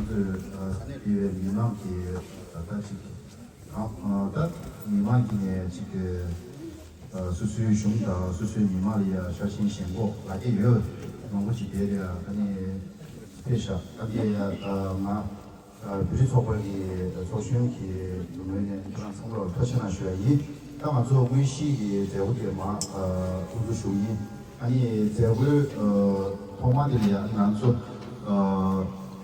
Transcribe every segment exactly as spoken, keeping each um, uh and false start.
ཚོས་ས་གནས་དེ་བའི་མི་མང་གི་ད་ཅིག་གང་ད་མི་མང་གི་ནས་ཅིག་སོ་སོའི་གཞུང་དང་སོ་སོའི་མི་མང་ལ་ཡ་ཤ་ཞེན་ཞེན་གོ་ལ་སྐྱེ་ཡོད། མང་པོ་ཅིག་དེ་ལ་ཡ་ད་ནི་སྤེ་ཤ་ད་དེ་ཡ་ང་བོད་རིགས་ཚོགས་པ་གི་ཚོགས་གཞོན་གྱི་ངོས་ནས་ཁྱེད་རང་ཚང་མ་ལ་ཐུགས་རྗེ་ཆེ་གནང་ཞུ་ཡ་ཡིན། ད་ང་ཚོ་དངོས་གཞིའི་གི་མཛད་སྒོ་དེ་མ་དབུ་འཛུགས་ཞུ་ཡིན། ཨ་ནི་མཛད་སྒོའི་ཐོག་མ་དེ་ལ་ཡང་ང་ཚོ་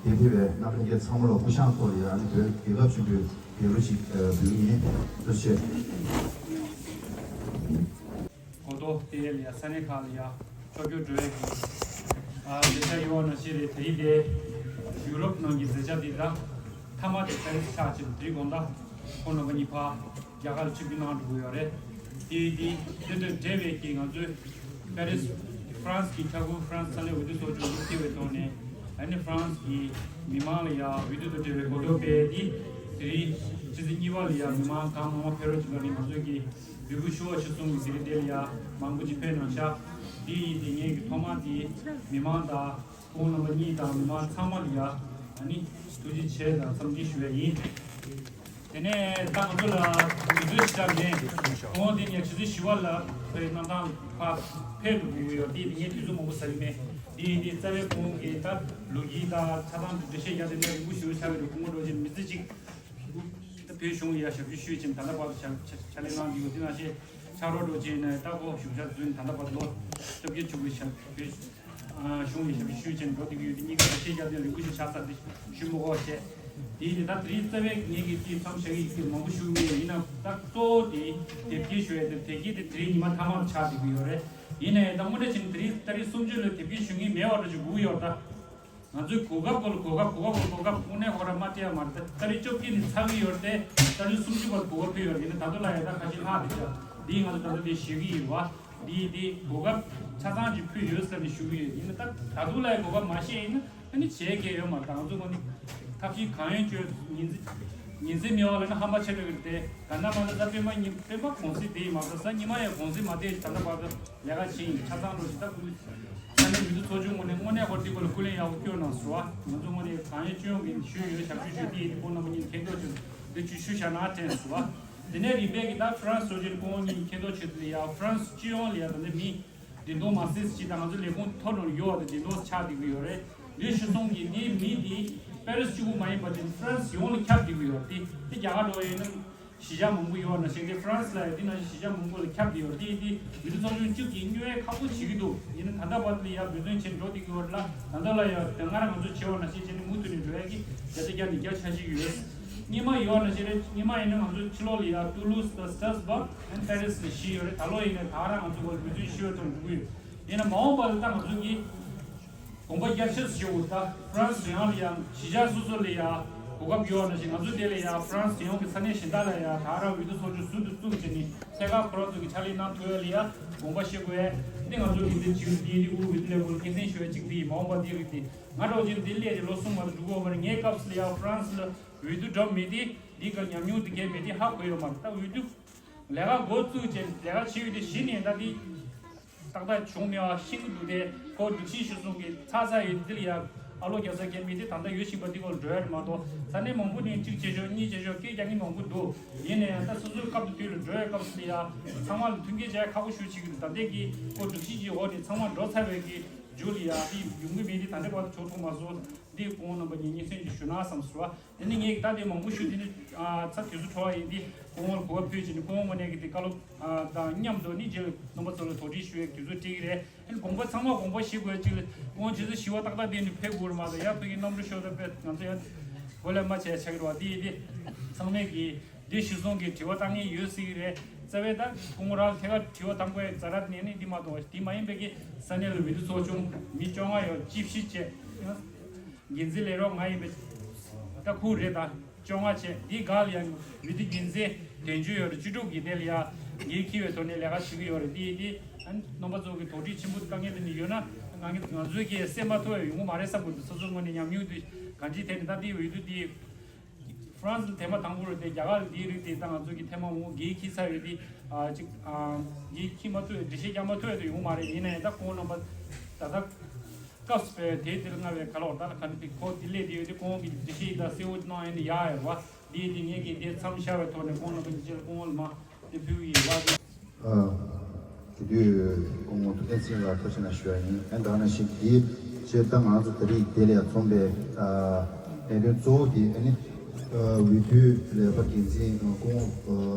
དེ་ཕེབས་པའི་རྣམ་པ་ལྷན་རྒྱས་ཚང་མ་ལ་སྐུ་ཞབས་ཐོག་ལ་ཡང་ཨ་ནི་བོད་རྒྱལ་ཁབ་ཆེན་པོའི་རྒྱལ་གླུ་ཞིག་འབུལ་གྱི་ཡིན། ཐུགས་རྗེ་ཆེ། གོ་ཐོག་དེ་ལ་ཡང་ས་གནས་ཁག་ལ་ཡང་ཕྱོགས་བསྐྱོད་འགྲོ་ཡས་ཀྱི་མཛད་འཆར་ཡོད་པ་ནང་བཞིན་རེད། དེ་རིང་དེ་ཡུ་རོབ་ནང་གི་མཛད་འཆར་འདི་དང་མཐའ་མ་དེ་པེ་རི་སི་ཆགས་ཕྱིན་དེ་རིང་དགོང་དག་ཁོང་རྣམ་པ་གཉིས་ཕར་རྒྱ་གར་ལ་ཆིབས་བསྒྱུར་གནང་འགྲོ་གི་ཡོད་རེད། དེ་དེ་དེ་དང་འབྲེལ་བའི་གི་ང་ཚོའི་པེ་རི་སི་ཧྥ་རན་སི་གི་འཁྱག་ཁུལ་ཧྥ་རན་སི་ས་གནས་འོས་བསྡུ་ཚོགས་ཆུང་གིས་བསྐྱེད་པའི་ཐོག་ནས་ཨ་ནི་ཧྥ་རན་སི་གི་མི་མང་ལ་ཡང་འོས་བསྡུ་དང་འབྲེལ་བའི་གོ་རྟོགས་སྤེལ་ཏེ་དེ་རིང་ཕྱི་ཚེས་གཉིས་པ་ལ་ཡང་མི་མང་གང་མང་མང་ཕེབས་རོགས་བྱེད་པ་ནི་ང་ཚོ་གི་འབོད་སྐུལ་ཞུ་བ་ཞུ་གསུང་གི་དེ་རིང་དེ་ལ་ཡང་མང་པོ་ཅིག་ཕེབས་གནང་ཤག་དེ་ཡིན་དེ་ངེད་ཀྱི་ཐོག་མ་དེ་མི་མང་དང་ཁོང་རྣམ་པ་གཉིས་དང་མི་མང་ཚང་མ་ལ་ཡང་ཨ་ནི་ཐུགས་རྗེ་ཆེ་དང་འཚམས་འདྲི་ཞུ་ཡ་ཡིན། དེ་ནས་ད་ང་ཚོ་ལ་དུས་ཚོད་ཞེ་དྲག་མེད། ཁོང་དེ་ནས་ཆུ་ཚོད་བཞི་པ་ལ་ཕེབས་གནང་སྟངས་ཕར་ཕེབས་འགྲོ་དགོས་ཀྱི་ཡོད་དེ་དེ་ངས་དུས་ཚོད་མང་པོ་ཟ་གི་མེད། དེ་ཡིན་དེ་རྩ་བའི་ཁོང་གི་ད་ལོ་རྒྱུས་དང་ཆ་ཚང་དུ་འགྲེལ་བཤད་རྒྱག་དེ་འདྲ་རིང་པོ་ཞུ་ཆགས་ཀྱི་རེད། སྐུ་ངོ་རྡོ་རྗེ་མི་ཚེ་གཅིག་ད་བོད་གཞུང་ལ་ཡ་ཞབས་ཞུ་ཞུས་ཕྱིན་ད་ལྟ་བར་དུ་ཕྱག་ཕྱག་ཕྱག་ལས་གནང་བསྡད་ཡོད། དེ་ནང་བཞིན་ཕྱག་རོགས་འགྲོ་ཕྱིན་ནས་ད་ཁོ་བཞུགས་ཤག་ཚུན་ད་ལྟ་བར་དུ་ལོ་བཅོ་བརྒྱད་བཅུ་དགུ་ཞབས་བོད་གཞུང་ལ་ཞབས་ཞུ་ཞུས་ཕྱིན་འགྲོ་བསྡད་ཀྱི་ཡོད། དེ་གཉིས་ཀ་ཞབས་ཞུ་རྒྱག་དེ་རིང་པོ་ཞིག་ཆགས་ཚར་ཏེ་ཞུ་མི་དགོས་བྱས། དེ་ཡིན་དེ་ད་དེ་རིང་རྩ་བའི་ངེད་ཀྱི་དེ་མཚམས་བཞག་གི་ཡིན་མང་པོ་ཞུ་གི་མེད། ཡིན་ན་ད་གཙོ་བོ་དེ་དེབ་སྐྱེལ་ཞུ་ཡ་དེ་དེབ་སྐྱེལ་དེ་དེ་རིང་ཉི་མ་མཐའ་མ་ཆགས་བསྡད་ཀྱི་ཡོད་རེད། ཡིན་ནའི་ད་དངོས་འབྲེལ་བྱས་ནས་དེ་རིང་ཏ་རིག་སུམ་ཅུ་ལ་དེབ་སྐྱེལ་ཞུ་མཁན་མེད་པ་འདྲ་ཅིག་སྒུག་ཡོད་ད། ང་ཚོས་གོ་སྐབས་སྐོར་ལ་གོ་སྐབས་གོ་སྐབས་གོ་སྐབས་དངོས་གནས་ཁོ་རང་མ་སྤྲད་ཡ་མ་རེད། ད་ཏ་རིག་བཅོ་བརྒྱད་ནས་ཚར་གི་ཡོད་རེད་དེ། ཏ་རིག་སུམ་ཅུ་བར་གོ་སྐབས་ཕུལ་ཡོད་རེད། ཡིན་ན་ད་དུང་ལ་ཡ་ད་ཁ་ཤས་ལྷག་བསྡད་ཤག་འདིས་ང་ཚོ་ད་ལྟ་འདི་ཞུ་གི་ཡིན་པ། འདིས་འདི་གོ་སྐབས་ཆ་ཚང་ཅིག་ཕུལ་ཡོད་ཟེར་ནས་ཞུ་གི་ཡོད། ཡིན་ན་ད་ད་དུང་ལ་ཡ་གོ་སྐབས་མ་བཞེས་ཡིན་ན་ཨ་ནི་བྱེད་མཁན་ཡོད་མ་རེད། ད་ང་ཚོ་ངོས་ནས་ཐབས་ཤེས་གང་ཡོད་བྱོས། ཉིན་མཚན་ཉིན་མཚན་མེད་པ་ལ་ནི་ཧམ་པ་ཆེ་དྲགས་ཀྱི་རེད་དེ། ག་ན་མ་ན་ད་སྤེན་པ་གཉིས་སྤེན་པ་གུང་སེང་དེ་ཡིན་མ་གཏོགས་གཟའ་ཉི་མ་ཡང་གུང་སེང་མ་བསྡད་ཅིག་ད་ལྟ་བར་དུ་ལས་ཀ་བྱེད་ཡིན། ཆ་ཚང་འགྲོ་ཞིག་ད་ཁུལ་ས་གནས་མི་འདུ་ཚོགས་ཆུང་ངོས་ནས་དངོས་གནས་ཧོར་ཏི་གོ་ལ་སྐུ་ལས་ཡག་པོ་སྐྱོན་གནང་ཟེར་བ། ང་ཚོ་ངོས་ནས་གང་ཡོད་ཅི་ཡོང་གི་ཞུས་ཡོད། ཞབས་ཞུ་ཞུས་ཏེ་ཡིན་ཁོང་རྣམ་པ་གཉིས་མཁྱེན་རྟོགས་བྱུང་འདི་ཅུ་ཞུ་བཞག་ན་དྲན་ཟེར་བ། དེ་ནས་རིམ་པས་ཀྱི་ད་ཧྥ་རན་སི་ཚོགས་ཆེན་སྐུ་ངོ་གཉིས་མཁྱེན་རྟོགས་བྱེད་དུ་ལ་ཡ་ཧྥ་རན་སི་སྤྱི་ཡོངས་ལ་ཡ་ད་ལྟ་མི་འདི་མདོ་མ་སེས་ཅི་ད་ང་ཚོ་ལས་ཁུངས་ཐོག་ནང་ཡོད་བ་དེ་འདི་མདོ་ཆགས་བསྡད་ཀྱི་ཡོད་རེད། འདི་ཞུ་སོང་གི་འདི་མི་འདི་པེ་རི་སི་གཅིག་པུ་མ་ཡིན་པ་དེ་ཧྥ་རན་སི་ཡོངས་ལ་ཁྱབ་བསྡད་ཀྱི་ཡོད་རེད། དེ་དེ་རྒྱ་གར་འགྲོ་བ་ཡིན་ན། གཞིས་ཆགས་མང་པོ་ཡོད་ནང་བཞིན་དེ་ཧྥ་རན་སི་ལ་ཡང་དེ་ནང་བཞིན་གཞིས་ཆགས་མང་པོ་ལ་ཁྱབ་བསྡད་ཡོད་རེད། དེ་ཡིན་དུས་འོས་བསྡུ་ཚོགས་ཆུང་གཅིག་གིས་སྨྱོ་ཡས་ཁག་པོ་བྱེད་ཀྱི་འདུག་ཡིན་ན་ད་ལྟ་བར་དུ་ལ་ཡང་འབད་བརྩོན་བྱས་འགྲོ་བསྡད་ཀྱི་ཡོད་རེད་ལ། ད་ལྟ་ལ་ཡང་དེ་སྔ་རང་ང་ཚོ་བྱས་པ་ནང་བཞིན་བྱས་ནས་མུ་མཐུད་ནས་འགྲོ་ཡས་ཀྱི་རྒྱ་ཆ་བརྒྱ་ནས་བརྒྱ་ཆ་བཞག་གི་ཡོད། སྔོན་མ་ཡོད་ནང་བཞིན་རེད། སྔོན་མ་ཡིན་ན་ང་ཚོ་ཕྱི་ལོགས་ལ་ཡང་ཏུ་ལུ་སི་དང་སི་ཏྲ་སི་བྷག་ཨན་པེ་རི་སི་ལ་བཞི་ཡོད་རེད། ད་ལོ་ཡིན་ན་ད་རང་ང་ཚོ་འོས་བསྡུ་ཚོགས་ཆུང་ཞུ་བའི་ཐོག་འགྲོ་གི་ཡོད། ཡིན་ན་མ་འོངས་པ་ལ་ད་ང་ཚོ་གི་དགོངས་པ་རྒྱ་ཆེ་ཞུ་དགོས། ད་ཧྥ་རན་སི་ཡོངས་ལ་ཡང་གཞིས་ཆགས་སོ་སོ་ལ་ཡང་གོ་སྐབས་ཡོད་ནང་བཞིན་ང་ཚོ་དེ་ལ་ཡང་ཧྥ་རན་སི་ཡོངས་ཀྱི་ས་གནས་གཞན་དག་ལ་ཡང་ད་རང་འོས་བསྡུ་ཚོགས་ཆུང་ཟུར་དུ་བཙུགས་བྱས་ནས་ཐད་ཀར་ཁོ་རང་ཚོ་གི་ཕྱག་ལས་གནང་ཐུབ་ཡ་ལ་ཡང་དགོངས་པ་བཞེས་དགོས་ཡ། འདི་ང་ཚོ་གི་འདི་བྱེད་ཡུལ་འདི་འདི་དབུས་འོས་བསྡུ་ལས་ཁུངས་ལ་སྙན་སེང་ཞུ་ཡ་གཅིག་འདི་ཡིན། མ་འོངས་པ་འདི་རིགས་དེ་ང་འདྲ་བོ་ཅིག་འདི་སླེབས་ཏེ་ལོ་གསུམ་མ་གཏོགས་འགྲོ་གི་ཡོད་མ་རེད། ངའི་སྐབས་སུ་ལ་ཡང་ཧྥ་རན་སི་ལ་འོས་བསྡུ་འགྲོ་མེད་དེ་འདི་ག་ཉམས་མྱོང་འདི་གས་མེད་དེ་ཧ་གོ་ཡོད་མ་རེད། ད་འོས་བསྡུ་ལས་ཀ་འགོ་བཙུགས་བྱས་ལས་ཀ་བྱེད་ཡུལ་དེ་གཞི་ནས་ད་འདི། ཏག་ཏག་བྱུང་མེད་པ་ཤེས་ཀྱི་འདུག་སྟེ། ཁོ་སྒྲིག་གཞི་གཞིར་བཟུང་གི་ཚ་ཚ་ཡོད་འདི་ལ་ཡ་ཨ་ལོ་རྒྱག་ས་རྒྱག་མི་དེ་ད་ལྟ་ཡོད་བཞིན་པ་འདི་སྐོར་འགྲོ་ཡ་རེད་མ་གཏོགས། ས་གནས་མང་པོ་ནས་གཅིག་བྱེད་ཆོག་གཉིས་བྱེད་ཆོག་སྐད་རྒྱག་མཁན་མང་པོ་འདུག་ཡིན་ན་ཡང་ད་སོ་སོའི་སྐབས་དེ་དུས་ལ་འགྲོ་ཡ་སྐབས་སུ་ལ་ཡ་ཚང་མ་ལ་མཐུན་རྐྱེན་སྦྱར་ཡ་ཁག་པོ་ཞེ་པོ་བྱེད་ཀྱི་འདུག་ད་ལྟའི་གི་ཁོ་སྒྲིག་གཞི་གི་འོག་ནས་ཚང་མ་འགྲོ་ཚར་བའི་གི་མཇུག་ལ་ཡ་དེ་ཡོང་གི་མེད་དེ་ད་ལྟའི་བར་དུ་བྱུང་ཐུབ་མ་སོང་། འདི་སྐུ་ངོ་རྣམ་པ་གཉིས་སྙན་སེང་ཅིག་ཞུ་ན་བསམ་སོང་། དེ་ནི་ངས་ད་དེ་མང་པོ་ཞུ་དེ་ནི་ཚ་དུས་ཚོད་འཕྲོ་བ་ཡིན་དེ་སྐུ་ངོ་ལ་གོ་བ་ཕུལ་བྱས་ནས་སྐུ་ངོ་ངོས་ནས་ཀྱི་དེ་བཀའ་སློབ་དང་མཉམ་དུ་ནི་རྗེས་ལ་རྣམ་པ་ཚོ་ལ་དོགས་འདྲི་ཞུ་བའི་དུས་ཚོད་སྤྲད་ཀྱི་རེད། ཨ་ནི་དགོངས་པ་ཚང་མ་དགོངས་པ་བཞེས་དགོས་ཅིག་ལ་སྐུ་ངོ་ཆུ་ཚོད་བཞི་པ་ཏག་ཏག་དེ་ནི་ཕེབས་དགོས་རེད་མ་གཏོགས་ཡར་ཕེབས་ཀྱི་གནམ་གྲུ་ཤོར་ད་དཔེ་ང་ཚོ་ཡང་གོ་ལས་མ་བྱས་ཆགས་ཀྱི་རེད་བ། དེ་ཡིན་དེ་ཚང་མས་ཀྱི་དེ་གཞིར་བཟུང་གི་དྲི་བ་བཏང་མཁན་ཡོད་སྲིད་ཀྱི་རེད། རྩ་བའི་ད་སྐུ་ངོ་རང་ལ་ཐད་ཀར་དྲི་བ་བཏང་དགོས་ཡ་ཛ་དྲག་ནས་ནི་འདི་མ་གཏོགས་དེ་མ་ཡིན་པའི་གི་ས་གནས་ལ་འོས་བསྡུ་ཚོགས་ཆུང་མི་བཅོ་ལྔ་ཡོད། ཅིབ་ཤི་བྱས། འགན་འཛིན་ལས་རོགས་ང་ཡིན་པས་ད་ཁུག་རེད། ད་བཅོ་ལྔ་བྱས་འདི་སྒང་ལ་ཡང་འོས་བསྡུ་འགན་འཛིན་དོན་གཅོད་ཡོད་རེད། བཅུ་དྲུག་གི་དེ་ལ་ཡང་འགན་འཁྱེར་བའི་ཐོག་ནས་ལས་ཀ་བྱེད་ཀྱི་ཡོད་རེད། འདི་འདི་རྣམ་པ་ཚོ་གི་དོགས་འདྲི་ཆེན་པོ་དཀའ་ངལ་དེ་ནི་ཡོད་ན་ང་ང་ཚོས་ཀྱིས་སེལ་མ་ཐུབ་པ་ཡོང་གི་མ་རེད་བསམ་གྱི་འདུག་སོ་སོའི་ངོས་ནས་ཉམས་མྱོང་དེ་གང་ཅིའི་ཐད་ནས་ད་འདི་འོས་བསྡུ་འདི། ཧྥ་རན་སི་ལ་ཐེངས་མ་དང་པོ་རེད་དེ། རྒྱ་གར་ལ་འདི་རིགས་དེ་ད་ང་ཚོ་གི་ཐེངས་མ་མང་པོ་འགན་འཁྱེར་ཚར་ཡོད་དེ། ཨ་ཅིག་ཨ་འགན་འཁྱེར་མ་ཐུབ་འགྲེལ་བཤད་རྒྱག་མ་ཐུབ་ཡ་དེ་ཡོང་མ་རེད། ཡིན་ན་ཡང་ད་ཁོང་རྣམ་པ་ད་ལྟ་ སྐབས་སུ་དེའི་དེར་མངའ་བའི་ཁ་ལོག་ད་ལ་ཁ་ནི་ཁོ་དེ་ལས་དེ་ཡོད་དེ་ཁོང་གི་འདི་ཤེས་ད་སེའུ་ནང་ཨེ་ནི་ཡ་ཡར་བ་དེ་དེ་ངས་ཀྱི་དེ་མཚམས་བཞག་པའི་ཐོག་ནས་ཁོང་ལ་གི་ཅེར་ཁོང་ལ་མ་དེ་ཕུལ་ཡི་བ། དེ་དུས་སྐུ་ངོ་ཐུབ་བསྟན་ཚེ་རིང་ལགས་ཐུགས་རྗེ་ཆེ་ཞུ་བ་ཡིན། ཨེ་ད་ནང་བཞིན་དེའི་རྗེས་ད་ང་ཚོ་དེ་རིང་དེ་ལ་ཡང་འཛོམས་པའི་ལས་དོན་གཙོ་བོ་དེ་ཨེ་ནི་འོས་བསྡུའི་ལས་ཀ་འགན་འཛིན་སྐུ་ངོ་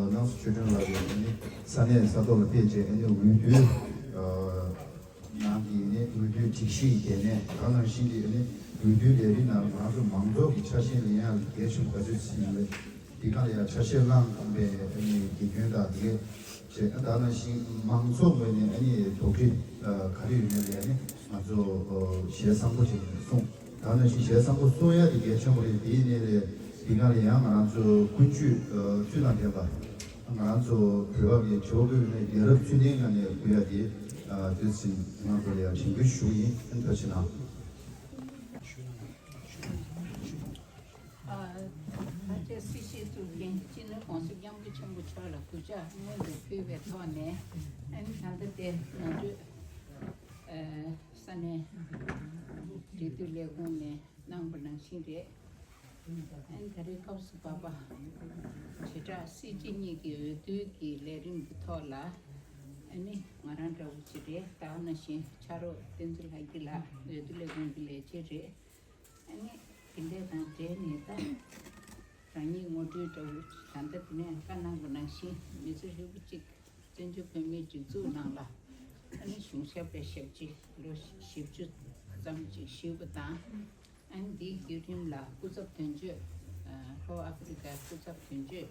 སྣང་ཚུལ་ཆོས་སྒྲོན་ལགས་ཀྱིས་ཨེ་ནི་ས་གནས་ས་ཐོག་ལ་ཕེབས་རྗེས་ཨེ་ནི་འོས་བསྡུའི་ནང་གི་ནི་འོས་བསྡུའི་སྒྲིག་གཞི་ཡི་སྡེ་ནས་ད་ནང་བཞིན་གྱི་ནི་འོས་བསྡུའི་ལས་རིམ་ནང་ང་ཚོ་མང་ཚོགས་ཀྱི་ཆ་ཤས་ལེན་ཡག་གི་གལ་ཆེན་པོ་ག་ཚོད་ཅིག་ཡིན་པས་འདི་ག་ལ་ཡང་ཆ་ཤས་བླངས་པའི་ནི་དགེ་སྐྱོན་དང་དེ་གས་བྱས་ད་ནང་བཞིན་མང་ཚོགས་ངོས་ནས་ཨ་ནི་དོགས་འདྲི་ག་རེ་ཡོད་མེད་ལ་ཡང་ནི་ང་ཚོ་ཞལ་བཟང་པོ་ཅིག་གསུངས། ད་ནང་བཞིན་ཞལ་བཟང་པོ་གསུང་ཡག་དེ་གལ་ཆེན་པོ་རེད། དེའི་ནི་རེད་འདི་ག་ལ་ཡང་ང་རང་ཚོ་ཀུན་སྤྱོད་ཚུལ་དང་ལྡན་པ། ང་རང་ཚོ་བོད་པ་གི་ཇོ་བོ་ཡིན་ན་ཡ་རབས་ཚུལ་ལྡན་ངང་ནས་དགོས་ཡ་དེ་དུས་ཚིགས་ང་ཚོ་ལ་ཡང་དྲན་སྐུལ་ཞུ་ཡིན། ཨན་ཐོ་ཆེ་ན། ཨ་ཕལ་ཆེར་སྲི་ཞུ་བཙུགས་མཁན་སྤྱི་ནོར་༸གོང་ས་༸སྐྱབས་མགོན་ཆེན་པོ་མཆོག་ལ་གུས་ཕྱག་སྔོན་དུ་ཕུལ་བའི་ཐོག་ནས་ཨན་ད་ལྟ་དེ་ང་ཚོའི་ས་གནས་འབྲེལ་མཐུད་ལས་ཁུངས་ནས་གནང་པ་ནང་བཞིན་རེད། ཨན་ད་རེས་སྐབས་སུ་བབས་པ་བྱེ་བྲག་སྲིད་སྤྱི་གཉིས་ཀྱི་འོས་བསྡུ་གི་ལས་རིམ་གྱི་ཐོག་ལ་ཨ་ནི་ང་རང་འདྲ་བོ་ཅིག་རེད། ད་ག་ནང་བཞིན་ཕྱག་རོགས་བསྟན་འཛིན་ལྷ་སྐྱིད་ལགས་འོས་བསྡུ་ལས་ཁུངས་ཀྱི་ལས་བྱེད་རེད། ཨ་ནི་དེ་འདྲ་དང་འབྲེལ་ནས་ད་རང་ཉིད་ངོ་སྤྲོད་འདྲ་བོ་ད་ལྟ་དེ་ནས་བཀའ་གནང་པ་ནང་བཞིན་མི་ཚེ་ཧྲིལ་པོ་གཅིག་བཙན་བྱོལ་བོད་མིའི་སྒྲིག་འཛུགས་ནང་ལ་ཨ་ནི་གཞུང་ཞབས་པའི་ཞབས་ཕྱི་ལོ་བཞི་བཅུ་ཙམ་ཅིག་ཞུས་པ་དང་། ཨ་ནི་འདིའི་བརྒྱུད་རིམ་ལ་སྐུ་ཚབ་དོན་གཅོད་ལྷོ་ཨ་ཧྥེ་རི་ཀའི་སྐུ་ཚབ་དོན་གཅོད་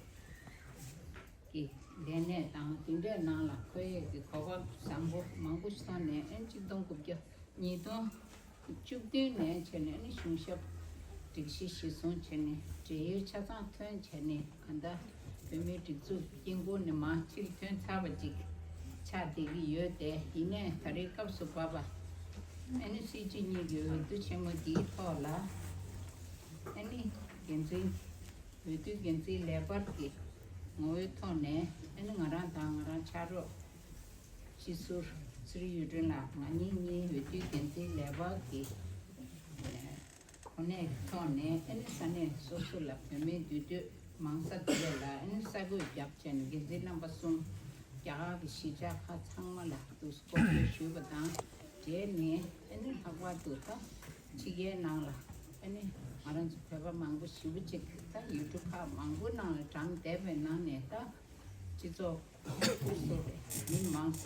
ཀྱི་ལས་གནས་དང་དེ་འདྲའི་ནང་ལ་འཁོད་ཡས་ཀྱི་གོ་སྐབས་བཟང་པོ་མང་པོ་ཞིག་ཐོབ་ནས་ཨ་ནི་གཅིག་སྟོང་དགུ་བརྒྱ་ཉིས་སྟོང་བཅུ་བདུན་ནས་བྱས་ནས་ཨ་ནི་གཞུང་ཞབས་སྒྲིག་གཞི་གཞིར་བཟུང་བྱས་ནས་འབྲེལ་ཡོད་ཆ་ཚང་ཐོན་བྱས་ནས་གང་ལྟར་བོད་མིའི་སྒྲིག་འཛུགས་དཀྱིལ་འཁོར་ནས་མར་ཕྱིར་ཐོན་ཚར་བ་ཅིག་ཆགས་བསྡད་ཀྱི་ཡོད་དེ། ཡིན་ནའི་ད་རེས་སྐབས་སུ་བབས་པ་ཨ་ནི་སྲིད་སྤྱི་གཉིས་ཀྱི་འོས་བསྡུ་ཆེན་མོ་འདིའི་ཐོག་ལ་ཨ་ནི་འགན་འཛིན་འོས་བསྡུ་འགན་འཛིན་ལས་འཕར་གྱི་ངོ་བོའི་ཐོག་ནས་ཨ་ནི་ང་རང་དང་ང་རང་ཕྱག་རོགས་སྤྱི་ཟུར་ཚེ་རིང་གཡུ་སྒྲོན་ལགས་ང་གཉིས་གཉིས་འོས་བསྡུ་འགན་འཛིན་ལས་འཕར་གྱི་གོ་གནས་ཐོག་ནས་ཨ་ནི་ས་གནས་སོ་སོ་ལ་བོད་མིའི་འདུས་སྡོད་མང་ས་དེ་ལ་ཨ་ནི་ས་བགོས་བརྒྱབ་བྱས་ནས་འགན་འཛིན་རྣམ་པ་གསུམ་རྒྱ་གར་གྱི་གཞིས་ཆགས་ཁག་ཚང་མ་ལ་དུ་སྐོར་སྐྱོད་ཞུས་པ་དང་འབྲེལ་ནས་ཨ་ནི་ལྷག་པར་དུ་ད་ཕྱི་རྒྱལ་ནང་ལ་ཨ་ནི་ང་རང་ཚོ་བོད་པ་མང་པོ་ཞེ་པོ་ཅིག་ད་ཡུལ་གྲུ་ཁག་མང་པོ་ནང་ལ་འགྲམ་བསྡད་པའི་ནང་ནས་ད་སྤྱི་ཚོགས་སོ་སོ་མི་མང་ས་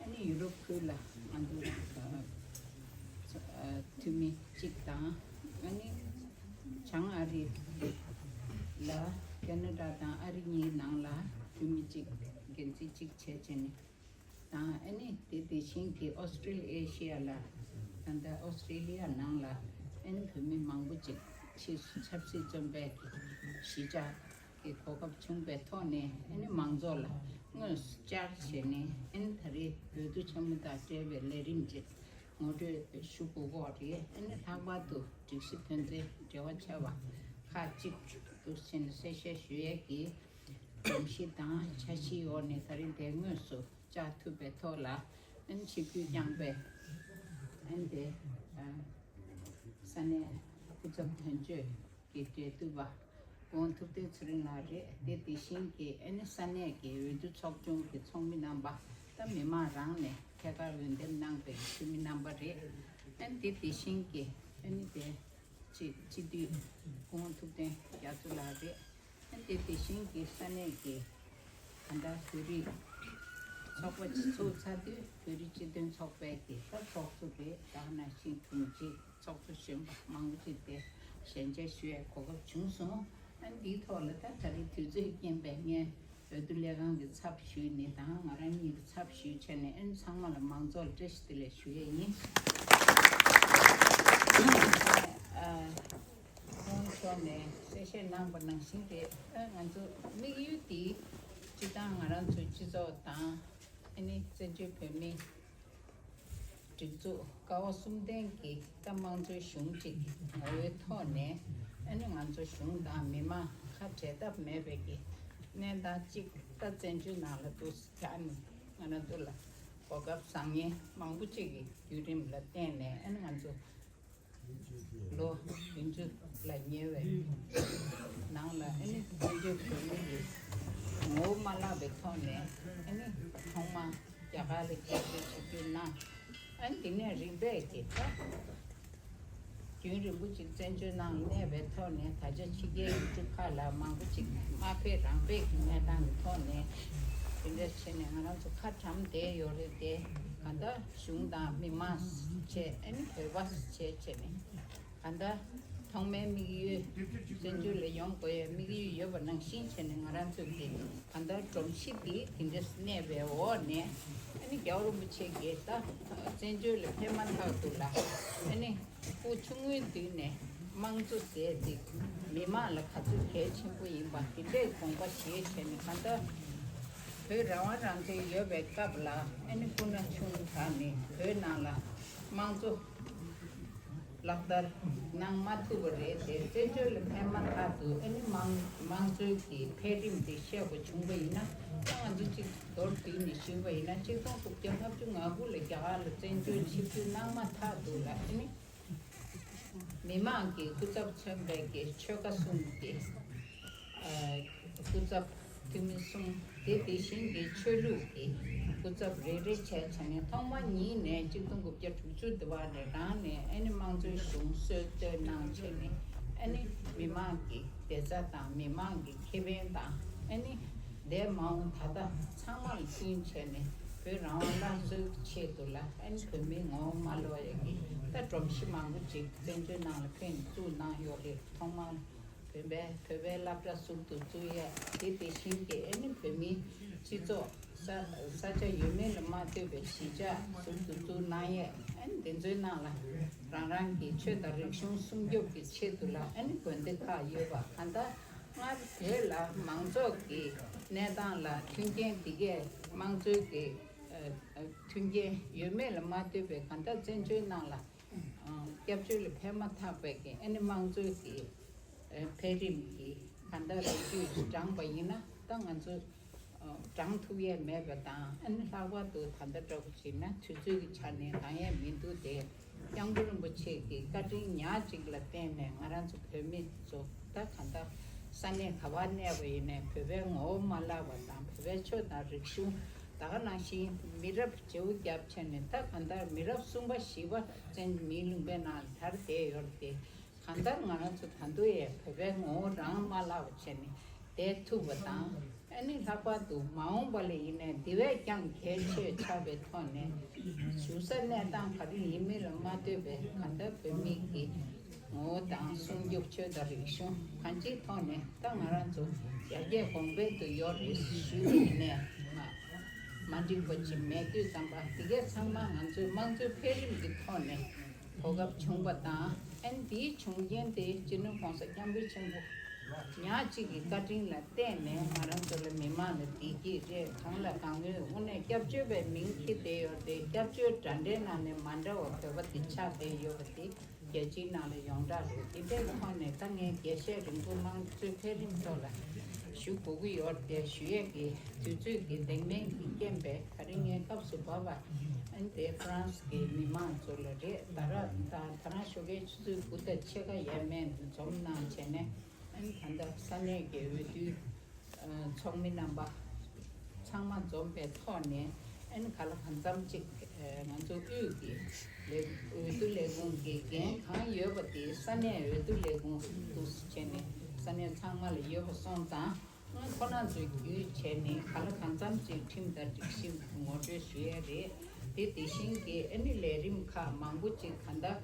ཨ་ནི་ཡུ་རོབ་ཁུལ་ལ་ང་ཚོ་འཐུས་མི་གཅིག་དང་ཨ་ནི་བྱང་ཨ་རི་ལ་ཁེ་ན་ཌ་དང་ཨ་རི་གཉིས་ནང་ལ་འཐུས་མི་གཅིག་འགན་འཛིན་གཅིག་བྱས་བྱས་ནས་དང་ཨ་ནི་དེ་དེ་བཞིན་གྱི་ཨོ་སི་ཀྲི་ཨེ་ཤི་ཡ་ལ་ད་ལྟ་ཨོ་སི་ཀྲི་ལི་ཡ་ནང་ལ་ཨ་ནི་བོད་མི་མང་པོ་ཅིག་ཕྱིས་སུ་ཆབ་སྲིད་བཙོན་པའི་གཞིས་ཆགས་ཀྱི་གོ་སྐབས་བྱུང་བའི་ཐོག་ནས་ཨ་ནི་མང་ཚོགས་ལ་དངོས་སུ་བཅར་བྱས་ནས་ཨ་ནི་ད་རེས་འོས་བསྡུ་ཆེན་མོ་དང་འབྲེལ་བའི་ལས་རིམ་ཅིག་ངོ་སྤྲོད་ཞུ་དགོས་ཀྱི་རེད། ཨ་ནི་ལྷག་པར་དུ་སྒྲིག་གཞི་དོན་ཚན་འབྲེལ་བ་ཆེ་བ་ཁག་ཅིག་འདུག་ཟེར་ནས་གསལ་བཤད་ཞུ་ཡས་ཀྱི་སྒྲོམ་གཞི་དང་འཆར་གཞིའི་འོག་ནས་ད་རེས་དེ་དངོས་སུ་བཅར་ཐུབ་པའི་ཐོག་ལ་ཨ་ནི་ཆིབས་བསྒྱུར་བསྐྱངས་པའི་ཨ་ནི་དེ་ས་གནས་སྐུ་ཚབ་དོན་གཅོད་ཀྱི་འབྲེལ་མཐུད་པ་སྐུ་ངོ་ཐུབ་བསྟན་ཚེ་རིང་ལགས་རེད། དེ་དེ་བཞིན་གྱི་ཨ་ནི་ས་གནས་ཀྱི་འོས་བསྡུ་ཚོགས་ཆུང་གི་ཚོགས་མི་རྣམ་པ་དང་མི་མང་རང་ནས་ཐད་ཀར་འོས་འདེམས་གནང་བའི་འཐུས་མི་རྣམ་པ་རེད། ཨ་ནི་དེ་དེ་བཞིན་གྱི་ཨ་ནི་དེ་སྤྱི་སྤྱི་འཐུས་སྐུ་ངོ་ཐུབ་བསྟན་རྒྱ་མཚོ་ལགས་རེད། ཨ་ནི་དེ་དེ་བཞིན་གྱི་ས་གནས་ཀྱི་ད་ལྟ་བོད་རིགས་ཚོགས་པ་ཚུགས་ཚར་དུས་བོད་རིགས་སྤྱི་མཐུན་ཚོགས་པའི་གི་ད་ཚོགས་གཙོ་རེད། ད་ག་ནང་བཞིན་དྲུང་ཆེ་ཚོགས་གཙོ་གཞོན་པ་མང་པོ་ཅིག་དེ་ཞལ་མཇལ་ཞུ་ཡའི་གོ་སྐབས་བྱུང་སོང་། ཨ་ནི་འདིའི་ཐོག་ལ་ད་ད་རེས་དུས་ཚོད་རྐྱེན་པས་ངས་འོས་བསྡུ་ལས་ཁང་གི་ཚབ་ཞུས་ནས་དང་ང་རང་གཉིས་ཀྱི་ཚབ་ཞུས་བྱས་ནས་ཨ་ནི་ཚང་མ་ལ་མང་ཚོགས་ལ་བཀྲ་ཤིས་བདེ་ལེགས་ཞུ་ཡས་ཡིན། ཨ་ཁོང་མཆོག་ནས་གསལ་བཤད་གནང་པ་ནང་བཞིན་རེད། ཨ་ང་ཚོ་དམིགས་ཡུལ་འདི་སྤྱི་བཏང་ང་རང་ཚོའི་སྤྱི་ཚོགས་དང་ཨ་ནི་བཙན་བྱོལ་བོད་མི་སྒྲིག་འཛུགས་ཀ་བ་གསུམ་ལྡན་གྱི་ད་དམངས་གཙོའི་གཞུང་གཅིག་ངོ་བོའི་ཐོག་ནས་ཨ་ནི་ང་ཚོ་གཞུང་དང་མི་མང་ཁ་བྲལ་ཐབས་མེད་པའི་གི་གནས་སྟངས་གཅིག་ད་བཙན་བྱོལ་ནང་ལ་འདུག་ཟེར་ཨ་ནི་ང་རང་ཚོ་ལ་ གོ་སྐབས་བཟང་ངན་མང་པོ་ཅིག་གི་བརྒྱུད་རིམ་ལ་བརྟེན་ནས། ཨ་ནི་ང་ཚོ་ལོ་བདུན་ཅུ་ལ་ཉེ་བའི་ནང་ལ། ཨ་ནི་བཙན་བྱོལ་བོད་མི་ཡི་ངོ་བོ་མ་བརླག་པའི་ཐོག་ནས། ཨ་ནི་ཐོག་མར་རྒྱ་གར་ལ་སྐྱབས་བཅོལ་ཞིབ་བསྒྱུར་གནང་། ཨ་ནི་དེ་ནས་རིམ་པས་ཀྱི་ད་རྒྱུན་རིང་པོ་ཅིག་བཙན་བྱོལ་ནང་གནས་པའི་ཐོག་ནས། ད་ཆ་ཕྱི་རྒྱལ་ཡུལ་གྲུ་ཁག་ལ་མང་པོ་ཅིག་མ་ཕེབས་རང་ཕེབས་ཀྱི་གནས་སྟངས་ཀྱི་ཐོག་ནས། དེ་འདྲ་བྱས་ནས་ང་རང་ཚོ་ཁ་གྲམ་བསྡད་ཡོད་རེད་དེ། གང་ལྟར་གཞུང་དང་མི་མང་བྱས། ཨ་ནི་བོད་པ་བྱས་བྱས་ནས། གང་ལྟར་ཐོག་མའི་དམིགས་ཡུལ། བཙན་བྱོལ་ལ་ཡོང་དགོས་ཡའི་དམིགས་ཡུལ་ཡོད་པ་ནང་བཞིན་བྱས་ནས། ང་རང་ཚོ་གི་གང་ལྟར་སྒྲོམ་གཞི་འདི་དེ་འདྲ་གནས་པའི་འོག་ནས། ཨ་ནི་རྒྱལ་བ་རིན་པོ་ཆེ་གིས་ད་བཙན་བྱོལ་ལ་ཕེབས་མ་ཐག་ཏུ་ལ། ཨ་ནི་སྐུ་ཆུང་ངུའི་དུས་ནས་དམངས་གཙོ་ཟེར་དེ་མི་མང་ལ་ག་ཚོད་གལ་ཆེན་པོ་ཡིན་པ་དེ་འདྲའི་དགོངས་པ་བཞེས་བྱས་ནས། གང་ལྟར་བོད་རང་དབང་རང་བཙན་ཡོད་པའི་སྐབས་ལ། ཨ་ནི་སྐུ་ན་ཆུང་དྲགས་ནས་བོད་ནང་ལ་དམངས་གཙོ་ལག་བསྟར་གནང་མ་ཐུབ་པ་རེད་དེ། བཙན་བྱོལ་ལ་ཕེབས་མ་ཐག་ཏུ། ཨ་ནི་དམངས་དམངས་གཙོའི་གི་འཕེལ་རིམ་དེ་བཤད་དགོས་བྱུང་བ་ཡིན་ན། ད་ང་ཚོ་གཅིག་མདོར་བསྡུས་ནས་ཞུས་པ་ཡིན་ན། ཆིག་སྟོང་དགུ་བརྒྱ་ལྔ་བཅུ་ང་དགུ་ལ་རྒྱ་གར་ལ་བཙན་བྱོལ་ཆིབས་བསྒྱུར་གནང་མ་ཐག་ཏུ་ལ། ཨ་ནི་མི་མང་གི་སྐུ་ཚབ་མཚོན་པའི་གི་ཆོལ་ཁ་གསུམ་གྱི་ཨ་སྐུ་ཚབ་འཐུས་མི་གསུམ། དེ་དེ་བཞིན་གྱི་ཆོས་ལུགས་ཀྱི་སྐུ་ཚབ་རེ་རེ་བྱས་བྱས་ནས། ཐོག་མ་ཉིད་ནས་ཆིག་སྟོང་དགུ་བརྒྱ་དྲུག་ཅུ་དེ་བ་ནས་རང་ནས། ཨ་ནི་དམངས་གཙོའི་གཞུང་སྲོལ་གཏོད་གནང་བྱས་ནས། ཨ་ནི་མི་མང་གི་བདེ་རྩ་དང་མི་མང་གི་ཁེ་ཕན་དང་། ཨ་ནི་འདས་མ་འོངས་ད་ལྟ་ཚང་མ་ལ་བསྟུན་བྱས་ནས། བོད་རང་དབང་སླར་གསོའི་ཆེད་དུ་ལ། ཨ་ནི་བོད་མིའི་ངོ་བོ་མ་ལོག་ཡ་གི་ད་སྒྲོམ་གཞི་མང་པོ་ཅིག་བཙན་བྱོལ་ནང་ལ་ཕེབས་ནས་བཙུགས་གནང་ཡོད་རེད། ཐོག་མར་བོད་པའི་བོད་པའི་སློབ་གྲྭ་ཟུར་དུ་བཙུགས་ཡས། དེ་དེ་བཞིན་གྱི་ཨ་ནི་བོད་མིའི་སྤྱི་ཚོགས་ས་ས་ཆ་ཡོད་མེད་ལ་མ་ལྟོས་པའི་གཞིས་ཆགས་ཟུར་དུ་བཙུགས་གནང་ཡས། ཨ་ནི་དེ་ཚོའི་ནང་ལ་རང་རང་གི་ཆོས་དང་རིག་གཞུང་སྲུང་སྐྱོབ་ཀྱི་ཆེད་དུ་ལ། ཨ་ནི་དགོན་སྡེ་ཁག་ཡོད་པ། གང་ལྟར་སྔར་བོད་ལ་མང་ཚོགས་ཀྱི་གནས་སྟངས་ལ་མཐུན་རྐྱེན་འདི་གས་དམངས་གཙོའི་གི་ཨ་ཨ་མཐུན་རྐྱེན་ཡོད་མེད་ལ་མ་ལྟོས་པའི། གང་ལྟར་བཙན་བྱོལ་ནང་ལ་ཨ་སྐྱབས་བཅོལ་ལ་ཕེབས་མ་ཐག་པའི་གི་ཨ་ནི་དམངས་གཙོའི་གི་ཨ་འཕེལ་རིམ་གྱི་གང་ལྟར་ལོ་རྒྱུས་བགྲངས་པ་ཡིན་ན། ད་ང་ཚོ་ཨ་བགྲང་ཐུབ་ཡས་མེད་པ་དང་། ཨ་ནི་ལྷག་པར་དུ་ད་ལྟ་འདྲ་པོ་བྱས་ན་དུས་ཚོད་ཀྱི་ཆ་ནས་འདང་ཡས་མི་འདུག་སྟེ། སྐྱབས་མགོན་རིན་པོ་ཆེ་གི་བཀའ་དྲིན་ཉག་གཅིག་ལ་བརྟེན་ནས། ང་རང་ཚོ་བོད་མི་ཚོ་ད་གང་ལྟར་ས་གནས་ག་པར་གནས་པ་ཡིན་ནའི་བོད་པའི་ངོ་བོ་མ་བརླག་པ་དང་། བོད་པའི་ཆོས་དང་རིག་གཞུང་ད་ག་ནང་བཞིན་མི་རབས་བརྗེ་པོ་བརྒྱབ་བྱས་ནས། ད་གང་ལྟར་མི་རབས་གསུམ་པ་བཞི་པ་བཙན་མིའི་ལུང་པའི་ནང་དར་བསྡད་ཡོད་རེད་དེ། གང་ལྟར་ང་རང་ཚོ་ད་དུང་ཡང་བོད་པའི་ངོ་བོ་རང་མ་བརླག་པ་བྱས་ནས་བསྡད་ཐུབ་པ་དང་། ཨ་ནི་ལྷག་པར་དུ་མ་འོངས་པ་ལ་ཡིན་ནའི་དེ་བས་ཀྱང་གལ་ཆེ་ཆགས་པའི་ཐོག་ནས། བཞུགས་ས་གནས་སྟངས་ག་རེ་ཡིན་མིན་ལ་མ་ལྟོས་པའི། གང་ལྟར་བོད་མི་གི་ངོ་བོ་དང་སྲུང་སྐྱོབ། ཆོས་དང་རིག་གཞུང་གང་ཅིའི་ཐོག་ནས་ད་ང་རང་ཚོ་ཡར་རྒྱས་གོང་འཕེལ་དུ་ཡོད་རེད་ཞུས་པ་ཡིན་ནའི་མ་མ་འགྲིག་པ་ཅིག་མེད་དུས་ཙམ་པ། དེ་གས་ཚང་མ་ང་ཚོའི་དམངས་གཙོའི་འཕེལ་རིམ་གྱི་ཐོག་ནས་གོ་སྐབས་བྱུང་བ་དང་། ཨ་ནི་དེའི་བྱུང་རྐྱེན་དེ་སྤྱི་ནོར་༸གོང་ས་༸སྐྱབས་མགོན་ཆེན་པོ་ཉག་གཅིག་གི་བཀའ་དྲིན་ལ་བརྟེན་ནས། ང་རང་ཚོ་ལ་མི་མང་ལ་བདེ་སྐྱིད་རེད། གང་ལ་གང་འོས་དངོས་གནས་སྐྱབས་བཅོལ་བའི་མིང་འཁྱེར་བསྡད་ཡོད་རེད། སྐྱབས་བཅོལ་འདྲ་འདྲའི་ནང་ནས་མ་འདྲ་བ་བོད་པ་དེ་ཆགས་བསྡད་ཡོད་པ་དེ་རྒྱལ་སྤྱིའི་ནང་ལ་ཡོངས་གྲགས་རེད། དེ་འདྲའི་ཐོག་ནས་ད་ངས་རྒྱས་བཤད་རིང་པོ་དམངས་གཙོའི་འཕེལ་རིམ་ཐོག་ལ་ཞུ་དགོས་ཀྱི་ཡོད་དེ། ཞུ་ཡས་ཀྱི་དུས་ཚོད་ཀྱི་ལྡེག་དམན་གྱི་རྐྱེན་པས། ད་རིང་ངའི་སྐབས་སུ་བབས་པ་ཨ་ནི་དེ་ཧྥ་རན་སི་གི་མི་མང་ཚོ་ལ་རེད། ད་ར་ད་ད་རང་ཞོགས་ཀའི་ཆུ་ཚོད་དགུ་དང་ཕྱེད་ཀ་ཡས་མས་འཛོམས་གནང་བྱས་ནས། ཨ་ནི་ད་ལྟ་ས་གནས་ཀྱི་འོས་བསྡུའི་ཚོགས་མི་རྣམ་པ་ཚང་མ་འཛོམས་པའི་ཐོག་ནས། ཨ་ནི་ག་ལ་གང་འཚམ་ཅིག་ང་ཚོ་དབུས་ཀྱི་ལས་འོས་བསྡུ་ལས་ཁུངས་ཀྱི་འགན་གང་ཡོད་པ་དེ་ས་གནས་འོས་བསྡུ་ལས་ཁུངས་འདུག་སེ་བྱས་ནས་ས་གནས་ཚང་མ་ལ་ཡོད་པ་སོང་ཙང་། ཨ་ནི་ཁོ་རང་ཚོས་བརྒྱུད་བྱས་ནས་ག་ལ་གང་འཚམ་ཅིག་ཁྲིམས་དང་སྒྲིག་གཞི་ངོ་སྤྲོད་ཞུ་ཡས་རེད། དེ་དེ་བཞིན་གྱི་ཨ་ནི་ལས་རིམ་ཁག་མང་པོ་ཅིག་གང་ལྟར་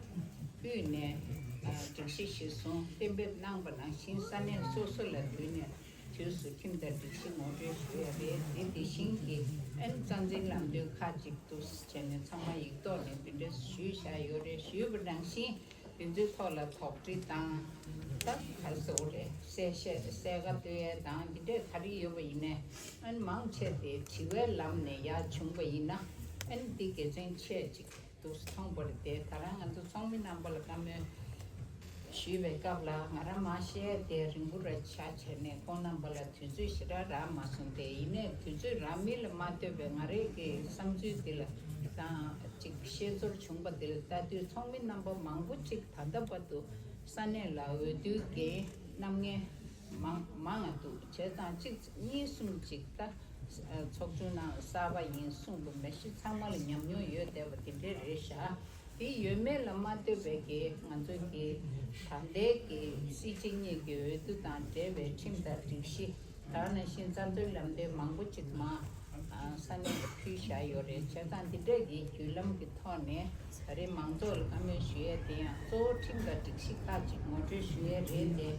དབུས་ནས་སྒྲིག་གཞི་གཞིར་བཟུང་གཏན་འབེབས་གནང་བ་ནང་བཞིན། ས་གནས་སོ་སོ་ལ་དུས་ནས་དུས་སུ་ཁྲིམས་དང་སྒྲིག་གཞི་ངོ་སྤྲོད་ཞུ་ཡ་རེད། དེ་དེ་བཞིན་གྱི་ཨ་ནི་རྩ་འཛིན་ལམ་སྟོན་ཁག་ཅིག་འདུག་སེ་བྱས་ནས་ཚང་མ་ཡིག་ཐོག་ནས་དེ་འདྲ་ཞུས་བཞག་ཡོད་རེད། ཞུས་པ་ནང་བཞིན་དེ་ཚོའི་ཐོག་ལ་དོགས་འདྲི་དང་། ད་ག་རེ་ཟེར་དགོས་རེད། གསལ་བཤད་གསལ་ཁ་གཏོད་ཡས་དང་། དེ་འདྲས་ག་རེ་ཡོད་པ་ཡིན་ནའི་ཨ་ནི་མང་ཆེ་དེ་དྲི་བའི་ལམ་ནས་ཡར་བྱུང་བ་ཡིན་ན། ཨ་ནི་འདི་དགེ་མཚན་ཆེ་ཅིག་འདུག་སེ་མཐོང་བ་རེད་དེ། ད་རང་ང་ཚོ་ཚོགས་མི་རྣམ་པ་ལ་བཀའ་མོལ་ ཞུས་པའི་སྐབས་ལ་ང་རང་མ་བཤད་དེ་རིང་པོ་ར་ཆ་བྱས་ནས་ཁོང་རྣམ་པ་ལ་དུས་ཚོད་ཞེ་དྲག་རག་མ་སོང་སྟེ། ཡིན་ནའི་དུས་ཚོད་རག་མིན་ལ་མ་ལྟོས་པའི་ང་རའི་གི་བསམ་ཚུལ་འདི་ལ་དང་ཅིག་ཤེས་ཚོར་བྱུང་པ་འདི་ལ་ལྟ་དུས། ཚོགས་མི་རྣམ་པ་མང་པོ་ཅིག་ད་ལྟ་བར་དུ་ས་གནས་ལ་འོས་བསྡུའི་གི་རྣམ་ངན་མང་མང་ང་འདུག་བྱས་ཙང་གཅིག་གཉིས་གསུམ་ཅིག་ད་ཚོགས་ཆུང་ནང་གསར་པ་ཡིན་གསུངས་པ་མ་གཞི་ཚང་མ་ལ་ཉམས་མྱོང་ཡོད་བསྡད་པ་དེ་འདྲས་རེད་ཤག་དེ་ཡོད་མེད་ལ་མ་ལྟོས་པའི་གི་ང་ཚོའི་གི་ད་ལྟའི་གི་སྲིད་སྤྱི་གཉིས་ཀྱི་འོས་བསྡུ་དང་འབྲེལ་བའི་ཁྲིམས་དང་སྒྲིག་གཞི། ད་ནང་བཞིན་རྩ་དོན་ལམ་སྟོན་མང་པོ་ཅིག་མ་ས་གནས་ལ་ཕུལ་བཞག་ཡོད་རེད། བྱས་ཙང་འདི་འདྲས་ཀྱི་བརྒྱུད་ལམ་གྱི་ཐོག་ནས་ད་རེས་མང་ཚོགས་ལ་བཀའ་མོལ་ཞུ་ཡས་དེ་ཡང་གཙོ་བོ་ཁྲིམས་དང་སྒྲིག་གཞི་ཁག་ཅིག་ངོ་སྤྲོད་ཞུ་ཡས་རེད་དེ།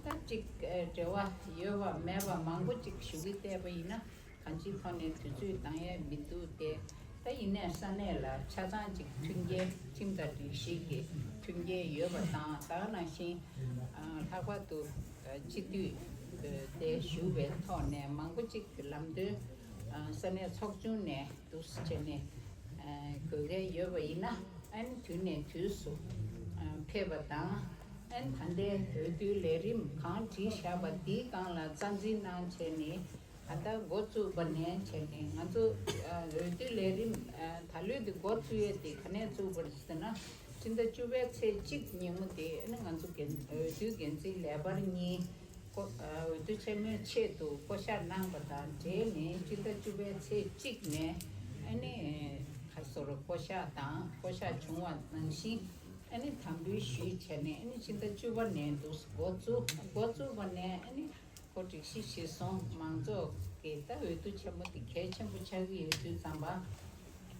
ད་ཅིག་འབྲེལ་བ་ཡོད་པ་མེད་པ་མང་པོ་ཅིག་ཞུ་གི་བལྟས་པ་ཡིན་ན། གང་ཅིའི་ཐོག་ནས་དུས་ཚོད་འདང་ཡས་མི་འདུག་སྟེ། ད་ཡིན་ནའི་ས་གནས་ལ་ཆ་ཚང་ཅིག་མཐུན་རྐྱེན་ཁྲིམས་དང་སྒྲིག་གཞི་གི་མཐུན་རྐྱེན་ཡོད་པ་དང་། ད་ག་ནང་བཞིན་ལྷག་པར་དུ་སྤྱི་འཐུས་དེ་ཞུགས་པའི་ཐོག་ནས་མང་པོ་ཅིག་གི་ལམ་སྟོན་ས་གནས་ཚོགས་ཆུང་ནས་འདུག་སེ་བྱས་ནས་དགོས་གལ་ཡོད་པ་ཡིན་ན། ཨ་ནི་དུས་ནས་དུས་སུ་ཕེབས་པ་དང་། ཨ་ནི་ད་ལྟའི་འོས་བསྡུའི་ལས་རིམ་གང་བྲིས་བཞག་པ་འདིའི་སྒང་ལ་རྩ་འཛིན་གནང་བྱས་ནས། ད་ལྟ་འགོ་བཙུགས་པ་ནས་བྱས་ནས་ང་ཚོ་འོས་བསྡུ་ལས་རིམ་ད་ལོའི་འདི་འགོ་བཙུགས་ཡས་དེ་ག་ནས་བཙུགས་པ་རེད་ཟེར་ན། ཕྱི་ཟླ་བཅུ་པའི་ཚེས་གཅིག་ཉིན་མོ་དེ་ཨ་ནི་ང་ཚོ་འགན་འོས་བསྡུ་འགན་འཛིན་ལས་འཕར་གཉིས་ཀོ་འོས་བསྡུ་ཆེན་མོའི་ཆེད་དུ་བསྐོ་གཞག་གནང་པ་དང་འབྲེལ་ནས། ཕྱི་ཟླ་བཅུ་པའི་ཚེས་གཅིག་ནས་ཨ་ནི་ཁ་སོར་བསྐོ་གཞག་དང་བསྐོ་གཞག་བྱུང་བ་ནང་བཞིན། ཨ་ནི་དམ་འབུལ་ཞུས་བྱས་ནས། ཨ་ནི་ཕྱི་ཟླ་བཅུ་པ་ནས་འདུག་འགོ་བཙུགས། འགོ་བཙུགས་པ་ནས་ཨ་ནི་ཁོ་སྒྲིག་གཞི་གཞིར་བཟུང་མང་ཚོགས་ཀྱི་ད་འོས་བསྡུ་ཆེན་མོ་འདི་གལ་ཆེན་པོ་ཆགས་ཀྱི་ཡོད་དུས་ཙམ་པ།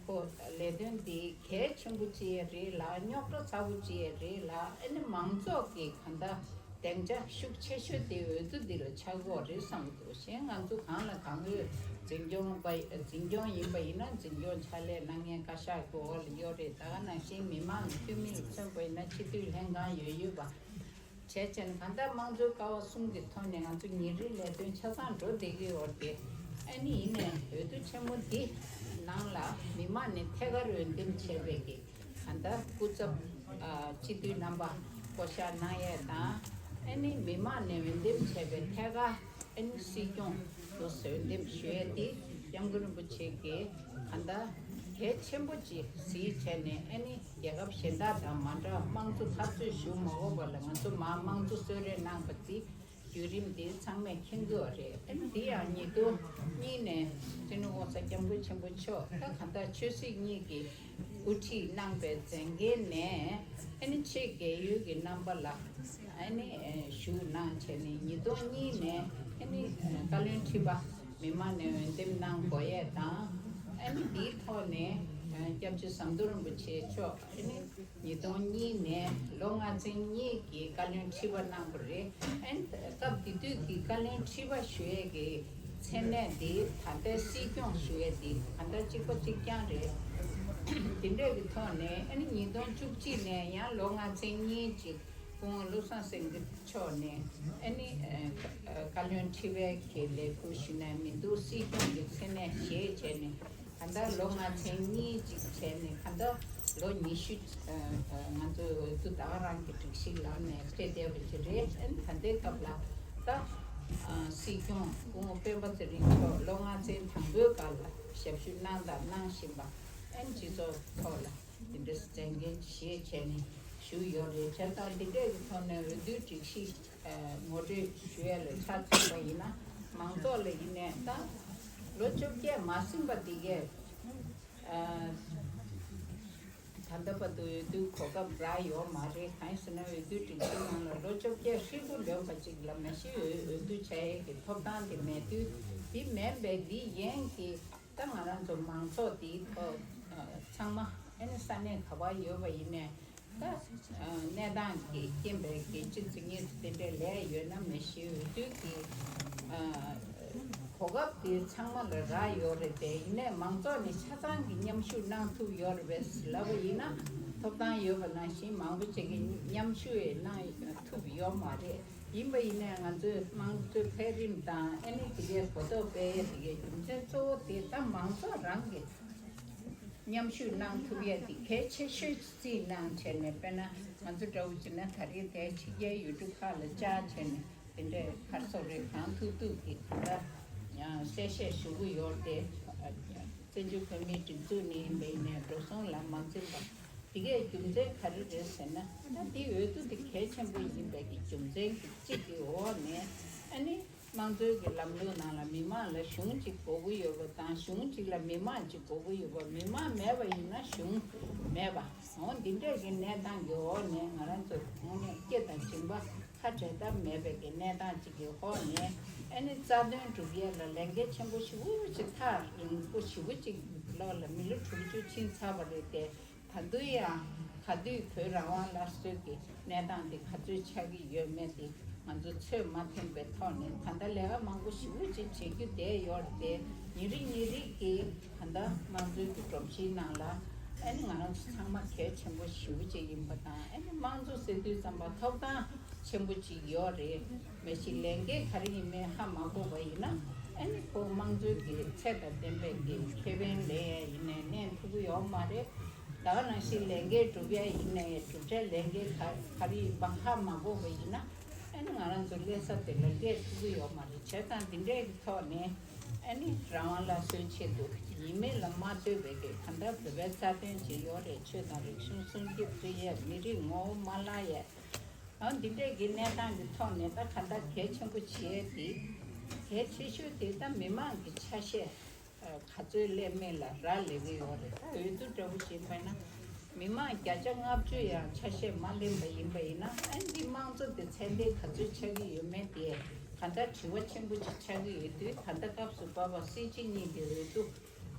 ཁོ་ལས་དོན་འདི་གལ་ཆེན་པོ་ཅིག་རེད་ལ། རྙོག་དྲ་ཚ་པོ་ཅིག་རེད་ལ། ཨ་ནི་མང་ཚོགས་ཀྱི་གང་ལྟར་སྡིངས་ཆ་ཤུགས་ཆེ་ཤོས་དེ་འོས་བསྡུ་འདི་ལ་ཆགས་ཀྱི་ཡོད་རེད་བསམ་གྱི་འདུག་གཞན་ང་ཚོ་གང་ལ་གང་འོས། འཛིན་སྐྱོང་པ་འཛིན་སྐྱོང་ཡིན་པ་ཡིན་ན་འཛིན་སྐྱོང་ཕྱག་ལས་གནང་མཁན་བཀའ་ཤག་གི་འོག་ལ་ཡོད་རེད། ད་ག་ནང་བཞིན་མི་མང་འཐུས་མི་ལ་མཚོན་པ་ཡིན་ན་སྤྱི་འཐུས་ལྷན་ཁང་ཡོད་ཡོད་པ། བྱས་ཙང་གང་ལྟར་དམངས་གཙོའི་ཀ་བ་གསུམ་གྱི་ཐོག་ནས་ང་ཚོ་ཉིན་རེའི་ལས་དོན་ཆ་ཚང་འགྲོ་བསྡད་ཀྱི་ཡོད་རེད། ཨ་ནི་ཡིན་ནའི་འོས་བསྡུ་ཆེན་མོ་འདི་ནང་ལ་མི་མང་ནས་ཐད་ཀར་འོས་འདེམས་བྱས་པའི་གི་གང་ལྟར་སྐུ་ཚབ་སྤྱི་འཐུས་རྣམ་པ་བསྐོ་གཞག་གནང་ཡས་དང་། ཨ་ནི་མི་མང་ནས་འོས་འདེམས་བྱས་པའི་ཐད་ཀར་ཨ་ནི་སྲིད་སྐྱོང་དུ་འོས་འདེམས་ཞུ་ཡས་དེ་སྐྱབས་མགོན་རིན་པོ་ཆེ་གིས་གང་ལྟར་གལ་ཆེན་པོ་ཅིག་གཟིགས་བྱས་ནས། ཨ་ནི་རྒྱལ་ཁབ་གཞན་དག་དང་མ་འདྲ་བ་དམངས་གཙོ་འཐབ་རྩོད་ཞུ་མ་དགོས་པ་ལ་ང་ཚོ་མར་དམངས་གཙོ་གསོལ་རས་གནང་པ་དེ་བརྒྱུད་རིམ་དེ་ཚང་མས་མཁྱེན་གྱི་ཡོད་རེད། ཨ་ནི་དེ་ཡང་ཉིས་སྟོང་གཉིས་ནས་སྤྱི་ནོར་༸གོང་ས་༸སྐྱབས་མགོན་ཆེན་པོ་མཆོག་ད་གང་ལྟར་ཆོས་སྲིད་གཉིས་ཀྱི་དབུ་ཁྲིད་གནང་པའི་མཛད་འགན་ནས། ཨ་ནི་ཆེས་རྒས་ཡོལ་གྱི་རྣམ་པ་ལ་ཨ་ནི་ཞུགས་གནང་བྱས་ནས། ཉིས་སྟོང་གཉིས་ནས་ཨ་ནི་བཀའ་བློན་ཁྲི་པ་མི་མང་ནས་འོས་འདེམས་གནང་དགོས་ཡས་དང་། ཨ་ནི་དེའི་ཐོག་ནས་སྐྱབས་རྗེ་ཟམ་གདོང་རིན་པོ་ཆེ་མཆོག་ཨ་ནི་ཉིས་སྟོང་གཉིས་ནས་ལོ་ལྔ་ཚན་གཉིས་ཀྱི་བཀའ་བློན་ཁྲི་པ་གནང་བ་རེད། ཨ་ནི་སྐབས་དེ་དུས་ཀྱི་བཀའ་བློན་ཁྲི་པ་ཞུ་ཡས་ཀྱི་མཚན་གནས་དེ་ད་ལྟའི་སྲིད་སྐྱོང་ཞུ་ཡས་དེ་གང་ལྟར་གཅིག་པ་གཅིག་རྐྱང་རེད། དེ་འདྲས་ཀྱི་ཐོག་ནས་ཨ་ནི་ཉིས་སྟོང་བཅུ་གཅིག་ནས་ཡང་ལོ་ལྔ་ཚན་གཉིས་ཅིག་སྐུ་ངོ་བློ་བཟང་སེང་གེ་མཆོག་ནས་ཨ་ནི་ཨ་བཀའ་བློན་ཁྲི་པའི་གི་ལས་ཁུར་ཞུས་ནས་མི་འདུག་སྲིད་སྐྱོང་གི་མཚན་གནས་བཞེས་བྱས་ནས། ད་ལྟ་ལོ་ལྔ་ཚན་གཉིས་ཅིག་བྱས་ནས། ད་ལྟ་ལོ་ཉི་ཤུ་ང་ཚོའི་འོས་བསྡུ་ད་ག་རང་གི་སྒྲིག་གཞི་ལམ་ནས་སྤྲད་བསྡད་པ་ཅིག་རེད། ཨ་ནི་ད་ལྟའི་སྐབས་ལ་ད་སྲིད་སྐྱོང་སྐུ་ངོ་སྤེན་པ་ཚེ་རིང་མཆོག་ལོ་ལྔ་ཚན་དང་པོའི་སྐབས་ལ་ཞབས་ཞུ་གནང་དང་གནང་བཞིན་པ། ཨ་ནི་སྤྱི་ཚོགས་ཐོག་ལ་འདི་འདྲ་མཛད་འགན་བཞེས་བྱས་ནས་བཞུགས་ཡོད་རེད། བྱས་ཙང་འདི་འདྲས་ཀྱི་ཐོག་ནས་འོས་བསྡུའི་སྒྲིག་གཞི་ངོ་སྤྲོད་ཞུ་ཡས་ལ་ཆ་མཚོན་པ་ཡིན་ན། མང་ཚོགས་ལ་ཡིན་ནའི་ད་ལོ་བཅོ་བརྒྱད་མ་ཟིན་པ་འདི་གས་ད་ལྟ་བར་དུ་འོས་བསྡུའི་གོ་སྐབས་རག་ཡོད་མ་རེད། གང་ཡིན་ཟེར་ན་འོས་བསྡུའི་སྒྲིག་གཞིའི་ནང་ལ་ལོ་བཅོ་བརྒྱད་ཧྲིལ་པོ་ལོན་པ་ཅིག་ལ་མ་གཞི་འོས་འོས་བསྡུ་བྱ་ཡས་ཀྱི་ཐོབ་ཐང་དེ་མེད་དུས། འདི་མིན་པའི་འདི་ཡན་གྱི་ད་ང་རང་ཚོ་མང་ཚོགས་འདིའི་ཐོག་ཚང་མ་ཨ་ནི་ས་གནས་ག་པར་ཡོད་པ་ཡིན་ནའི། ད་གནས་སྟངས་ཀྱི་རྐྱེན་པས་གི་གཅིག་ཙམ་གཉིས་ཙམ་དེ་འདྲའི་ལས་ཡོད་ན་མ་གཞི་འོས་བསྡུ་གི་གོ་སྐབས་དེ་ཚང་མ་ལ་རག་ཡོད་རེད་དེ། ཡིན་ནའི་མང་ཚོགས་ནས་ཆ་ཚང་གི་མཉམ་ཞུགས་གནང་ཐུབ་ཡོད་རེད་པས་ལབ་པ་ཡིན་ན། ཐོབ་ཐང་ཡོད་པ་ནང་བཞིན་མང་པོ་ཅིག་གིས་མཉམ་ཞུགས་གནང་ཐུབ་ཡོད་མ་རེད། ཡིན་པ་ཡིན་ནའི་ང་ཚོས་དམངས་གཙོའི་འཕེལ་རིམ་དང་ཨ་ནི་དེ་གའི་གོ་རྟོགས་སྤེལ་ཡས་དེ་གའི་རྒྱུ་མཚན་གཙོ་བོ་དེ་ད་མང་ཚོགས་རང་གི་ མཉམ་ཞུགས་གནང་ཐུབ་ཡས་དེ་གལ་ཆེ་ཤོས་རྩིས་གནང་བྱས་ནས། དཔེར་ན་ང་ཚོ་འདྲ་བོ་བྱས་ན་ད་རེས་དེ་ཕྱི་རྒྱལ་ཡུལ་གྲུ་ཁག་ལ་བཅར་བྱས་ནས་དེ་འདྲའི་ག་རེ་ཟེར་དགོས་རེད། གང་ཐུབ་ཐུབ་ཀྱིས་གང་ལྟར་གསལ་བཤད་ཞུ་གི་ཡོད་རེད་དེ། བཙན་བྱོལ་བོད་མིའི་སྒྲིག་འཛུགས་ནས་ཡིན་པ་ཡིན་ནའི་འགྲོ་སོང་ལ་མ་འཛེམས་པ། དེ་གའི་རྒྱུ་མཚན་ག་རེ་རེད་ཟེར་ན། ད་དེ་འོས་བསྡུ་དེ་གལ་ཆེན་པོ་ཡིན་པའི་གི་རྒྱུ་མཚན་གཅིག་གི་འོག་ནས། ཨ་ནི་དམངས་གཙོའི་གི་ལམ་ལུགས་ནང་ལ་མི་མང་ལ་གཞུང་གཅིག་དགོས་ཀྱི་ཡོད་པ་དང་། གཞུང་གཅིག་ལ་མི་མང་གཅིག་དགོས་ཀྱི་ཡོད་པ། མི་མང་མེད་པ་ཡིན་ན་གཞུང་མེད་པ། འོ་འདི་འདྲས་ཀྱི་གནས་སྟངས་ཀྱི་འོག་ནས་ང་རང་ཚོ་དངོས་གནས་སྐྱེ་དང་འཇིམ་པ་ཁ་བྲལ་ཐབས་མེད་པའི་གི་གནས་སྟངས་ཅིག་གི་འོག་ནས། ཨ་ནི་རྩ་དོན་སྒྲུབ་ཡས་ལ་ལས་འགན་ཆེན་པོ་ཞེ་པོ་ཅིག་ཐག་རིང་པོ་ཞེ་པོ་ཅིག་ལོག་ལ་མི་ལོ་དྲུག་ཅུ་ཕྱིན་ཚར་བ་རེད་དེ། ད་དུང་ཡང་ག་དུས་བོད་རང་དབང་སླར་གསོའི་གི་གནས་སྟངས་དེ་ག་ཚོད་ཆགས་ཀྱི་ཡོད་མེད་དེ་ང་ཚོ་ཚོད་མ་ཐེངས་པའི་ཐོག་ནས། ད་ལྟ་ལས་ཀ་མང་པོ་ཞེ་པོ་ཅིག་བྱེད་རྒྱུ་བསྡད་ཡོད་རེད་དེ། ཉིན་རེ་ཉིན་རེ་གི་ད་ལྟ་དམངས་གཙོའི་གི་སྒྲོམ་གཞིའི་ནང་ལ་ཨ་ནི་ང་རང་ཚོ་ཚང་མ་གལ་ཆེན་པོ་ཞེ་པོ་ཅིག་ཡིན་པ་དང་། ཨ་ནི་དམངས་གཙོ་ཟེར་དུས་ཙམ་པ་ཐོབ་ཐང་ཆེན་པོ་ཅིག་ཡོད་རེད། མ་གཞི་ལས་འགན་ག་རེ་ཡིན་མིན་ཧ་མ་གོ་བ་ཡིན་ན། ཨ་ནི་ཁོ་དམངས་གཙོའི་གི་ཚད་དང་ལྡན་པའི་གི་ཁེ་ཕན་ལེན་ཡ་ཡིན་ནའི་ལེན་ཐུབ་ཀྱི་ཡོད་མ་རེད། ད་ག་ནང་བཞིན་ལས་འགན་སྒྲུབ་ཡ་ཡིན་ནའི་གྲུབ་འབྲས་ལས་འགན་ག་ག་རེ་ཡིན་པ་ཧ་མ་གོ་བ་ཡིན་ན། ཨ་ནི་ང་རང་ཚོ་སླེབས་ས་དེ་ལ་སླེབས་ཐུབ་ཀྱི་ཡོད་མ་རེད། བྱས་ཙང་འདི་འདྲའི་གི་ཐོག་ནས་ཨ་ནི་རང་དབང་སླར་གསོའི་ཆེད་དུ་ཡིན་མིན་ལ་མ་ལྟོས་པའི་གི་གང་ལྟར་བོད་པའི་རྩ་དོན་ཅིག་ཡོད་རེད། ཆོས་དང་རིག་གཞུང་སྲུང་སྐྱོབ་བྱེད་ཡས། མི་རིགས་ངོ་བོ་མ་བརླག་ཡས། ཨ་འདི་འདྲས་ཀྱི་གནས་སྟངས་ཀྱི་ཐོག་ནས་ད་ག་འདྲ་གལ་ཆེན་པོ་བྱེད་ཡས་དེ། གལ་ཆེ་ཤོས་དེ་ད་མི་མང་གི་ཆ་ཤས་ག་ཚོད་སླེབས་མིན་ལ་རག་ལས་ཀྱི་ཡོད་རེད། ད་འོས་བསྡུ་འདྲ་བོ་བྱེད་པ་ཡིན་ན། མི་མང་བརྒྱ་ཆ་ལྔ་བཅུ་ཡང་ཆ་ཤས་མ་ལེན་པ་ཡིན་པ་ཡིན་ན། ཨ་འདི་དམངས་གཙོ་དེ་ཚད་ལྡན་ག་ཚོད་ཆགས་ཀྱི་ཡོད་མེད་དེ་ག་འདྲ་དྲི་བ་ཆེན་པོ་ཅིག་ཆགས་ཀྱི་ཡོད་དུས། ད་ལྟ་སྐབས་སུ་བབས་པ་སྲིད་སྤྱི་གཉིས་ཀྱི་འོས་བསྡུ་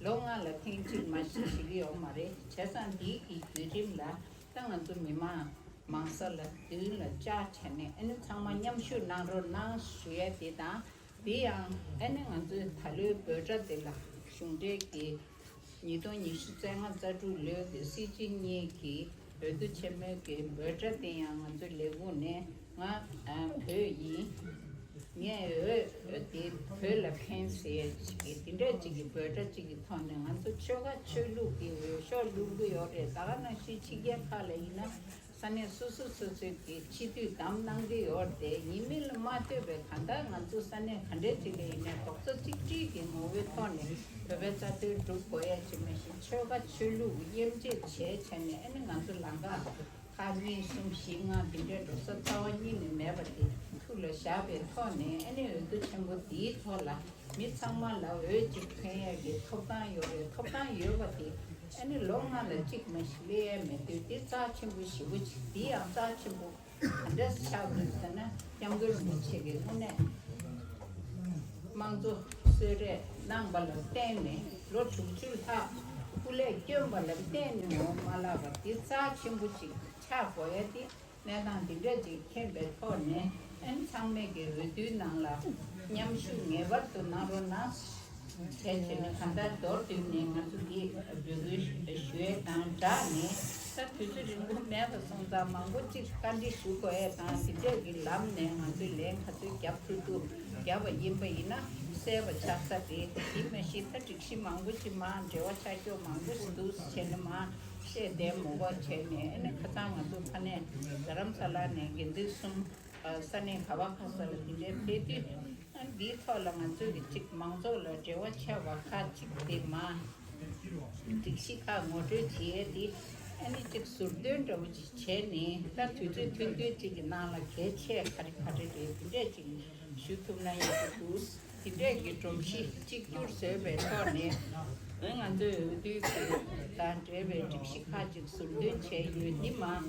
ལོ་ལྔ་ལ་ཐེངས་གཅིག་མ་གཏོགས་བྱེད་ཀྱི་ཡོད་མ་རེད། བྱས་ཙང་འདིའི་གི་བརྒྱུད་རིམ་ལ་ད་ང་ཚོ་མི་མང་མང་ས་ལ་མདུན་ལ་བཅར་བྱས་ནས་ཨ་ནི་ཚང་མ་མཉམ་ཞུགས་གནང་རོགས་གནང་ཞུ་ཡས་དེ་དང་། དེ་ཡང་ཨ་ནི་ང་ཚོའི་ད་ལོའི་འབོད་སྒྲ་དེ་ལ་གཞུང་འབྲེལ་གྱི་ཉིས་སྟོང་ཉི་ཤུ་རྩ་ལྔ་རྩ་དྲུག་ལོའི་གི་སྲིད་སྤྱི་གཉིས་ཀྱི་འོས་བསྡུ་ཆེན་མོའི་གི་འབོད་སྒྲ་དེ་ཡང་ང་ཚོའི་ལས་ཁུངས་ནས། ང་ཨ་བོད་ཡིན། ངས་འོས་དེ་བོད་ལ་འཕེན་ཟེར་ཅིག་གི་དེ་འདྲ་ཅིག་གི་འབོད་སྒྲ་ཅིག་གི་ཐོག་ནས། ང་ཚོ་ཆོལ་ཁ་ཆོས་ལུགས་ཀྱི་འོས་ཤོག་བླུག་གི་ཡོད་རེད། ད་ག་ནང་བཞིན་ཕྱི་རྒྱལ་ཁག་ལ་ཡིན་ན་ས་གནས་སོ་སོ་སོ་སོའི་གི་སྤྱི་འཐུས་བདམས་གནང་གི་ཡོད་རེད། ཡིན་མིན་ལ་མ་ལྟོས་པའི་གང་ལྟར་ང་ཚོ་ས་གནས་ག་འདྲས་ཅིག་ལ་ཡིན་ནའི་རྡོག་རྩ་གཅིག་སྒྲིལ་གྱི་ངོ་བོའི་ཐོག་ནས་བོད་པའི་རྩ་དོན་སྒྲུབ་དགོས་ཡ་ཅིག་མ་གཞི་ཆོལ་ཁ་ཆོས་ལུགས་དབྱེ་འབྱེད་བྱས་བྱས་ནས། ཨ་ནི་ང་ཚོ་ལམ་ཁ་ཁག་གཉིས་གསུམ་བཞི་ལྔ་འདི་འདྲའི་འགྲོ་ས་རྩ་བ་ཉིད་ནས་མེད་པ་དེ་ཐུགས་ལ་བཞག་པའི་ཐོག་ནས། ཨ་ནི་འོས་བསྡུ་ཆེན་པོ་འདིའི་ཐོག་ལ་མི་ཚང་མ་ལ་འོས་གཅིག་འཕེན་ཡས་ཀྱི་ཐོབ་ཐང་ཡོད་རེད། ཐོབ་ཐང་ཡོད་པ་དེ་ཨ་ནི་ལོ་ལྔ་ལ་གཅིག་མ་གཏོགས་སླེབས་ཡས་མེད་དུས། དེ་རྩ་ཆེན་པོ་ཞེ་པོ་ཅིག་འདི་ཡང་རྩ་ཆེན་པོ་ག་འདྲས་ཆགས་འདུག་ཟེར་ན། སྐྱབས་མགོན་རིན་པོ་ཆེ་གིས་དངོས་གནས་དམངས་གཙོ་གསོལ་རས་གནང་བ་ལ་བརྟེན་ནས། ལོ་དྲུག་ཅུ་ལྷག་སྐུ་ལས་བསྐྱོན་པ་ལ་བརྟེན་ནས་ངོ་མ་བརླག་པ་དེ་རྩ་ཆེན་པོ་ཅིག་ཆགས་དགོས་ཡ་དེ། གནས་སྟངས་འདི་འདྲ་ཅིག་མཁྱེན་པའི་ཐོག་ནས། ཨ་ནི་ཚང་མས་ཀྱི་འོས་བསྡུའི་ནང་ལ་མཉམ་ཞུགས་ངེས་པར་དུ་གནང་རོགས་གནང་བྱས་བྱས་ནས། གང་ལྟར་མདོར་བསྡུས་ནས་ང་ཚོ་འདི་འབོད་སྐུལ་ཞུ་ཡས་དང་སྦྲགས་ནས། ད་དུས་ཚོད་རིང་པོ་མེད་པ་སོང་ཙང་། མང་པོ་ཅིག་བཀའ་འདྲི་ཞུ་དགོས་ཡས་དང་། འདི་འདྲས་ཀྱི་ལམ་ནས་ང་ཚོས་ལན་ག་ཚོད་རྒྱབ་ཐུབ་ཐུབ་རྒྱབ་པ་ཡིན་པ་ཡིན་ན་གསལ་པོ་ཆགས་ས་རེད། དེ་མ་གཞི་ད་སྒྲིག་གཞི་མང་པོ་ཅིག་མར་འབྲེལ་བ་ཆགས་ཀྱོག་མང་པོ་ཞིག་འདུག་བྱས་ནས་མར་བཤད་བསྡད་མི་དགོས་བྱས་ནས། ཨ་ནི་ཁ་སང་ང་ཚོ་ཕ་ནས་རྡ་རམ་ས་ལ་ནས་དགེ་འདུན་གསུམ་ས་གནས་ག་བ་ག་ས་ལ་འདི་འདྲའི་ཕེབས་དུས། ཨ་འདིའི་ཐོག་ལ་ང་ཚོས་ཀྱི་གཅིག་མང་ཚོགས་ལ་འབྲེལ་བ་ཆེ་བ་ཁག་གཅིག་དེ་མར་སྒྲིག་གཞི་ཁག་ངོ་སྤྲོད་བྱེད་ཡས་དེ། ཨ་ནི་གཅིག་ཟུར་འདོན་འདྲ་བོ་ཅིག་བྱས་ནས། ད་དུས་ཚོད་ཐུང་ཐུང་ཅིག་གི་ནང་ལ་གལ་ཆེ་ག་རེ་ག་རེ་རེད། དེ་འདྲས་ཅིག་ཞུ་ཐུབ་ན་ཡག་པོ་འདུག་དེ་འདྲས་ཀྱི་སྒྲོམ་གཞི་གཅིག་གྱུར་བཟོས་པའི་ཐོག་ནས། ང་ཚོའི་འོས་བསྡུའི་དང་འབྲེལ་བའི་སྒྲིག་གཞི་ཁག་ཅིག་ཟུར་འདོན་བྱས་ཡོད། འདི་མར་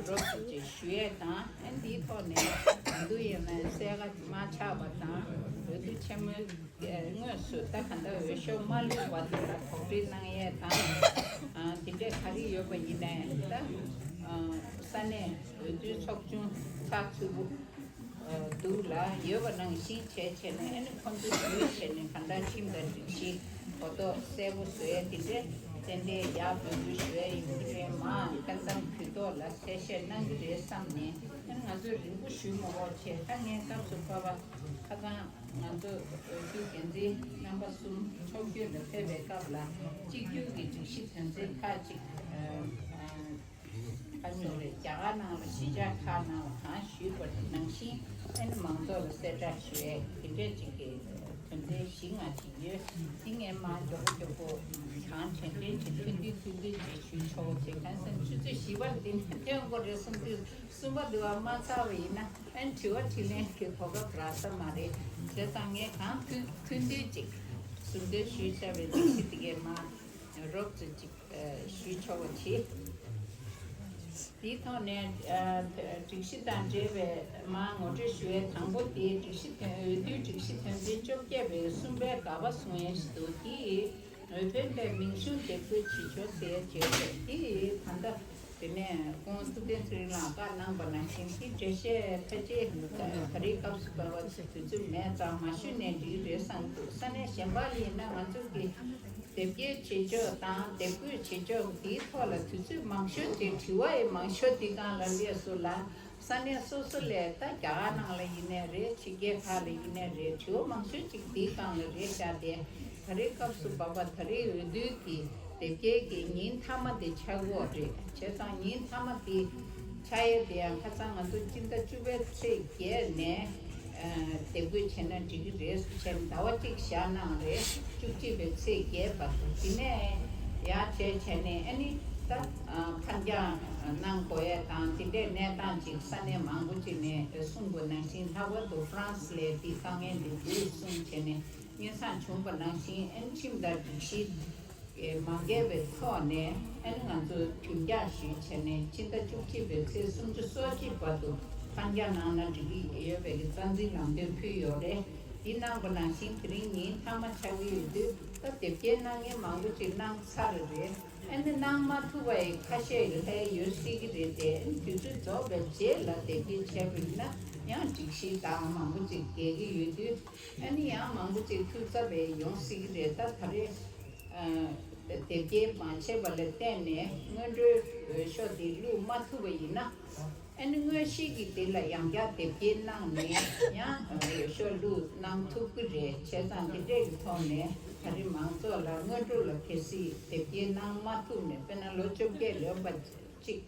རོབ་ཙམ་ཅིག་ཞུ་ཡས་དང་། ཨ་འདིའི་ཐོག་ནས་ད་དུང་ཡང་ན་གསལ་ཁ་མ་ཆགས་པ་དང་། འོས་བསྡུ་ཆེན་མོའི་དངོས་སུ་ད་ག་འདྲ་འོས་ཤོག་མ་བླུགས་པ་དེ་ལ་གོ་སྒྲིག་གནང་ཡས་དང་། ཨ་དེ་འདྲས་ག་རེ་ཡོད་པ་ཡིན་ནའི་ད་ཨ་ས་གནས་འོས་བསྡུའི་ཚོགས་ཆུང་ཚགས་ཚུད་པོ་འདུག་ལ། ཡོད་པ་ནང་བཞིན་བྱས་བྱས་ནས། ཨ་ནི་ཁོང་ཚོ་ཞུས་བྱས་ནས་ག་འདྲ་ཁྲིམས་དང་སྒྲིག་གཞི་གོ་རྟོགས་གསལ་པོ་བཟོ་ཡས་དེ་འདྲས་ཏན་ཏན་ཡག་འབོད་སྐུལ་ཞུ་ཡས་ཡོང་གི་རེད། མར་ཀན་ཐང་གུས་ཐོག་ལ་གསལ་བཤད་གནང་གི་རེད་བསམ་ནས། ང་ཚོས་རིང་པོ་ཞུས་མ་དགོས་བྱས། ད་ངས་སྐབས་སུ་བབ་པ་ཁ་སང་ང་ཚོ་འོས་བསྡུ་འགན་འཛིན་རྣམ་པ་གསུམ་ཕྱོགས་བསྐྱོད་ལ་ཕེབས་པའི་སྐབས་ལ། གཅིག་གྱུར་གྱི་སྒྲིག་གཞི་དོན་ཚན་ཁག་ཅིག་ཨ་ཨ་ཁ་ཉོ་རེད། རྒྱ་གར་ནང་ལ་གཞིས་ཆགས་ཁག་ནང་ལ་གང་ཞུས་པ་ནང་བཞིན། ཨ་ནི་མང་ཚོགས་ལ་གསལ་བསྒྲགས་ཞུ་ཡས་དེ་འདྲས་ཅིག་གི་དོན་ཚན་བཞི་ལྔ་ཅིག་ཡོད། དེ་ངས་མར་མགྱོགས་པོ་མགྱོགས་པོ་གང་དྲན་དྲན་བྱས། ཐུང་ཐུང་ཐུང་ཐུང་ཅིག་ཞུས་ཆོག་ཅེས། གང་ཟེར་ན་ཆུ་ཚོད་བཞི་པར་འདི་ནས་ཐོན་དགོས་རེད་གསུངས་དུས། གསུམ་པ་འདི་བ་མ་ཚར་བ་ཡིན་ན། ཨན་དྲི་བ་དྲིས་ལན་གྱི་གོ་སྐབས་རག་ས་མ་རེད། བྱས་ཙང་ངས་གང་ཐུབ་ཐུབ་འདོད་ཅིག་ཟུར་འདོན་ཞུས་བྱས་པའི་ལས་གཞི་དེ་གའི་མ་རོབ་ཙམ་ཅིག་ཞུས་ཆོག་པ་བྱེད། དེའི་ཐོག་ནས་ཨ་སྒྲིག་གཞི་དང་འབྲེལ་བའི་མ་ངོ་སྤྲོད་ཞུ་ཡས་དང་པོ་དེ། སྒྲིག་གཞི་དོན་འོས་བསྡུའི་སྒྲིག་གཞི་དོན་ཚན་བཅོ་བརྒྱད་པའི་གསུམ་པའི་ག་པ་བཟུང་ཡས་ཞིག་འདུག་དེ་འོས་འཕེན་པའི་མིང་གཞུང་དེབ་འགོད་བྱེད་ཕྱོགས་ཟེར་བྱས་ཏེ། དེ་ད་ལྟ་དེ་ནས་སྐུ་ངོ་ཐུབ་བསྟན་ཚེ་རིང་ལགས་བཀའ་གནང་པ་ནང་བཞིན། དེ་འགྲེལ་བཤད་ཕལ་ཆེར་ད་རེས་སྐབས་སུ་བབ་པ་དུས་ཚོད་མེད་ཙང་མ་ཞུས་ནས་འགྲིག་རེད་བསམ་འདུག་ས་གནས་གཞན་པ་ལ་ཡིན་ན་ང་ཚོ་གི་དེབ་སྐྱེལ་བྱེད་ཕྱོགས་དང་དེབ་འགོད་བྱེད་ཕྱོགས་དེའི་ཐོག་ལ་དུས་ཚོད་མང་ཤོས་དེ། དྲི་བ་ཡི་མང་ཤོས་དེ་སྒང་ལ་སླེབས་སོང་ལ། ས་གནས་སོ་སོ་ལས། ད་རྒྱ་གར་ནང་ལ་ཡིན་ནའི་རེད། ཕྱི་རྒྱལ་ཁག་ལ་ཡིན་ནའི་རེད། དྲི་བ་མང་ཤོས་ཅིག་འདིའི་སྒང་ལ་རེད་ཤག་དེ་ད་རེས་སྐབས་སུ་བབ་པ་ད་རེས་འོས་བསྡུ་གི་དེབ་སྐྱེལ་གྱི་ཉིན་མཐའ་མ་དེ་ཆགས་ཀྱི་ཡོད་རེད། བྱས་ཙང་ཉིན་མཐའ་མ་དེ་ཆགས་ཡས་དེ་ཡང་ཁ་སང་ང་ཚོ་སྤྱི་ཟླ་བཅུ་པའི་ཚེས་བརྒྱད་ནས་ཨ་དེབ་འགོད་བྱས་ན་འགྲིག་གི་རེད་བྱས་ནས་ཟླ་བ་གཅིག་བཞག་གནང་རེད། བཅུ་གཅིག་པའི་ཚེས་བརྒྱད་བར་དུ། དེ་ནས་ཡར་བྱས་བྱས་ནས་ཨ་ནི་ད་ཨ་ཕར་འགྱངས་གནང་དགོས་ཡས་དང་དེ་འདྲའི་གནས་སྟངས་ཅིག་ས་གནས་མང་པོ་ཅིག་ནས་གསུངས་པ་ནང་བཞིན། ལྷག་པར་དུ་ཧྥ་རན་སི་ལ་དེའི་དཀའ་ངལ་འདི་འདུག་གསུངས་བྱས་ནས་སྙན་སེང་བྱུང་བ་ནང་བཞིན། ཨ་ནི་ཁྲིམས་དང་སྒྲིག་གཞི་མ་འགལ་བའི་ཐོག་ནས་ཨ་ནི་ང་ཚོ་དུས་འགྱངས་ཞུས་བྱས་ནས་ཕྱི་ཟླ་བཅུ་གཅིག་པའི་ཚེས་སུམ་ཅུ་སོ་གཅིག་བར་དུ་ཕར་འགྱངས་གནང་ན་འགྲིག་གི་ཡོད་པའི་གི་རྩ་འཛིན་ལམ་སྟོན་ཕུལ་ཡོད་རེད། འདི་གནང་པ་ནང་བཞིན་དེ་རིང་ཉིན་མཐའ་མ་ཆགས་ཀྱི་ཡོད་དུས། ད་དེབ་སྐྱེལ་གནང་མཁན་མང་པོ་ཅིག་གནང་ཚར་རེད། ཨ་ནི་གནང་མ་ཐུབ་པ་ཡི་ཁ་ཤས་ལྷག་ཡོད་སྲིད་ཀྱི་རེད་དེ། ཨ་ནི་དུས་ཚོད་རྫོགས་པའི་རྗེས་ལ་དེབ་སྐྱེལ་བྱས་པ་ཡིན་ན་ཡང་སྒྲིག་གཞི་དང་མང་པོ་ཅིག་འགལ་གྱི་ཡོད་དུས། ཨ་ནི་ཡང་མང་པོ་ཅིག་ཐུགས་འཚབ་པའི་ཡོང་སྲིད་ཀྱི་རེད། ད་ད་རེས་ཨ་དེབ་སྐྱེལ་མ་བྱས་པ་ལ་བརྟེན་ནས་སྔོན་འགྲོའི་འོས་ཤོག་འདི་བླུགས་མ་ཐུབ་པ་ཡིན་ན། ཨ་ནི་དངོས་གཞི་གི་དེ་ལ་ཡང་བསྐྱར་དེབ་སྐྱེལ་གནང་ནས་ཡང་འོས་ཤོག་བླུགས་གནང་ཐུབ་ཀྱི་རེད། བྱས་ཙང་དེ་འདྲས་ཀྱི་ཐོག་ནས་ད་རེས་མང་ཚོགས་ལ་སྔོན་འགྲོ་ལ་གལ་སྲིད་དེབ་སྐྱེལ་གནང་མ་ཐུབ་ནས། དཔེར་ན་ལོ་བཅོ་བརྒྱད་ལོན་པ་གཅིག་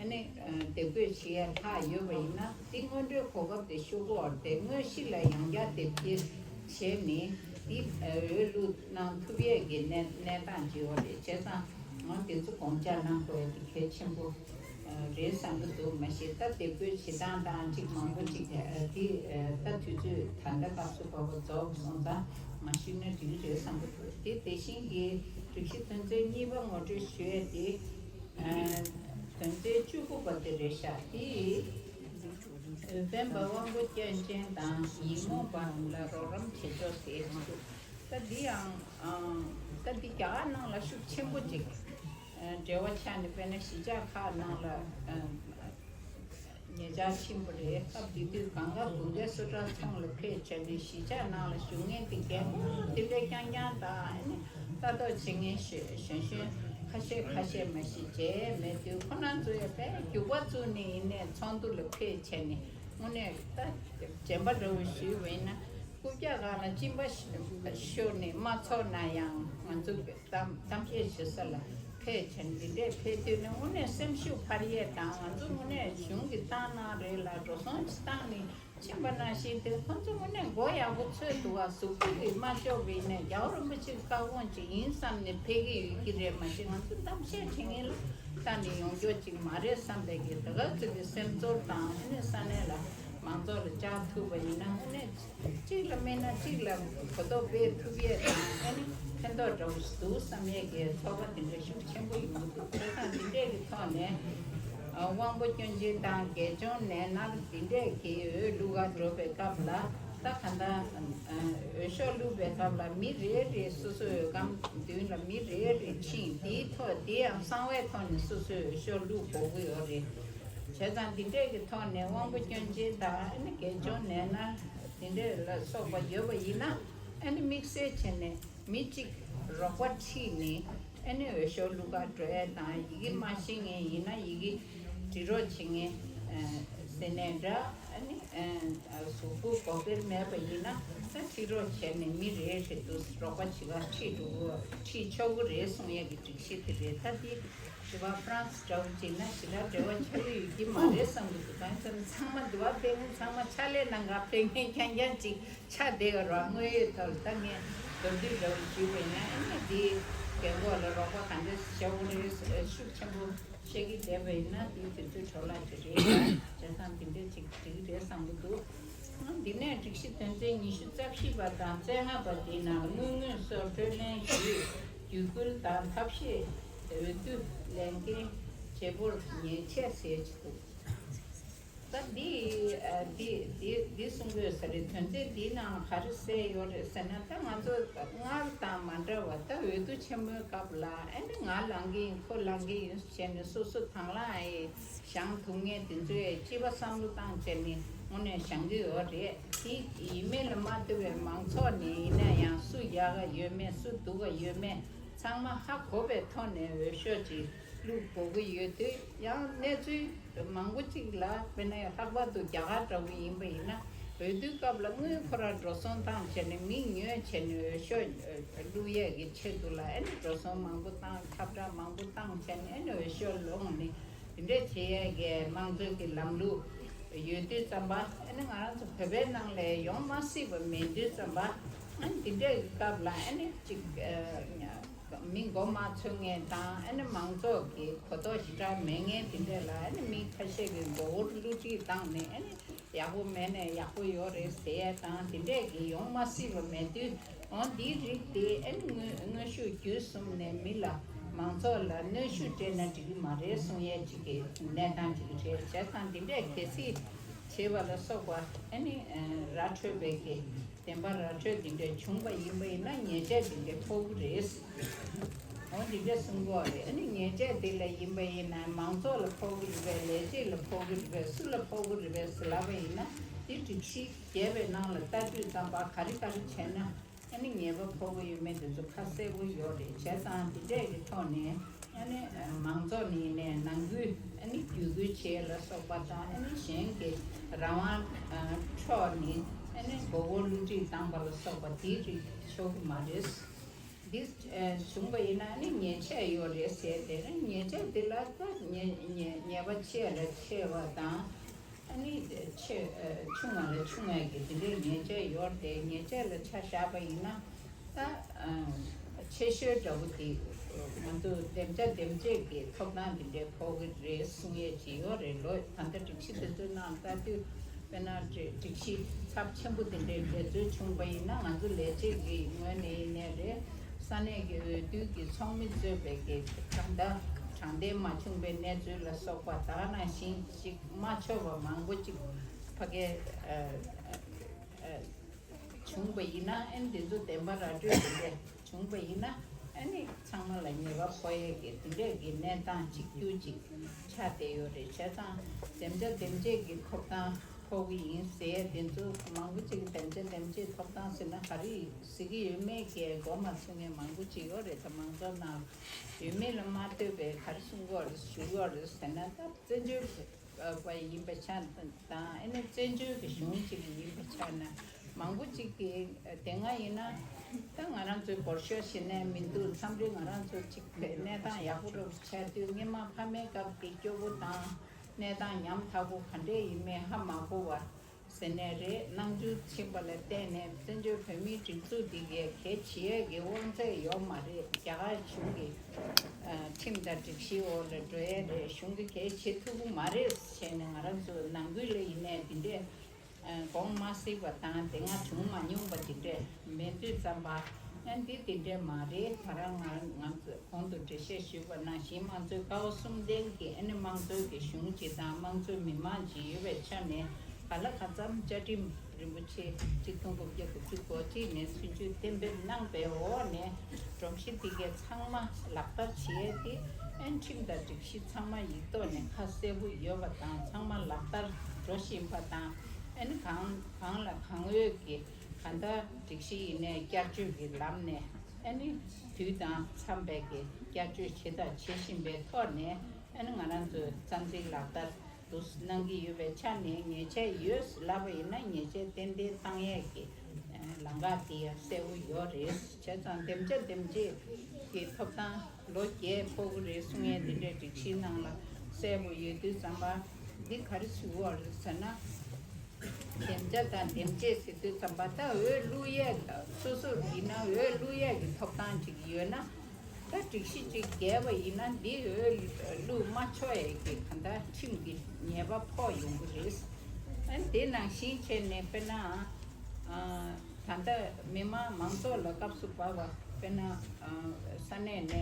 ཨ་ནི་ཨ་དེབ་འགོད་བྱེད་ཡ་ལྷག་ཡོད་པ་ཡིན་ན། དེ་སྔོན་འགྲོའི་གོ་སྐབས་དེ་ཤོར་གྱི་ཡོད་རེད་དེ། དངོས་གཞི་ལ་ཡང་བསྐྱར་དེབ་སྐྱེལ་བྱས་ནས་དེ་འོས་བླུགས་གནང་ཐུབ་ཡས་ཀྱི་གནས་གནས་སྟངས་ཅིག་ཡོད་རེད། བྱས་ཙང་ང་དེ་ཚོ་དགོངས་འཇགས་གནང་དགོས་ཡ་དེ་གལ་ཆེན་པོ་རེད་བསམ་གྱི་འདུག་མ་གཞི་ད་དེབ་འགོད་བྱེད་སྟངས་དང་ཅིག་མང་པོ་ཅིག་ཨ་དེ་ཨ་ད་དུས་ཚོད་ད་ལྟ་སྐབས་སུ་བབ་པ་རྫོགས་སོང་ཙང་མ་ཞུས་ན་འགྲིག་གི་རེད་བསམ་གྱི་འདུག་དེ་དེ་བཞིན་གྱི་སྒྲིག་གཞི་དོན་ཚན་གཉིས་པ་ངོ་སྤྲོད་ཞུ་ཡས་དེ། ཨ་དོན་ཚན་བཅུ་དགུ་པ་དེ་རེད་ཤག་དེ་འོས་འཕེན་པ་དབང་པོ་སྐྱོན་ཅན་དང་ཉོན་མོངས་པ་ལ་རོགས་རམ་བྱེད་ཕྱོགས་ཟེར་གྱི་འདུག་ད་འདི་ཡང་ཨ་ད་འདི་རྒྱ་གར་ནང་ལ་ཤུགས་ཆེན་པོ་ཅིག་ཨ་འབྲེལ་བ་ཆགས་ནས། དཔེར་ན་གཞིས་ཆགས་ཁག་ནང་ལ་ཨ་ཉེ་ཆར་ཕྱིན་པ་རེད། སྐབས་དེ་དུས་གངས་དཀར་དགུན་ཁའི་བཟོ་གྲྭ་ཚང་ལ་ཕེབས་བྱས་ནས་གཞིས་ཆགས་ནང་ལ་བཞུགས་མཁན་དེ་རྒན་པོ་དེ་འདྲ་རྐྱང་རྐྱང་དང་། ཨ་ནི་ལྟ་རྟོག་བྱེད་མཁན་གཞོན་གཞོན་གཞོན་ཁ་ཤས་ཁ་ཤས་མ་གཞི་མཇལ་མེད་དུས། ཁོ་རང་ཚོ་ཡང་དཔེ་རྒྱུག་པ་བཙུགས་ནས་ཡིན་ནའི་ཚོགས་འདུ་ལ་ཕེབས་བྱས་ནས། དངོས་གནས་ད་རྗེན་པ་འདྲ་བོ་ཞུས་པ་ཡིན་ན། རྐུབ་བཀྱག་སྒང་ལ་གཅིན་པ་ཤོར་ནས་མ་ཚོར་ན་ཡང་། ང་ཚོ་གཏམ་གཏམ་བཤད་བྱེད་ས་ལ་ཕེབས་བྱས་ནས་འདི་འདྲས་ཕེབས་དུས་ནས་དངོས་གནས་སེམས་ཤུགས་འཕར་ཡས་དང་། ང་ཚོ་དངོས་གནས་གཞུང་གིས་བཏང་གནང་རེད་ལ། འགྲོ་སོང་ཅིག་བཏང་ནས་ཕྱིན་པ་ནང་བཞིན་དེ། ཁོ་ཚོ་དངོས་གནས་མགོ་ཡག་པོ་ཚོས་འདུག་ག་གཟུགས་པོ་གིས་མ་ལྕོགས་པ་ཡིན་ནའི་རྒྱལ་བ་རིན་པོ་ཆེའི་བཀའ་དགོངས་ཅིག་ཡིན་བསམ་ནས་ཕེབས་ཀྱི་ཡོད་ཀྱི་རེད། མ་གཞི་ང་ཚོ་གཏམ་བཤད་བྱེད་མཁན་ལ་ལྟ་ནས་ཡོང་རྒྱུ་ཅིག་མ་རེད་བསམ་པའི་གི་ད་ག་ཚོད་ཀྱི་སེམས་ཚོར་དང་། ཨ་ནི་ས་གནས་ལ་མང་ཚོགས་ལ་བཅར་ཐུབ་པ་ཡིན་ན་དངོས་གནས་གཅིག་ལ་མིན་ན་གཅིག་ལ་གོ་རྟོགས་སྤེལ་ཐུབ་ཡས་དང་། ཨ་ནི་ཕན་ཐོགས་འདྲ་བོ་ཞིག་འདུག་བསམ་ཡས་ཀྱི་ཚོར་བ་དེ་འདྲ་ཤུགས་ཆེན་པོ་ཡོང་གི་འདུག་བྱས་ཙང་འདི་འདྲས་ཀྱི་ཐོག་ནས་ཨ་དབང་པོ་སྐྱོན་ཅན་དང་རྒས་གཅུང་ནད་མནར་འདི་འདྲས་ཀྱི་འོས་བླུག་ག་འགྲོ་བའི་སྐབས་ལ། ད་གང་ལྟར་ཨ་འོས་ཤོག་བླུག་པའི་སྐབས་ལ་མི་རེ་རེ་སོ་སོའི་འོས་སྒམ་མདུན་ལ་མི་རེ་རེ་ཕྱིན། དེའི་ཐོག་དེ་ཡང་གསང་བའི་ཐོག་ནས་སོ་སོའི་འོས་ཤོག་བླུག་དགོས་ཀྱི་ཡོད་རེད། བྱས་ཙང་འདི་འདྲས་ཀྱི་ཐོག་ནས་དབང་པོ་སྐྱོན་ཅན་དང་། ཨ་ནི་རྒས་གཅུང་ནད་མནར་འདི་འདྲས་ལ་སོགས་པ་ཡོད་པ་ཡིན་ན། ཨ་ནི་དམིགས་བསལ་བྱས་ནས་མི་གཅིག་རོགས་པ་ཁྲིད་ནས། ཨ་ནི་འོས་ཤོག་བླུག་ག་འགྲོ་ཡས་དང་། ཡི་གེ་མ་ཤེས་མཁན་ཡིན་ན་ཡི་གེ་འབྲི་རོགས་བྱེད་མཁན། ཨ་ ཟེར་ནས་འདྲ། ཨ་ནི་ཨ་གཟུགས་པོ་གོ་བདེར་མེད་པ་ཡིན་ན་ད་ཁྲིད་རོགས་བྱས་ནས་མི་རེ་རེ་དུ་རོགས་པ་བྱེད་ག་ཁྲིད་འགྲོ་གི་ཁྲིད་ཆོག་གི་རེད་གསུང་ཡས་ཀྱི་སྒྲིག་གཞི་དེ་རེད། ད་དེ་ཞི་བ་ཧྥ་རན་སི་འདྲ་བོ་བྱས་ན་ཞི་ལ་འབྲེལ་བ་ཆགས་ཀྱི་ཡོད་ཀྱི་མ་རེད་བསམ་གྱི་འདུག་གང་ཡིན་ཟེར་ན་ཚང་མ་འདི་བ་ཕེབས་མཁན་ཚང་མ་ཕྱག་ལས་གནང་ག་ཕེབས་མཁན་རྐྱང་རྐྱང་ཅིག་ཆགས་བསྡད་ཡོད་རེད། དངོས་ཡོད་ཐོག་ལ་ད་ངས་མདོར་བསྡུས་འདྲ་བོ་ཞུས་པ་ཡིན་ན་ཨ་ནི་འདིའི་རྒན་གོག་ལ་རོགས་པ་ག་འདྲ་བྱ་དགོས་རེད་ཤུགས་ཆེན་པོ། བཤད་ཀྱི་བསྡད་པ་ཡིན་ན་དེ་དུས་ཚོད་འཕྲོ་བརླག་ཅིག་རེད། བྱས་ཙང་དེ་འདྲས་ཅིག་འགྲིག་གི་རེད་བསམ་གྱི་འདུག་འདི་ནས་སྒྲིག་གཞི་དོན་ཚན་ཉི་ཤུ་རྩ་བཞི་པ་དང་རྩ་ལྔ་པ་འདིའི་ནང་དངུལ་དངོས་སོགས་སྤྲོད་ལེན་ཞུས། བརྒྱུད་སྐུལ་དང་ཐབས་ཤེས་འོས་བསྡུ་ལས་འགན་བརྗེ་སྤོར་ཉེས་ཆད་ཟེར་གྱི་འདུག་ད་འདི་ཨ་འདི་འདི་འདི་གསུང་དགོས་ས་རེད། དོན་ཚན་འདིའི་ནང་ག་རེ་གསལ་ཡོད་རེད་ཟེར་ན་ད་ང་ཚོ་སྔར་དང་མ་འདྲ་བ་ད་འོས་བསྡུ་ཆེན་མོའི་སྐབས་ལ་ཨ་ནི་ང་ལངས་ཀྱི་ཡིན་ཁོ་ལངས་ཀྱི་ཡིན་བྱས་ནས་སོ་སོ་དང་བླངས་ཨེ། བཞེངས་ཐུབ་མཁན་དེ་ཚོས་སྤྱི་པ་བསམ་བློ་བཏང་བྱས་ནས་དངོས་གནས་བཞེངས་ཀྱི་ཡོད་རེད། དེ་ཡིན་མིན་ལ་མ་ལྟོས་པའི་མང་ཚོགས་ནས་ཡིན་ན་ཡང་སུ་ཡག་ག་ཡོད་མེད་སུ་སྡུག་ག་ཡོད་མེད་ཚང་མ་ཧ་གོ་བའི་ཐོག་ནས་འོས་ཤོག་ཅིག་བླུག་དགོས་ཀྱི་ཡོད་དུས་ཡང་གནས་ཚུལ་མང་པོ་ཅིག་ལ་དཔེར་ན་ལྷག་པར་དུ་རྒྱ་གར་འདྲ་བོ་ཡིན་པ་ཡིན་ན་འོས་བསྡུའི་སྐབས་ལ་དངུལ་ཁོ་རང་འགྲོ་སོང་བཏང་བྱས་ནས་མི་ཉོས་བྱས་ནས་འོས་ཤོག་བླུག་ཡས་ཀྱི་ཆེད་དུ་ལ་ཨ་ནི་འགྲོ་སོང་མང་པོ་བཏང་ཁྱབ་བསྒྲགས་མང་པོ་བཏང་བྱས་ནས་ཨ་ནི་འོས་ཤོག་ལོངས་ནས། དེ་འདྲས་བྱེད་ཡས་ཀྱི་དམངས་གཙོའི་གི་ལམ་ལུགས་ཡོད་དུས་ཙམ་པ་ཨ་ནི་ང་རང་ཚོ་བོད་པའི་ནང་ལ་ཡོང་མ་སྲིད་པ་མེད་དུས་ཙམ་པ་ཨ་ནི་དེ་འདྲས་ཀྱི་སྐབས་ལ་ཨ་ནི་ཅིག་མི་མགོ་མ་ཚོས་མཁན་དང་ཨ་ནི་མང་ཚོགས་ཀྱི་གོ་རྟོགས་ཞེ་དྲག་མེད་མཁན་དེ་འདྲས་ལ་ཨ་ནི་མི་ཁ་ཤས་ཀྱི་མགོ་སྐོར་བསླུ་བྲིད་བཏང་ནས་ཨ་ནི་ཡག་པོ་མེད་ནས་ཡག་པོ་ཡོད་རེད་ཟེར་ཡས་དང་དེ་འདྲས་ཀྱི་ཡོང་མ་སྲིད་པ་མེད་དུས། འོ་འདིའི་རིགས་དེ་ཨ་ནི་དངོས་དངོས་ཤུགས་བརྒྱུད་གསུམ་ནས་མི་ལ་མང་ཚོགས་ལ་གནོན་ཤུགས་སྤྲད་ན་འགྲིག་གི་མ་རེད་གསུང་ཡས་ཅིག་གི་གནས་སྟངས་ཅིག་རེད། བྱས་ཙང་འདི་འདྲས་གལ་སྲིད་བྱས་པ་ལ་སོགས་པ་ཨ་ནི་ར་འཕྲོད་པའི་གི་བདེན་པ་ར་འཕྲོད་འདི་འདྲས་བྱུང་པ་ཡིན་པ་ཡིན་ན་ཉེས་ཆད་འདི་འདྲས་ཕོག་གི་རེད། འོ་འདི་འདྲས་གསུང་གི་ཡོད་རེད། ཨ་ནི་ཉེས་ཆད་འདི་ལ་ཡིན་པ་ཡིན་ན་མང་ཚོགས་ལ་ཕོག་གི་རེད་པས་ལས་བྱེད་ལ་ཕོག་གི་རེད་པས་སུ་ལ་ཕོག་གི་རེད་པས་ཟེར་ལབ་པ་ཡིན་ན་འདི་སྒྲིག་གཞི་བརྒྱབ་པའི་ནང་ལ་ལྟ་དུས་ཙམ་པ་ག་རེ་ག་རེ་བྱས་ན། ཨ་ནི་ཉེས་པ་ཕོག་གི་ཡོད་མེད་དེ་ཚོ་ཁ་གསལ་པོ་ཡོད་རེད། བྱས་ཙང་དེ་འདྲས་ཀྱི་ཐོག་ནས་ཨ་ནི་མང་ཚོགས་ནས་ནས་ནང་ཁུལ་ཨ་ནི་བརྒྱུད་སྐུལ་བྱེད་ལ་སོགས་པ་དང་ཨ་ནི་གཞན་གྱི་རང་དབང་འཕྲོག་ནས་ཨ་ནི་མགོ་སྐོར་བསླུ་བྲིད་བཏང་པ་ལ་སོགས་པ་དེའི་རིགས་ཆོག་གི་མ་རེད། འདི་བྱུང་པ་ཡིན་ན་ཨ་ནི་ཉེས་ཆད་ཡོད་རེད་ཟེར་དེ་ནི་ཉེས་ཆད་དེ་ལ་ད་ཉེས་ཉེས་ཉེས་པ་ཆེ་ལ་ཆེ་བ་དང་། ཨ་ནི་ཆེ་ཆུང་བ་ལ་ཆུང་བའི་གི་དེ་འདྲའི་ཉེས་ཆད་ཡོད་དེ་ཉེས་ཆད་ལ་ཆ་བཞག་པ་ཡིན་ན་ད་ཆེ་ཤོས་འདྲ་བོ་དེ་ང་ཚོ་འདེམས་བྱ་འདེམས་བྱེད་ཀྱི་ཐོབ་ཐང་དེ་འདྲའི་ཕོག་གི་རེད་གསུང་ཡས་ཅིག་ཡོད་རེད། ལོ་ད་ལྟ་སྒྲིག་གཞི་དེ་ཚོའི་ནང་ལྟ་དུས་དཔེར་ན་སྒྲིག་སྒྲིག་གཞི་ཚབས་ཆེན་པོ་དེ་འདྲའི་འགལ་འཛོལ་བྱུང་པ་ཡིན་ན་ང་ཚོ་ལས་བྱེད་ཀྱི་ངོས་ནས་ཡིན་ནའི་རེད། ས་གནས་ཀྱི་འོས་བསྡུ་གི་ཚོགས་མི་གཙོས་པའི་གི་གང་ལྟར་དྲང་བདེན་མ་བྱུང་པའི་གནས་ཚུལ་ལ་སོགས་པ་ད་ག་ནང་བཞིན་ཅིག་མ་ཆོག་པ་མང་པོ་ཅིག་ཕ་གའི་ཨ་ཨ་བྱུང་པ་ཡིན་ན་ཨ་ནི་འདི་ཚོ་བདེན་པ་ར་སྤྲོད་དེ་འདྲས་བྱུང་པ་ཡིན་ན་ཨ་ནི་ཚང་མ་ལ་ཉེས་པ་ཕོག་ཡས་ཀྱི་དེ་འདྲས་ཀྱི་གནས་སྟངས་གཅིག་གྱུར་ཅིག་ཆགས་བསྡད་ཡོད་རེད། བྱས་ཙང་འདེམས་བྱ་འདེམས་བྱེད་ཀྱི་ཐོབ་ཐང་ཕོག་གི་ཡིན་ཟེར་ཡས་དེ་ཚོ་མང་པོ་ཅིག་འདེམས་བྱ་འདེམས་བྱེད་ཐོབ་ཐང་ཟེར་ན་ག་རེ་ཟེར་གྱི་ཡོད་མེད་ཀྱི་མགོ་མ་ཚོས་མཁན་མང་པོ་ཅིག་ཡོད་རེད། ད་མང་ཚོགས་ནང་ཡོད་མེད་ལ་མ་ལྟོས་པའི་ག་རེ་གསུང་གི་ཡོད་རེད་ཞུ་གི་ཡོད་རེད་ཟེར་ན་ད་བཙན་བྱོལ་བ་ཡིན་པ་ཆ་དང་ཨ་ནི་བཙན་བྱོལ་གྱི་གཞུང་གཅིག་ཡིན་པ་ཆ་ན་མང་པོ་གཅིག་གིས་དེ་སྔ་ཡིན་ན་ད་ང་རང་ཚོའི་སྒོར་ཤོག་ཞེ་ནས་མི་འདུག་མཚམས་རེ་ང་རང་ཚོ་གཅིག་གནས་སྟངས་ཡག་པོ་འདྲ་བོ་ཆགས་དུས་སྔོན་མ་ཕ་མའི་སྐབས་ཀྱི་སྐྱོ་པོ་དང་གནས་སྟངས་ཉམ་ཐག་པོ་ག་འདྲས་ཡིན་མིན་ཧ་མ་གོ་བ། ཟེར་ནས་རེད། སྣང་ཆུང་ཕྱིན་པ་ལ་བརྟེན་ནས་བཙན་བྱོལ་བོད་མིའི་སྒྲིག་འཛུགས་འདི་གའི་གལ་ཆེ་ཡས་ཀྱི་དབང་ཚད་ཡོད་མ་རེད། རྒྱ་གར་གཞུང་གི་ཁྲིམས་དང་སྒྲིག་གཞིའི་འོག་ལ་འགྲོ་ཡས་རེད། གཞུང་གི་གལ་བྱེད་ཐུབ་ཀྱི་མ་རེད་བྱས་ནས་ང་རང་ཚོ་ནང་ཁུལ་ལ་ཡིན་ནའི་འདི་འདྲས་དགོངས་མ་སྲིད་པ་དང་དེ་སྔ་བྱུང་མ་མྱོང་པ་འདི་འདྲས་མེད་དུས་ཙམ་པ་ཨ་འདི་འདི་འདྲས་མ་རེད། ད་རང་ང་ང་ཚོ་གོང་དུ་འགྲེལ་བཤད་ཞུས་པ་ནང་བཞིན་དམངས་གཙོའི་ཀ་བ་གསུམ་ལྡན་གྱི་ཨ་ནི་དམངས་གཙོའི་གི་གཞུང་ཅིག་དང་དམངས་གཙོའི་མི་མང་ཅིག་ཡོད་པའི་ཆ་ནས་ག་ལ་ག་ཙམ་བཅའ་ཁྲིམས་རིན་པོ་ཆེ་ཆིག་སྟོང་དགུ་བརྒྱ་དགུ་བཅུ་གོ་གཅིག་ནས་ཚུན་ཆོད་གཏན་འབེབས་གནང་པའི་འོག་ནས་སྒྲོམ་གཞི་འདི་གའི་ཚང་མ་ལག་བསྟར་བྱེད་ཡས་དེ་ཨ་ནི་ཁྲིམས་དང་སྒྲིག་གཞི་ཚང་མ་ཡིག་ཐོག་ནས་ཁ་གསལ་པོ་ཡོད་པ་དང་ཚང་མ་ལག་བསྟར་འགྲོ་བཞིན་པ་དང་ཨ་ནི་གང་གང་ལ་གང་འོས་ཀྱི་གང་ལྟར་སྒྲིག་གཞི་ཡིན་ནའི་བསྐྱར་བཅོས་ཀྱི་ལམ་ནས་ཨ་ནི་དུས་དང་འཚམས་པའི་གི་བསྐྱར་བཅོས་བྱེད་དང་བྱེད་བཞིན་པའི་ཐོག་ནས་ཨ་ནི་ང་རང་ཚོའི་རྩ་འཛིན་ལག་བསྟར་ དུ་གནང་གི་ཡོད་པའི་ཆ་ནས་ཉེས་ཆད་ཡོད་ལབ་པ་ཡིན་ན་ཉེས་ཆད་ཏན་ཏན་བཏང་ཡས་ཀྱི་ལམ་ཁ་དེ་ཡང་གསལ་པོ་ཡོད་རེད། བྱས་ཙང་འདེམས་བྱ་འདེམས་བྱེད་ཀྱི་ཐོབ་ཐང་ལོ་བརྒྱད་ཕོག་གི་རེད་གསུང་ཡས་འདི་འདྲའི་སྒྲིག་གཞིའི་ནང་ལ་གསལ་པོ་ཡོད་དུས་ཙམ་པ་འདི་ག་རེ་ཞུ་དགོས་རེད་ཟེར་ན། འདེམས་བྱ་དང་འདེམས་བྱེད་ཟེར་དུས་ཙམ་པ་ད་འོས་བླུག་ཡས་སོ་སོར་ཡིན་ན་འོས་བླུག་ཡས་ཀྱི་ཐོབ་ཐང་ཅིག་ཡོད་ན། ད་སྒྲིག་གཞི་གཅིག་འགལ་བ་ཡིན་ན་འདི་འོས་བླུག་མ་ཆོག་ཡས་ཀྱི་གང་ལྟར་ཁྲིམས་ཀྱི་ཉེས་པ་ཕོག་ཡོང་གི་རེད། ཨ་ནི་དེ་ནང་བཞིན་བྱས་ནས་དཔེར་ན་ཨ་ད་ལྟ་མི་མང་མང་ཚོགས་ལ་སྐབས་སུ་བབས་པ་དཔེར་ན་ཨ་ས་གནས་ནས་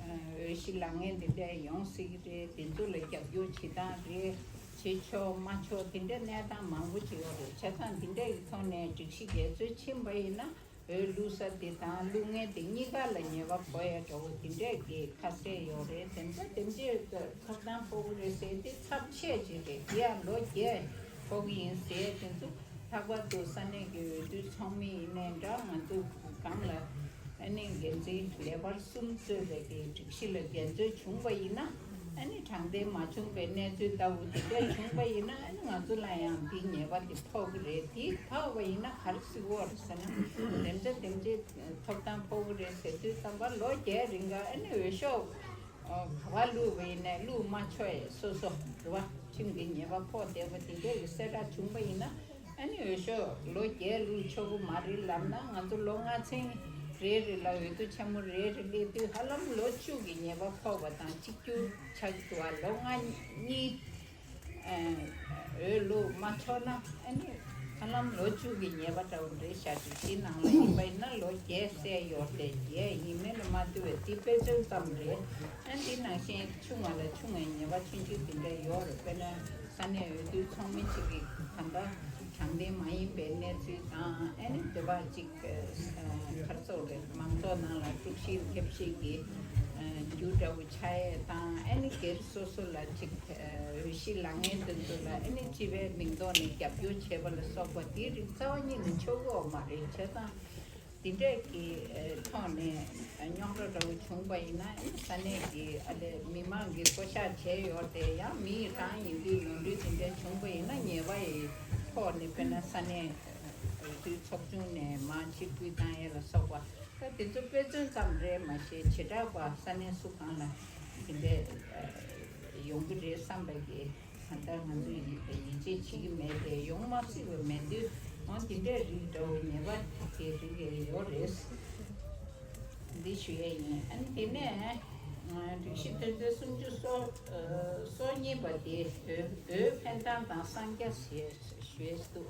ཨ་འོས་གཞི་ལངས་མཁན་འདི་འདྲ་ཡོང་སྲིད་ཀྱི་རེད། དེ་ཚོ་ལ་རྒྱབ་སྐྱོར་བྱེད་སྟངས་རེད། བྱེད་ཆོག་མ་ཆོག་དེ་འདྲའི་གནས་སྟངས་མང་པོ་ཅིག་ཡོད་རེད། བྱས་ཙང་འདི་འདྲའི་ཐོག་ནས་སྒྲིག་གཞི་འགལ་འཛོལ་ཕྱིན་པ་ཡིན་ན། འོས་བླུག་ས་དེ་དང་བླུག་མཁན་དེ་གཉིས་ཀ་ལ་ཉེས་པ་ཕོག་ཡ་འདྲ་བོ་དེ་འདྲས་ཀྱི་ཁ་གསལ་ཡོད་རེད། དེ་འདྲ་དེ་འདྲས་ཐོབ་ཐང་ཕོག་གི་རེད་ཟེར་དེ་ཚབས་ཆེ་ཅིག་རེད། དེ་ཡང་ལོ་བརྒྱད་ཕོག་གི་ཡིན་ཟེར་དེ་ཚོ་ལྷག་པར་དུ་ས་གནས་ཀྱི་འོས་བསྡུ་ཚོགས་མི་ཡིན་ནའི་འདྲ་ང་ཚོ་སྒང་ལ་ཨ་ནི་འགན་འཛིན་ལས་འཕར་གསུམ་གཙོས་པའི་གི་སྒྲིག་གཞི་ལ་འགལ་འཛོལ་བྱུང་པ་ཡིན་ན། ཨ་ནི་དྲང་བདེན་མ་བྱུང་པའི་གནས་ཚུལ་ལྟ་བུ་དེ་འདྲ་བྱུང་པ་ཡིན་ན་ཨ་ནི་ང་ཚོ་ལ་ཡང་འདི་ཉེས་པ་དེ་ཕོག་གི་རེད། དེ་ཕོག་པ་ཡིན་ན་ག་རེ་སྲིད་འོར་ཟེར་ན་འདེམས་བྱ་འདེམས་བྱེད་ཐོབ་ཐང་ཕོག་གི་རེད་ཟེར་དུས་ཙམ་པ་ལོ་བརྒྱད་རིང་ག་ཨ་ནི་འོས་ཤོག་ག་བ་བླུགས་པ་ཡིན་ནའི་བླུགས་མ་ཆོག་ཡས་སོ་སོ་རེད་བ། ཁྲིམས་ཀྱི་ཉེས་པ་ཕོག་བསྡད་པ་དེ་འདྲ་གི་གསལ་བསྒྲགས་བྱུང་པ་ཡིན་ན། ཨ་ནི་འོས་ཤོག་ལོ་བརྒྱད་བླུག་ཆོག་གི་མ་རེད་ལབ་ན་ང་ཚོ་ལོ་ལྔ་ཚན་རེ་རེ་ལ་འོས་བསྡུ་ཆེན་མོ་རེ་རེ་སླེབས་དུས་ཧ་ལམ་ལོ་བཅུ་གི་ཉེས་པ་ཕོག་པ་དང་གཅིག་གྱུར་ཆགས་ཀྱི་འདུག་བ། ལོ་ལྔ་གཉིས་ཨ་འོས་བླུག་མ་ཆོག་ན་ཨ་ནི་ཧ་ལམ་ལོ་བཅུ་གི་ཉེས་པ་འདྲ་བོ་རེད་ཤག་ཅིག་དེ་ནང་ལ་ཡིན་པ་ཡིན་ན་ལོ་བརྒྱད་བསད་ཡོད་རེད། བརྒྱད་ཡིན་མིན་ལ་མ་ལྟོས་པའི་དེ་དཔེ་མཚོན་ཙམ་རེད། ཨ་འདི་ནང་བཞིན་ཆུང་བ་ལ་ཆུང་བའི་ཉེས་པ་ཆུང་ཆུང་དེ་འདྲ་ཡོད་རེད། དཔེར་ན། ས་གནས་འོས་བསྡུ་ཚོགས་མི་གཅིག་གིས་ད་ལྟ་དྲང་བདེན་མ་ཡིན་པའི་གནས་ཚུལ་དང་ཨ་ནི་དེ་བ་གཅིག་ག་རེ་ཟེར་དགོས་རེད། མང་ཚོགས་ནང་ལ་དཀྲུག་ཤིང་ཐེབས་ཤིང་གི་རྒྱུ་འདྲ་བོ་ཆགས་ཡས་དང་ཨ་ནི་སྒེར་སོ་སོ་ལ་གཅིག་འོས་གཞི་ལངས་མཁན་དེ་ཚོ་ལ་ཨ་ནི་སྤྱི་པའི་མིང་ཐོག་ནས་རྒྱབ་སྐྱོར་བྱས་པ་ལ་སོགས་པ་དེའི་རིགས་རྩ་བ་ཉིད་ནས་ཆོག་གི་ཡོད་མ་རེད། བྱས་ཙང་། དེ་འདྲས་ཀྱི་ཐོག་ནས་རྙོག་དྲ་འདྲ་བོ་བྱུང་པ་ཡིན་ན་ས་གནས་ཀྱི་ཨ་ལས་མི་མང་གིས་བསྐོ་བཞག་བྱས་ཡོད་དེ་ཡང་མི་རང་ཡིན་དུས་ནོར་འཁྲུལ་དེ་འདྲས་བྱུང་པ་ཡིན་ན་ཉེས་པ་ཡི་ཐོག་ནས་དཔེར་ན་ས་གནས་འོས་བསྡུ་ཚོགས་ཆུང་ནས་མར་ཕྱིར་འབུད་བཏང་ཡས་ལ་སོགས་པ་ད་དེ་ཚོ་དཔེ་མཚོན་ཙམ་རེད། མ་གཞི་བྱེ་བྲག་པ་ས་གནས་སུ་གང་ལ་དེ་འདྲས་ཡོང་གི་རེད་བསམ་པའི་གི་ད་ལྟ་ང་ཚོས་ཡིད་ཡིད་ཆེས་བྱེད་ཀྱི་མེད་དེ་ཡོང་མ་སྲིད་པ་མེད་དུས་འོ་དེ་འདྲའི་རིགས་འདྲ་བོ་ཉེས་པ་དེ་རིགས་ཡོད་རེད། འདི་ཞུ་ཡས་ཡིན། ཨ་ནི་དེ་ནས་སྒྲིག་གཞི་དོན་ཚན་སུམ་ཅུ་སོ་སོ་གཉིས་པ་དེ་འོས་འོས་འཕེན་སྟངས་དང་གསང་རྒྱ་ཞེས་ཞུ་ཡས་འདུག་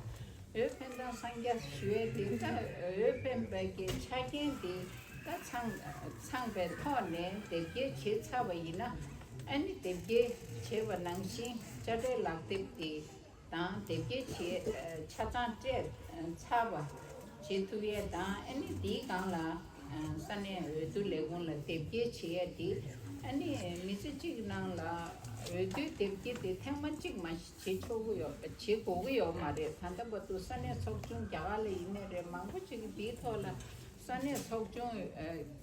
འོས་འཕེན་སྟངས་གསང་རྒྱ་ཞུ་ཡས་དེ་ད་འོས་འཕེན་པའི་གི་ཆ་རྐྱེན་དེ་ད་ཚང་ཚང་བའི་ཐོག་ནས་དེབ་སྐྱེལ་བྱས་ཚར་བ་ཡིན་ན། ཨ་ནི་དེབ་སྐྱེལ་བྱས་པ་ནང་བཞིན་དཔྱ་ཁྲལ་ལག་དེབ་དེ་དང་དེབ་སྐྱེལ་བྱས་ཆ་ཚང་སྤྲད་ཚར་བ་བྱེད་ཐུབ་ཡས་དང་ཨ་ནི་དེའི་སྒང་ལ་ས་གནས་འོས་བསྡུ་ལས་ཁུངས་ལ་དེབ་སྐྱེལ་བྱེད་ཡས་དེ་ཨ་ནི་མི་ཚེ་གཅིག་ནང་ལ་འོས་བསྡུའི་དེབ་སྐྱེལ་དེ་ཐེངས་མ་གཅིག་མ་བྱེད་ཆོག་གི་ཡོད་བྱེད་དགོས་ཀྱི་ཡོད་མ་རེད། ད་ལྟ་བར་དུ་ས་གནས་ཚོགས་ཆུང་རྒྱ་གར་ལ་ཡིན་ནའི་རེད། མང་པོ་ཅིག་གིས་དེའི་ཐོག་ལ་ས་གནས་ཚོགས་ཆུང་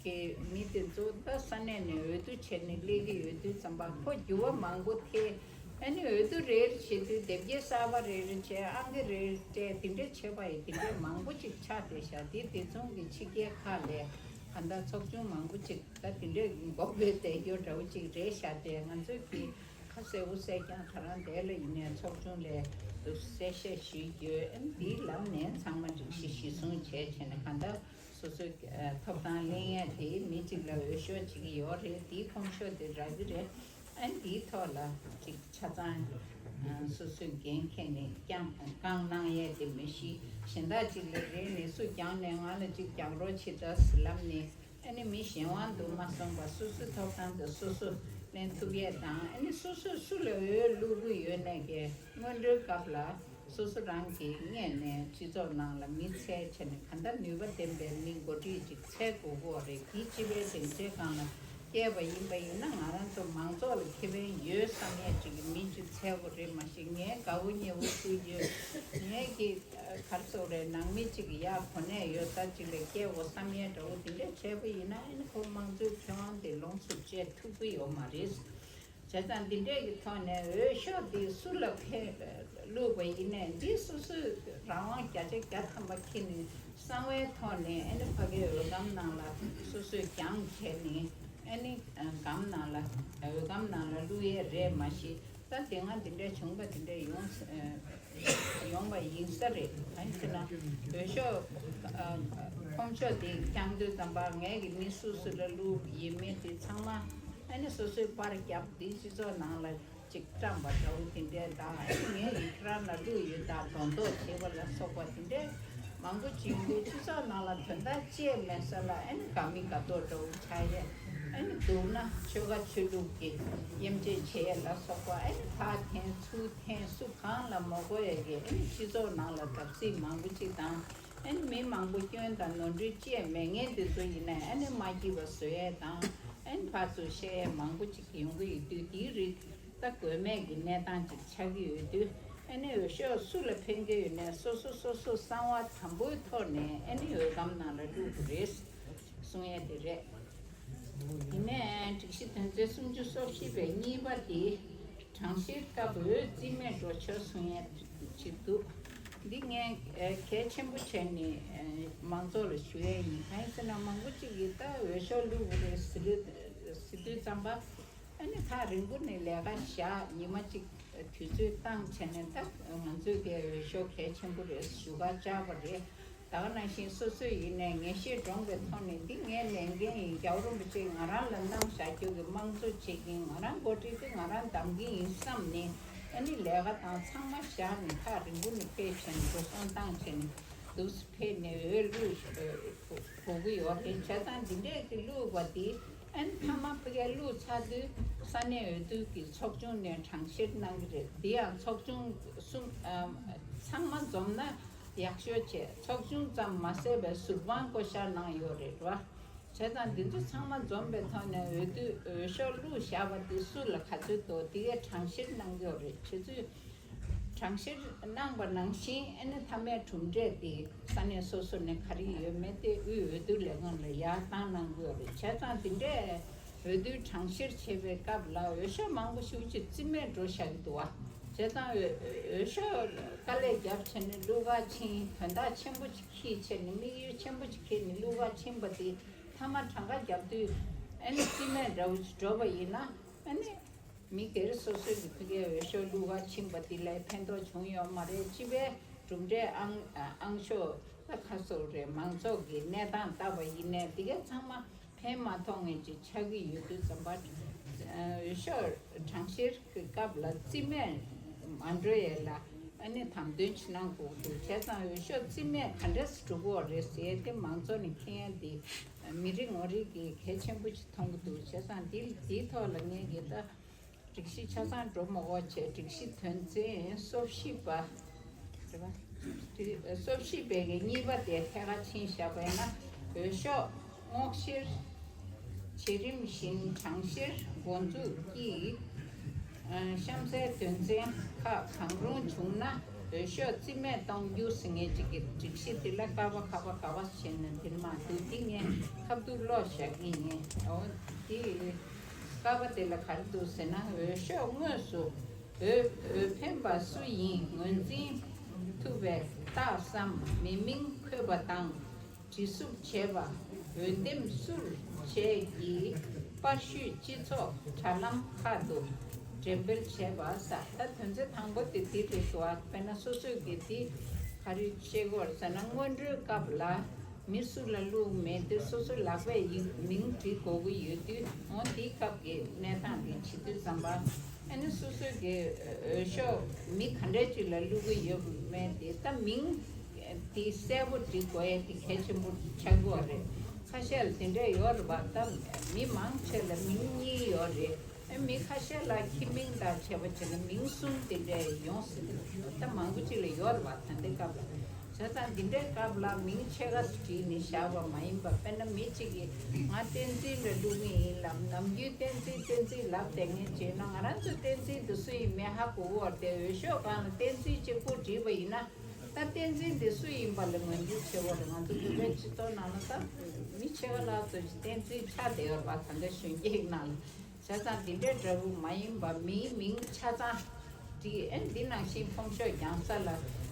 གི་མི་དེ་ཚོ་ད་ས་གནས་ནས་འོས་བསྡུ་བྱས་ནས་སླེབས་ཀྱི་ཡོད་དུས་ཙམ་པ་ཁོ་འགྱུར་བ་མང་པོ་ཐེབས། ཨ་ནི་འོས་བསྡུ་རེ་རེ་བྱེད་དུས་དེབ་སྐྱེལ་གསར་པ་རེ་རེ་བྱས། ཨང་ཀི་རེ་རེ་སྤྲད། དེ་འདྲས་བྱས་པ་ཡིན། དེ་འདྲས་མང་པོ་ཅིག་ཆགས་བསྡད་ཤག་དེ་དེ་མཚུངས་ཀྱི་ཕྱི་རྒྱལ་ཁག་ལ་གང་ལྟར་ཚོགས་ཆུང་མང་པོ་ཅིག་ད་དེ་འདྲས་འགོག་པའི་དེ་རྒྱུ་འདྲ་བོ་ཅིག་རེད་ཤག་དེ་ང་ཚོས་ཀྱི་ཁ་གསལ་པོ་གསལ་རྐྱང་ད་རང་དེ་ལ་ཡིན་ནའི་ཚོགས་ཆུང་ལ་གསལ་བཤད་ཞུས་ཡོད། ཨ་ནི་དེའི་ལམ་ནས་ཚང་མ་སྒྲིག་གཞི་གཞིར་བཟུང་བྱས་བྱས་ནས་གང་ལྟར་སོ་སོའི་ཐོབ་ཐང་ལེན་ཡས་དེ་མི་གཅིག་ལ་འོས་ཤོག་བྱེད་ཀྱི་ཡོད་རེད། དེའི་ཁོངས་ཤོག་དེ་རག་གི་རེད། ཨ་ནི་དེའི་ཐོག་ལ་ཅིག་ཆ་ཚང་སོ་སོའི་འགན་འཁྱེར་ནས་བསྐྱངས་བསྐངས་གནང་ཡས་དེ་མི་ཤེས། གཞན་དག་ཅིག་ལ་རེ་ནས་སུ་བསྐྱངས་ནས་ང་ལ་ཅིག་བསྐྱངས་རོགས་བྱེད་དང་ཟེར་ལབ་ནས། ཨ་ནི་མི་གཞན་དབང་དུ་མ་སོང་བར་སོ་སོའི་ཐོབ་ཐང་དེ་སོ་སོ་ལེན་ཐུབ་ཡས་དང་། ཨ་ནི་སོ་སོས་སུ་ལ་འོས་བླུག་གི་ཡོད་ནའི་གི་སྔོན་འགྲོའི་སྐབས་ལ་སོ་སོ་རང་གི་སྔས་ནས་སྤྱི་ཚོགས་ནང་ལ་མི་འཚོལ་བྱས་ནས་གང་ལྟར་ནུས་པ་ལྡན་པའི་མི་འགོ་ཁྲིད་ཅིག་འཚོལ་དགོས་ཀྱི་ཡོད་རེད། དེ་སྤྱི་པའི་སྡིངས་ཆའི་སྒང་ལ་བསྐྱལ་བ་ཡིན་པ་ཡིན་ན་ང་རང་ཚོ་མང་ཚོགས་ལ་ཁེ་ཕན་ཡོད་བསམ་ཡས་ཅིག་གི་མི་ཅིག་འཚོལ་དགོས་རེད། མ་གཞི་ངའི་དགའ་བོ་ཉེ་བོ་སུ་ཡོད། ངའི་གི་ག་རེ་ཟེར་དགོས་རེད། ནང་མི་གཅིག་གི་ཡར་གོ་གནས་ཡོད་ས་གཅིག་ལ་སྐྱེལ་དགོས་བསམ་ཡས་འདྲ་བོ་དེ་འདྲས་བྱས་པ་ཡིན་ན་ཨ་ནི་ཁོ་དམངས་གཙོའི་ཁེ་དབང་དེ་ལོངས་སུ་སྤྱད་ཐུབ་ཀྱི་ཡོད་མ་རེད། བྱས་ཙང་འདི་འདྲས་ཀྱི་ཐོག་ནས་འོས་ཤོག་འདི་སུ་ལ་ཕན་བླུགས་པ་ཡིན་ནའི་འདི་སོ་སོས་རང་དབང་བརྒྱ་ཆ་བརྒྱ་ཐམ་པ་འཁྱེར་ནས་གསང་བའི་ཐོག་ནས་ཨ་ནི་ཕ་གིའི་འོས་སྒམ་ནང་ལ་སོ་སོས་བརྒྱངས་བྱས་ནས་ཨ་ནི་སྒམ་ནང་ལ་འོས་སྒམ་ནང་ལ་བླུགས་ཡས་རེད། མ་གཞི་ད་དེ་སྔ་འདི་འདྲས་བྱུང་བ་འདི་འདྲས་ཡོང་ཡོང་བ་ཡིན་ས་རེད། གང་ཡིན་ཟེར་ན་འོས་ཤོག་ཁོམ་ཤོག་དེ་བརྐྱང་དུས་ཙམ་པ་ངས་ཀྱི་མི་སུ་སུ་ལ་བླུགས་ཡིན་མིན་དེ་ཚང་མ་ཨ་ནི་སོ་སོའི་པར་བརྒྱབ་དེ་སྤྱི་ཚོགས་ནང་ལ་ཅིག་བཀྲམ་པ་འདྲ་བོ་དེ་འདྲས་དང་ཨ་ནི་ངས་ཡི་ཁྲ་ལ་བླུགས་ཡོད་དང་སྒྲོ་འདོགས་བྱེད་པ་ལ་སོགས་པ་དེ་འདྲས་མང་པོ་ཅིག་ཡིན་དུས་སྤྱི་ཚོགས་ནང་ལ་དོན་དག་ཅི་ཡང་མེད་ས་ལ་ཨ་ནི་དགའ་མི་དགའ་མདོག་འདྲ་བོ་ཆགས་ཡས། ཨ་ནི་འདུག་ན་ཆོལ་ཁ་ཆོས་ལུགས་ཀྱི་དབྱེ་འབྱེད་བྱེད་ཡས་ལ་སོགས་པ་ཨ་ནི་ཕར་འཐེན་ཚུར་འཐེན་སུ་གང་ལ་མ་དགོས་ཡས་ཀྱི་ཨ་ནི་སྤྱི་ཚོགས་ནང་ལ་བརྡབ་གསིག་མང་པོ་ཅིག་དང་ཨ་ནི་མི་མང་པོ་སྐྱོན་དང་ནོར་འཁྲུལ་ཅི་ཡང་མེད་མཁན་དེ་ཚོ་ཡིན་ནའི་ཨ་ནི་མ་སྐྱིད་པ་བཟོ་ཡས་དང་ཨ་ནི་ཕར་ཚུར་བཤད་ཡས་མང་པོ་ཅིག་ཡོང་གི་ཡོད་དུས་དེའི་རིགས་ད་དགོས་མེད་ཀྱི་གནས་སྟངས་ཅིག་ཆགས་ཀྱི་ཡོད་དུས་ཨ་ནི་འོས་ཤོག་སུ་ལ་འཕེན་གྱི་ཡོད་ནའི་སོ་སོ་སོ་སོ་གསང་བ་དམ་པོའི་ཐོག་ནས་ཨ་ནི་འོས་སྒམ་ནང་ལ་བླུག་དགོས་རེད་གསུང་ཡས་དེ་རེད། དེ་ནས་སྒྲིག་གཞི་དོན་ཚན་སུམ་ཅུ་སོ་བཞི་པའི་གཉིས་པ་དེ་གྲངས་བཤེར་སྐབས་འོས་རྩིས་མེད་འགྲོ་ཆོག་གསུང་ཡས་ཅིག་འདུག་འདི་ངས་གལ་ཆེན་པོ་བྱས་ནས་མང་ཚོགས་ལ་ཞུ་ཡས་ཡིན། གང་ཡིན་ཟེར་ན་མང་པོ་ཅིག་གིས་ད་འོས་ཤོག་བླུག་དགོས་རེད་ཟེར་དུས་ཙམ་པ། ཨ་ནི་ཐག་རིང་པོ་ནས་ལས་ཀ་བཞག་ཉི་མ་གཅིག་དུས་ཚོད་བཏང་བྱས་ནས་ད་ང་ཚོས་དེ་འོས་ཤོག་གལ་ཆེན་པོ་རེད་ཞུ་ག་བཅར་བ་རེད། ད་ག་ནང་བཞིན་སོ་སོས་ཡིན་ནའི་ངེས་ཤེས་འདྲོངས་པའི་ཐོག་ནས་འདི་ངའི་ལས་འགན་ཡིན། རྒྱལ་བ་རིན་པོ་ཆེས་ང་རང་ལ་གནང་བཞག་རྒྱུ་གི་དམངས་གཙོ་བྱེད་ཀྱིན་ང་རང་འགོ་ཁྲིད་དེ་ང་རང་གདམ་གྱི་ཡིན་བསམ་ནས་ཨ་ནི་ལས་ཀ་དང་ཚང་མ་བཞག་ནས་ཐག་རིང་པོ་ནས་ཕེབས་བྱས་ནས་འགྲོ་སོང་བཏང་བྱས་ནས་འདུག་སེ་ཕེབས་ནས་འོས་བླུག་དགོས་ཀྱི་ཡོད་རེད། བྱས་ཙང་འདི་འདྲས་ཀྱི་བླུག་པ་དེ་ཨ་ནི་མཐའ་མ་ཕ་གིར་བླུགས་ཚར་དུས་ས་གནས་འོས་བསྡུ་གི་ཚོགས་ཆུང་ནས་གྲངས་བཤེར་གནང་གི་རེད། འདི་ཡང་ཚོགས་ཆུང་གསུམ་ཨ་ཚང་མ་འཛོམས་ན་ཡག་ཤོས་བྱས། ཚོགས་ཆུང་ཙམ་མ་ཟད་པའི་ཟུར་དཔང་བསྐོ་བཞག་གནང་ཡོད་རེད་བ། བྱས་ཙང་འདི་ཚོ་ཚང་མ་འཛོམས་པའི་ཐོག་ནས་འོས་བསྡུ་འོས་ཤོག་བླུགས་བཞག་པ་དེ་སུ་ལ་ག་ཚོད་འདུག་དེ་གའི་གྲངས་བཤེར་གནང་གི་ཡོད་རེད། བྱས་ཙང་གྲངས་བཤེར་གནང་པ་ནང་བཞིན་ཨ་ནི་མཐའ་མའི་གྲུབ་འབྲས་དེ་ས་གནས་སོ་སོ་ནས་ག་རེ་ཡོད་མེད་དེ་དབུས་འོས་བསྡུ་ལས་ཁུངས་ལ་ཡར་བཏང་གནང་དགོས་རེད། བྱས་ཙང་འདི་འདྲས་འོས་བསྡུའི་གྲངས་བཤེར་བྱེད་པའི་སྐབས་ལ་འོས་ཤོག་མང་པོ་ཞེ་པོ་ཅིག་རྩིས་མེད་འགྲོ་བཞག་གི་འདུག་བ། བྱས་ཙང་འོས་འོས་ཤོག་དཀའ་ལས་བརྒྱབ་བྱས་ནས་བླུག་ག་ཕྱིན། དོན་དག་ཆེན་པོ་ཅིག་འཁྱེར་བྱས་ནས་དམིགས་ཡུལ་ཆེན་པོ་ཅིག་འཁྱེར་ནས་བླུག་ག་ཕྱིན་པ་དེ་མཐའ་མ་གྲངས་ཀ་བརྒྱབ་དུས་ཨ་ནི་རྩིས་མེད་འདྲ་བོ་ཞིག་འགྲོ་བ་ཡིན་ན་ཨ་ནི། མི་སྒེར་སོ་སོའི་གི་ཕ་གིའི་འོས་ཤོག་བླུག་ག་ཕྱིན་པ་དེ་ལས་ཕན་ཐོགས་བྱུང་ཡོད་མ་རེད། སྤྱི་པའི་གྲུབ་འབྲས་ཨང་ཨང་ཤོག་ལ་ཁ་གསོ་རེད། མང་ཚོགས་ཀྱི་གནས་སྟངས་ལྟ་བ་ཡིན་ནའི་དེ་གའི་ཚང་མ་ཕན་མ་ཐོགས་མཁན་ཅིག་ཆགས་ཀྱི་ཡོད་དུས་ཙམ་པ། འོས་ཤོག་གྲངས་བཤེར་གྱི་སྐབས་ལ་རྩིས་མེད་མ་འགྲོ་ཡས་ལ་ཨ་ནི་དམ་དོན་ཅིག་གནང་དགོས་འདུག་བྱས་ཙང་འོས་ཤོག་རྩིས་མེད་ག་འདྲས་སེ་འགྲོ་གི་ཡོད་རེད་ཟེར་ཏེ་མང་ཚོགས་ནས་མཁྱེན་ཡས་དེ་མི་རེ་ངོ་རེ་གིས་གལ་ཆེན་པོ་ཅིག་མཐོང་གི་འདུག་བྱས་ཙང་འདི་འདིའི་ཐོག་ལ་ངས་གི་ད། སྒྲིག་གཞི་ཆ་ཚང་འགྲོ་མ་དགོས་བྱས་སྒྲིག་གཞི་དོན་ཚན་སོ་བཞི་པ། རེད་པ། སོ་བཞི་པའི་གི་གཉིས་པ་དེ་ཐད་ཀར་ཕྱིན་བཞག་པ་ཡིན་ན་འོས་ཤོག་སྔོག་བཤེར་བྱེད་རིམ་བཞིན་གྲངས་བཤེར་འགོ་འཛུགས་ཀྱིས་གཤམ་གསལ་དོན་ཚན་ཁག་གང་རུང་བྱུང་ན་འོས་ཤོག་རྩིས་མེད་གཏོང་རྒྱུ་ཟེར་མཁན་ཅིག་གི་སྒྲིག་གཞི་དེ་ལ་ཀ་པ་ཁ་པ་ག་པ་ཞེས་ནས་འདིར་མ་འདུག་འདི་ངས་ཁ་ཐུག་ཀློག་བཞག་གི་ཡིན། འོ་འདི། ཀ་པ་དེ་ལ་ག་རེ་འདུག་ཟེར་ན། འོས་ཤོག་དངོས་སུ་འོས་འོས་འཕེན་པ་སུ་ཡིན་ངོས་འཛིན་ཐུབ་པའི་རྟགས་སམ་མི་མིང་འཁོད་པ་དང་། བྲིས་གཟུགས་བྱས་པ། འོས་འདེམས་སུར་བྱས་ཀྱི་པར་བཤུས་སྤྱི་ཚོགས་དྲ་ལམ་ཁག་ཏུ་འགྲེམས་སྤེལ་བྱས་པ་ས། ད་དོན་ཚན་དང་པོ་དེ་དེ་རེད་འདུག་ཨ། དཔེར་ན་སོ་སོས་ཀྱི་དེ་ག་རེ་བཤད་ཀྱི་ཡོད་རེད་ཟེར་ན་སྔོན་འགྲོའི་སྐབས་ལ། མི་སུ་ལ་བླུགས་མེད་དེ་སོ་སོའི་ལག་པས་ཡིག་མིང་བྲིས་དགོས་ཀྱི་ཡོད་དུས་འོ་དེའི་སྐབས་ཀྱི་གནས་སྟངས་དེ་བྱེད་དུས་ཙམ་པ་ཨ་ནི་སོ་སོའི་གི་འོས་ཤོག་མི་ག་འདྲ་ཅིག་ལ་བླུགས་ཀྱི་ཡོད་མེད་དེ་ད་མིང་དེ་གསལ་པོ་བྲིས་དགོས་ཡ་དེ་གལ་ཆེན་པོ་ཆགས་ཀྱི་ཡོད་རེད། ཁ་ཤས་ལ་དེ་འདྲ་ཡོད་རེད་པ། ད་མི་མང་ཆེ་ལ་མིང་གཉིས་ཡོད་རེད། ཨ་མི་ཁ་ཤས་ལ་ཁྱི་མིང་དང་བྱས་པ་བྱས་ན་མིང་གསུམ་དེ་འདྲས་ཡོང་སྲིད། ད་མང་པོ་ཅིག་ལ་ཡོད་རེད་བ། ད་ལྟའི་སྐབས་ལ། བྱས་ཙང་འདི་འདྲའི་སྐབས་ལ་མིང་ཕྱེད་ཀ་བྲིས་ནས་བཞག་པ་མ་ཡིན་པ། དཔེར་ན་མི་གཅིག་གིས་ང་བསྟན་འཛིན་ལ་བླུག་གི་ཡིན་ལབ། ནམ་རྒྱུན་བསྟན་འཛིན་བསྟན་འཛིན་ལབ་བསྡད་མཁན་བྱས་ན་ང་རང་ཚོ་བསྟན་འཛིན་འདི་སུ་ཡིན་མེད་ཧ་གོ་གི་ཡོད་རེད་དེ། འོས་ཤོག་སྒང་ལ་བསྟན་འཛིན་གཅིག་པུ་བྲིས་པ་ཡིན་ན། ད་བསྟན་འཛིན་འདི་སུ་ཡིན་པ་ལ་ངོས་འཛིན་བྱེད་དགོས་རེད། ང་ཚོ་བོད་པའི་སྤྱི་ཚོགས་ནང་ལ་ད་མི་ཕྱེད་ཀ་ལྷག་ཙམ་ཞིག་བསྟན་འཛིན་ཆགས་བསྡད་ཡོད་རེད་པ། ད་ལྟ་གཞོན་སྐྱེས་ནང་ལ། བྱས་ཙང་འདི་འདྲའི་འདྲ་བོ་མ་ཡིན་པ་མིའི་མིང་ཆ་ཚང་བྲིས། ཨེ་འདི་ནང་བཞིན་ཕོམ་ཤོག་རྒྱང་ས་ལ་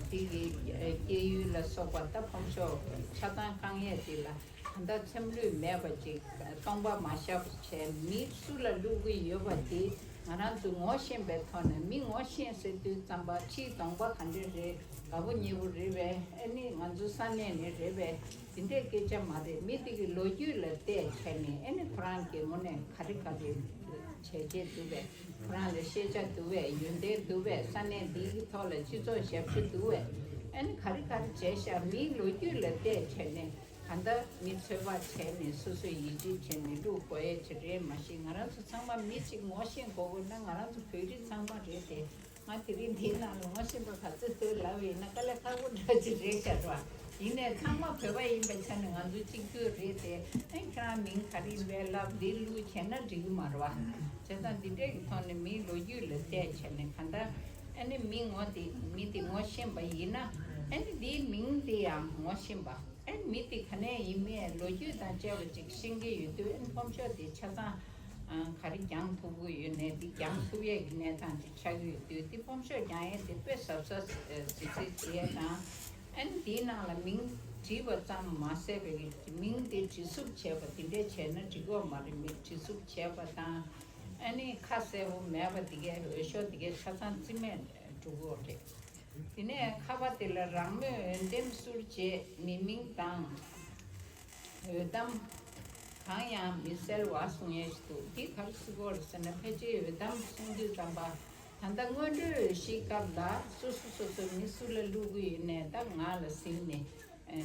འདི་གི་སྐྱེས་ཡུལ་ལ་སོགས་པ་ད་ཕོམ་ཤོག་ཆ་ཚང་བཀང་ཡས་འདི་ལ་ད་ལྟ་ཚེམ་ལུས་མེད་པ་ཅིག་སྟོང་པ་མ་བཞག་པ་བྱས། མི་སུ་ལ་བླུག་གི་ཡོད་པ་དེ་ང་རང་ཚོ་ངོ་ཤེས་པའི་ཐོག་ནས། མི་ངོ་ཤེས་ཟེར་དུས་ཙམ་པ་ཁྲིའི་གདོང་པ་ག་འདྲ་རེད། དགའ་པོ་ཉེ་པོ་རེད་པས། ཨ་ནི་ང་ཚོ་ས་གནས་ནས་རེད་པས། དེ་འདྲའི་སྐད་ཆ་མ་རེད། མི་དེ་གི་ལོ་རྒྱུས་ལ་བལྟས་བྱས་ནས། ཨ་ནི་ཁོ་རང་གི་ངོས་ནས་ག་རེ་ག་རེ་བྱས་རྗེས་འདུག་པས། ཁོ་རང་ལ་ཤེས་བྱ་འདུག་པས། ཡོན་ཏན་འདུག་པས། ས་གནས་འདི་གི་ཐོག་ལ་སྤྱི་ཚོགས་ཞབས་ཞུ་འདུག་པས། ཨ་ནི་ག་རེ་ག་རེ་བྱས་ཤག་མིའི་ལོ་རྒྱུས་ལ་བལྟས་བྱས་ནས། གང་ལྟར་མི་ཚོད་དཔག་བྱས་ནས་སོ་སོས་ཡིད་ཆེས་བྱས་ནས་བླུག་དགོས་ཡས་ཅིག་རེད། མ་གཞི་ང་རང་ཚོ་ཚང་མ་མི་གཅིག་ངོ་ཤེས་དགོས་དགོས་ན། ང་རང་ཚོ་བོད་རིགས་ཚང་མ་རེད་དེ། ང་དེ་རིང་འདིའི་ནང་ལ་ངོ་ཤེས་པ་ག་ཚོད་འདུག་ལབ་ཡིན་ན་དཀའ་ལས་ཁག་པོ་འདྲ་ཅིག་རེད་ཤག་ར། ཡིན་ནའི་ཚང་མ་བོད་པ་ཡིན་པའི་ཆ་ནས་ང་ཚོ་གཅིག་གྱུར་རེད་དེ། ཨེ་ཁྱེད་རང་མིང་ག་རེ་ཡིན་པས་ལབ། འདི་བླུག་བྱས་ན་འགྲིག་གི་མ་རེད་པ། བྱས་ཙང་འདི་འདྲས་ཀྱི་ཐོག་ནས་མིའི་ལོ་རྒྱུས་ལ་བལྟས་བྱས་ནས། གང་ལྟར་ཨ་ནི་མི་ངོ་དེ་མི་དེ་ངོ་ཤེས་པ་ཡིན་ན། ཨ་ནི་འདིའི་མིང་དེ་ཡང་ངོ་ཤེས་པ། ཨེ་མི་དེ་ག་ནས་ཡིན་མིན་ལོ་རྒྱུས་དང་བཅས་པ་ཅིག་ཤེས་ཀྱི་ཡོད་དུས། ཨེ་ཕོམ་ཤོག་དེ་ཆ་ཚང་ག་རེ་རྒྱང་ཐུབ་ཀྱི་ཡོད་ནའི་དེ་རྒྱང་ཐུབ་ཡས་ཀྱི་གནས་སྟངས་ཅིག་ཆགས་ཀྱི་ཡོད་དུས། དེ་ཕོམ་ཤོག་རྒྱང་ཡས་དེ་དཔེ་གཟབ་གཟབ་གཟབ་གཟབ་བྱེད་ཡས་དང་། ཨེ་དེའི་ནང་ལ་མིང་བྲིས་པ་ཙམ་མ་ཟད་པའི་གི་མིང་དེ་བྲིས་གཟུགས་བྱས་པ་དེ་འདྲས་བྱས་ན་འགྲིག་གི་མ་རེད། མིང་བྲིས་གཟུགས་བྱས་པ་དང་། ཨ་ནི་ཁ་གསལ་པོ་མེད་པ་དེ་གའི་འོས་ཤོག་དེ་གའི་ཆ་ཚང་རྩིས་མེད་འགྲོ་གི་རེད། དེ་ནས་ཁ་པ་དེ་ལ་རང་མོས་འོས་འདེམས་སུར་བྱེད་མི་མིང་དང་། འོས་གཏམ་གང་ཡང་མི་གསལ་བ་གསུང་ཡས་ཤིག་འདུག་འདི་ག་རེ་ཟེར་གྱི་ཡོད་རེད་ཟེར་ན། ཕལ་ཆེར་འོས་གཏམ་གསུང་དུས་ཙམ་པ། ད་ལྟ་སྔོན་འགྲོའི་འོས་གཞིའི་སྐབས་ལ་སོ་སོ་སོ་སོ་མི་སུ་ལ་བླུག་གི་ཡོད་ནའི་ད་ང་ལ་ཟིན་ནས་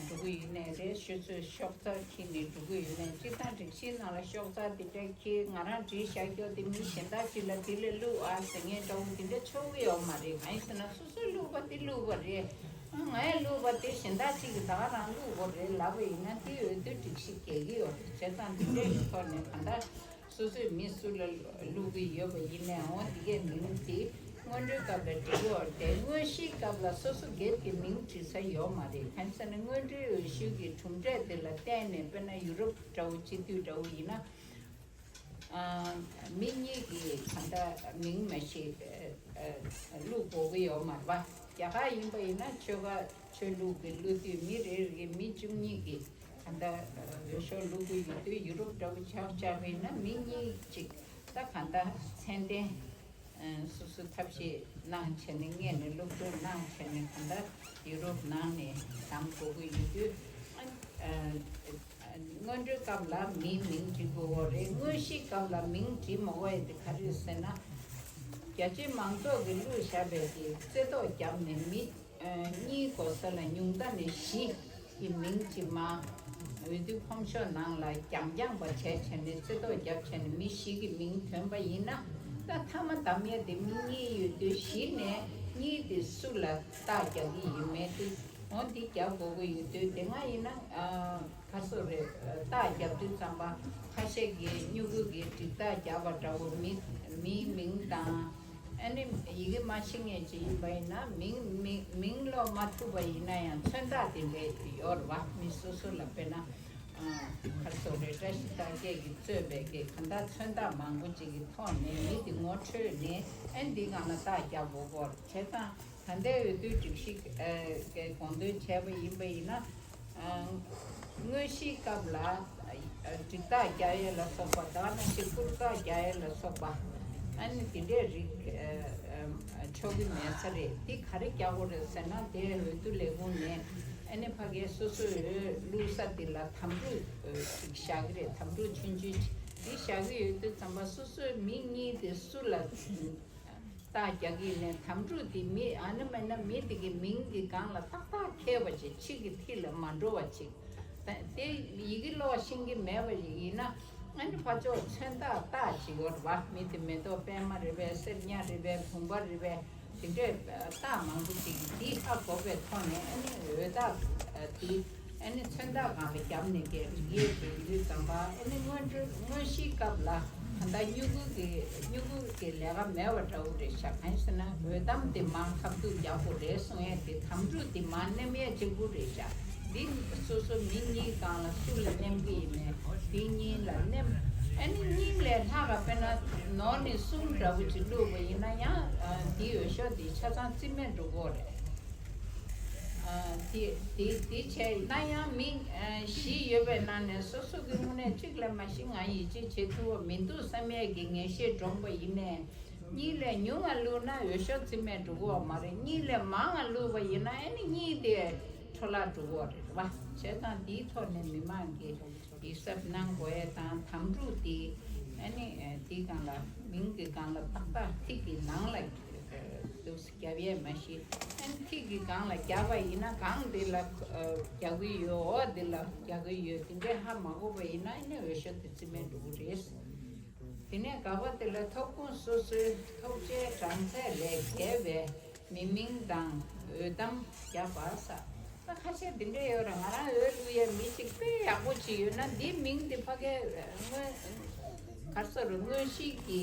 འགྲོ་གི་ཡོད་ནའི་རེད། ཤོག་ཚོད་ཤོག་རྩ་འཁྱེར་ནས་འགྲོ་གི་ཡོད་ནའི། སྤྱིར་བཏང་སྒྲིག་གཞིའི་ནང་ལ་ཤོག་རྩ་དེ་འདྲ་འཁྱེར། ང་རང་བྲིས་བཞག་རྒྱུ་དེ་མི་གཞན་དག་ཅིག་ལ་དེ་ལས་བླུག་ཨ་ཟེར་མཁན་འདྲ་བོ་དེ་འདྲ་ཆོག་གི་ཡོད་མ་རེད། གང་ཡིན་ཟེར་ན་སོ་སོས་བླུགས་པ་དེ་བླུགས་པ་རེད། ང་ཡང་བླུགས་པ་དེ་གཞན་དག་ཅིག་གིས་ད་ག་རང་བླུགས་པ་རེད་ལབ་པ་ཡིན་ན། དེ་འོས་བསྡུའི་སྒྲིག་གཞི་འགལ་གྱི་ཡོད་རེད། བྱས་ཙང་དེ་འདྲའི་ཐོག་ནས་གང་ལྟར་སོ་སོས་མི་སུ་ལ་བླུག་གི་ཡོད་པ་ཡིན་ནའང་། དེ་གའི་མིང་དེ་སྔོན་འགྲོའི་སྐབས་ལ་འགྲིག་གི་ཡོད་རེད་དེ། དངོས་གཞིའི་སྐབས་ལ་སོ་སོ་སྒེར་གྱི་མིང་བྲིས་ས་ཡོད་མ་རེད། གང་ཡིན་ཟེར་ན་སྔོན་འགྲོའི་འོས་ཤོག་གི་གྲུབ་འབྲས་དེ་ལ་བརྟེན་ནས། དཔེར་ན་ཡུ་རོབ་འདྲ་བོ་སྤྱི་འཐུས་འདྲ་བོ་ཡིན་ན། ཨ། མི་གཉིས་ཀྱིས་གང་ལྟར་མིང་མ་ཤེས་བླུག་དགོས་ཀྱི་ཡོད་མ་རེད་པ། རྒྱ་གར་ཡིན་པ་ཡིན་ན་ཆོལ་ཁ་ཆོས་ལུགས་ཀྱི་བླུག་དུས་མི་རེ་རེ་གི་མི་བཅུ་གཉིས་ཀྱིས་གང་ལྟར་འོས་ཤོག་བླུག་གི་ཡོད་དུས། ཡུ་རོབ་འདྲ་བོ་ཆ་བཞག་པ་ཡིན་ན་མི་གཉིས་ཅིག་ད་གང་ལྟར་མཚན་ལྡན། ཨ། སོ་སོ་ཐབས་ཤེས་གནང་བྱས་ནས། སྔས་ནས་སློབ་སྦྱོང་གནང་བྱས་ནས་གང་ལྟར་ཡུ་རོབ་ནང་ནས་བདམས་དགོས་ཀྱི་ཡོད་དུས། ཨ། ཨ། སྔོན་འགྲོའི་སྐབས་ལ་མིའི་མིང་བྲིས་དགོས་པ་རེད། དངོས་གཞིའི་སྐབས་ལ་མིང་བྲིས་མ་དགོས་ཡ་དེ་ག་རེ་རེད་ཟེར་ན། རྒྱ་ཆེའི་མང་ཚོགས་ཀྱིས་བླུགས་བཞག་པའི་གི་རྩེ་ཏོག་བརྒྱབ་ནས་མི་ཨ། གཉིས་འགོ་ས་ལ་ཉུང་མཐའ་ནས་བཞི་གི་མིང་གཅིག་མ་འོས་བསྡུ་ཕོམ་ཤོག་ནང་ལ་རྒྱང་རྒྱང་པ་བྱས་བྱས་ནས། རྩེ་ཏོག་བརྒྱབ་བྱས་ནས་མི་བཞི་གི་མིང་ཐོན་པ་ཡིན་ན། ད་མཐའ་མ་བདམས་ཡས་དེ་མི་གཉིས་ཡོད་དུས། བཞི་ནས་གཉིས་དེ་སུ་ལ་རྟགས་རྒྱག་གི་ཡིན་མིན་དེ། འོ་འདི་རྒྱག་དགོས་ཀྱི་ཡོད་དུས། དེ་སྔ་ཡིན་ན། ཨ། ག་སོ་རེད། རྟགས་རྒྱབ་དུས་ཙམ་པ་ཁ་ཤས་ཀྱིས་སྨྱུ་གུ་གི་འགྲིག་རྟགས་རྒྱག་པ་འདྲ་བོ། མི་མིའི་མིང་དང་། ཨ་ནི་ཡི་གེ་མ་ཤེས་མཁན་ཅིག་ཡིན་པ་ཡིན་ན། མིང་མིང་མིང་ཀློག་མ་ཐུབ་པ་ཡིན་ན་ཡང་མཚོན་རྟགས་དེ་འདྲ་ཡོད་རེད་པ། མི་སོ་སོ་ལ་དཔེར་ན། ཨ། ག་སོ་རེད། བཀྲ་ཤིས་རྟགས་བརྒྱད་ཀྱིས་གཙོས་པའི་གི་གང་ལྟར་མཚོན་རྟགས་མང་པོ་ཅིག་གི་ཐོག་ནས་མི་དེ་ངོ་འཕྲོད་ནས། ཨ། འདི་སྒང་ལ་རྟགས་རྒྱག་དགོས་ཀྱི་ཡོད་རེད། བྱས་ཙང་ད་ལྟའི་འོས་བསྡུའི་སྒྲིག་གཞི་ཨ་གི་དགོངས་དོན་བྱས་པ་ཡིན་པ་ཡིན་ན། ཨ། དངོས་གཞིའི་སྐབས་ལ་ཨ་འགྲིག་རྟགས་རྒྱག་ཡས་ལ་སོགས་པ། ད་ག་ནང་བཞིན་པུར་རྟགས་རྒྱག་ཡས་ལ་སོགས་པ། ཨ་ནི་དེ་འདྲའི་རིགས་ཨ་ཨ་ཆོག་གི་མེད་ས་རེད། འདི་ག་རེ་རྒྱག་དགོས་རེད་ཟེར་ན། དེ་འོས་བསྡུ་ལས་ཁུངས་ནས་ཨ་ནི་ཕ་གིའི་སོ་སོའི་འོས་བླུགས་ས་དེ་ལ་དམ་ཕྲུག་ཅིག་བཞག་གི་རེད། དམ་ཕྲུག་ཆུང་ཆུང་ཅིག་འདི་བཞག་གི་ཡོད་དུས་ཙམ་པ། སོ་སོའི་མི་གཉིས་དེ་སུ་ལ་རྟགས་རྒྱག་གི་ཡིན་ནའི། དམ་ཕྲུག་དེ་མི། ཨ་ནི་མིན་ན་མི་དེ་གི་མིང་གི་སྒང་ལ་ཏག་ཏག་འཁེལ་བ་ཅིག་ཕྱི་གི་མཐིལ་ལ་མ་འགྲོ་བ་ཅིག་ད་དེ་ཡི་གེ་ཀློག་ཤེས་ཀྱི་མེད་པ་ཡིན་ན། ཨ་ནི་ཕར་ཕྱོགས་མཚོན་རྟགས་རྟགས་ཅིག་ཡོད་རེད་པ། མི་དེ་མེ་ཏོག་པད་མ་རེད་པས། སེར་ཉ་རེད་པས། བུམ་པ་རེད་པས། དེ་འདྲའི་རྟགས་མང་པོ་ཅིག་གིས་འདི་ཧ་གོ་བའི་ཐོག་ནས། ཨ་ནི་འོས་རྟགས་དེ་ཨ་ནི་མཚོན་རྟགས་སྒང་ལ་བརྒྱབ་ནས་ཀྱི་རིགས་ཡོད་པའི་ཡུལ་ཙམ་པ། ཨ་ནི་སྔོན་འགྲོ་དངོས་གཞིའི་སྐབས་ལ་ད་ལྟ་སྨྱུ་གུ་གི་སྨྱུ་གུ་གི་ལས་ཀ་མེད་པ་འདྲ་བོ་རེད་ཤག་གང་ཡིན་ཟེར་ན། འོས་གཏམ་དེ་མར་ཁ་ཐུག་རྒྱག་དགོས་རེད་གསུང་ཡས་དེ། དམ་ཕྲུག་དེ་མར་མནན་ཡས་གཅིག་པུ་རེད་ཤག་འདི་སོ་སོ་མི་གཉིས་སྒང་ལ་སུ་ལ་མནན་གྱི་ཡིན་མིན། འདི་གཉིས་ལ་མནན་ ཨ་ནི་གཉིས་ལས་ལྷག་ག་དཔེར་ན་ནོར་ནི་གསུམ་འདྲ་བོ་ཅིག་བླུགས་པ་ཡིན་ན་ཡང་ཨ་དེའི་འོས་ཤོག་དེ་ཆ་ཚང་རྩིས་མེད་འགྲོ་གི་རེད། ཨ་དེ་དེ་དེ་བྱས་ན་ཡང་མི་ཨ་བཞི་ཡོད་པའི་ནང་ནས་སོ་སོ་གི་དངོས་གནས་གཅིག་ལས་མ་ཤི་ང་ཡིད་ཆེས་བྱེད་ཐུབ་པ་མི་འདུག་བསམ་ཡས་ཀྱི་ངེས་ཤེས་འདྲོངས་པ་ཡིན་ནའི། གཉིས་ལས་ཉུང་བ་བླུགས་ན་འོས་ཤོག་རྩིས་མེད་འགྲོ་གི་ཡོད་མ་རེད། གཉིས་ལས་མང་བ་བླུགས་པ་ཡིན་ན་ཨ་ནི་གཉིས་དེ་འཕྲོ་བརླག་འགྲོ་གི་ཡོད་རེད་བ། བྱས་ཙང་དེའི་ཐོག་ནས་མི་མང་གིས་ཡིད་གཟབ་གནང་དགོས་ཡས་དང་དམ་ཕྲུག་དེ་ཨ་ནི་དེའི་སྒང་ལ་མིང་གི་སྒང་ལ་ཏག་ཏག་ཐིག་གི་ནང་ལ་འདུག་སེ་རྒྱབ་ཡས་མ་གཞི་ཨ་ནི་ཐིག་གི་སྒང་ལ་རྒྱབ་པ་ཡིན་ན་གང་དེ་ལ་རྒྱག་གི་ཡོད། འོག་དེ་ལ་རྒྱག་གི་ཡོད། དེ་འདྲས་ཧ་མ་གོ་བ་ཡིན་ན་ཨ་ནི་འོས་ཤོག་དེ་རྩིས་མེད་འགྲོ་གི་རེད། དེ་ནས་ག་བ་དེ་ལ་ཐོབ་ཁུངས་སོ་སོའི་ཐོབ་ཆའི་གྲངས་ཚད་ལས་བརྒལ་བའི་མི་མིང་དང་འོས་གཏམ་བརྒྱབ་པ་ས། ད་ཁ་ཤས་འདི་འདྲ་ཡོད་རེད། ང་རང་འོས་བླུག་ཡས་མི་གཅིག་དཔེ་ཡག་པོ་ཅིག་ཡོད་ན་འདིའི་མིང་འདི་ཕ་གའི་སྔོན་ག་རེ་ཟེར་རེད། དངོས་གཞི་གི་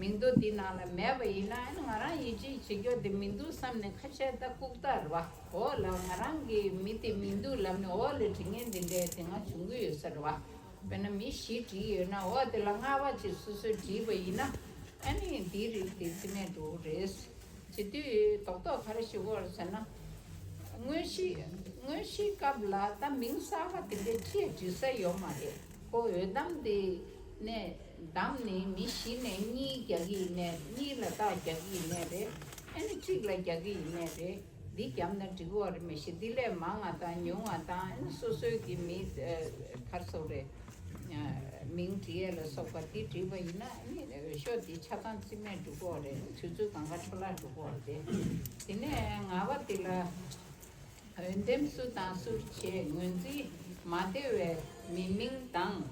མིང་ཐོ་འདི་ནང་ལ་མེད་པ་ཡིན་ན་ཨ་ནི་ང་རང་ཡིད་ཆེས་བྱེད་རྒྱུ་འདི་མི་འདུག་བསམ་ནས་ཁ་ཤས་ད་ལྐུགས་རྟགས་རེད་བ། འོག་ལ་ང་རང་གི་མི་དེ་མི་འདུག་ལབ་ནས་འོག་ལ་བྲིས་མཁན་འདི་འདྲའི་དེ་སྔ་བྱུང་གི་ཡོད་ས་རེད་བ། དཔེར་ན་མི་བཞི་བྲིས་ཡོད་ན་འོ་དེ་ལ་ལྔ་པ་ཅིག་སོ་སོས་བྲིས་པ་ཡིན་ན་ཨ་ནི་འདིའི་རིགས་དེ་རྩིས་མེད་འགྲོ་གི་རེད། བྱེད་དུས་རྡོག་རྡོག་ག་རེ་ཞུ་དགོས་རེད་ཟེར་ན། དངོས་གཞི་དངོས་གཞིའི་སྐབས་ལ་ད་མིང་གསར་པ་དེ་འདྲའི་ཅིག་བྲིས་ས་ཡོད་མ་རེད། ཁོ་འོས་གཏམ་དེ་ནས་བདམས་ནས་མི་བཞི་ནས་གཉིས་རྒྱག་གི་ཡིན་ནའི་གཉིས་ལ་རྟགས་རྒྱག་གི་ཡིན་ནའི་རེད། ཨ་ནི་གཅིག་ལ་རྒྱག་གི་ཡིན་ནའི་རེད། འདི་བརྒྱབ་ན་འགྲིག་གི་ཡོད་རེད་མ་གཞི། འདི་ལས་མང་བ་དང་ཉུང་བ་དང་ཨ་ནི་སོ་སོའི་གི་མི་ཨ་ག་རེ་ཟེར་དགོས་རེད། ཨ་མིང་བྲིས་ཡས་ལ་སོགས་པ་འདི་བྲིས་པ་ཡིན་ན་ཨ་ནི་འོས་ཤོག་འདི་ཆ་ཚང་རྩིས་མེད་འགྲོ་གི་ཡོད་རེད། དུས་ཚོད་གང་ག་འཕྲོ་བརླག་འགྲོ་གི་ཡོད་རེད། དེ་ནས་ལྔ་པ་འདི་ལ། འོས་འདེམས་སུ་དང་སུར་བྱས་ངོས་འཛིན་མ་བདེ་བའི་མི་མིང་དང་།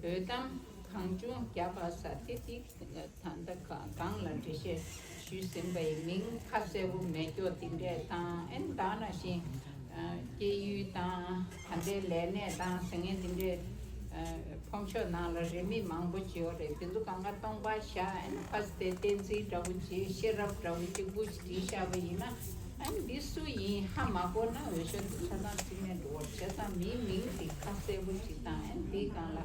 འོས་གཏམ་གང་བྱུང་བརྒྱབ་པ་ས་དེ་དེ་ད་ལྟ་གང་ལ་འགྲེལ་བཤད་ཞུས་ཟིན་པའི་མིང་ཁ་གསལ་པོ་མེད་སྐྱོ་དེ་འདྲས་དང་ཨེ་ད་ནང་བཞིན་སྐྱེས་ཡུལ་དང་ད་ལྟའི་ལས་གནས་དང་ཟེར་མཁན་དེ་འདྲས། ཕོམ་ཤོག་ནང་ལ་རེ་མིག་མང་པོ་ཅིག་ཡོད་རེད། དེ་ཚོ་གང་ག་སྟོང་པ་བཞག་ཨེ་ན་ཕ་སི་དེ་བསྟན་འཛིན་འདྲ་བོ་ཅིག་ཤེས་རབ་འདྲ་བོ་ཅིག་པོ་ཅིག་བྲིས་བཞག་པ་ཡིན་ན་ཨེ་ན་འདི་སུ་ཡིན་ཧ་མ་གོ་ན་འོས་ཤོག་འདི་ཆ་ཚང་རྩིས་མེད་འགྲོ་བར་བྱས་ཙང་མིའི་མིང་འདི་ཁ་གསལ་པོ་ཅིག་དང་ཨེ་ན་འདིའི་སྒང་ལ་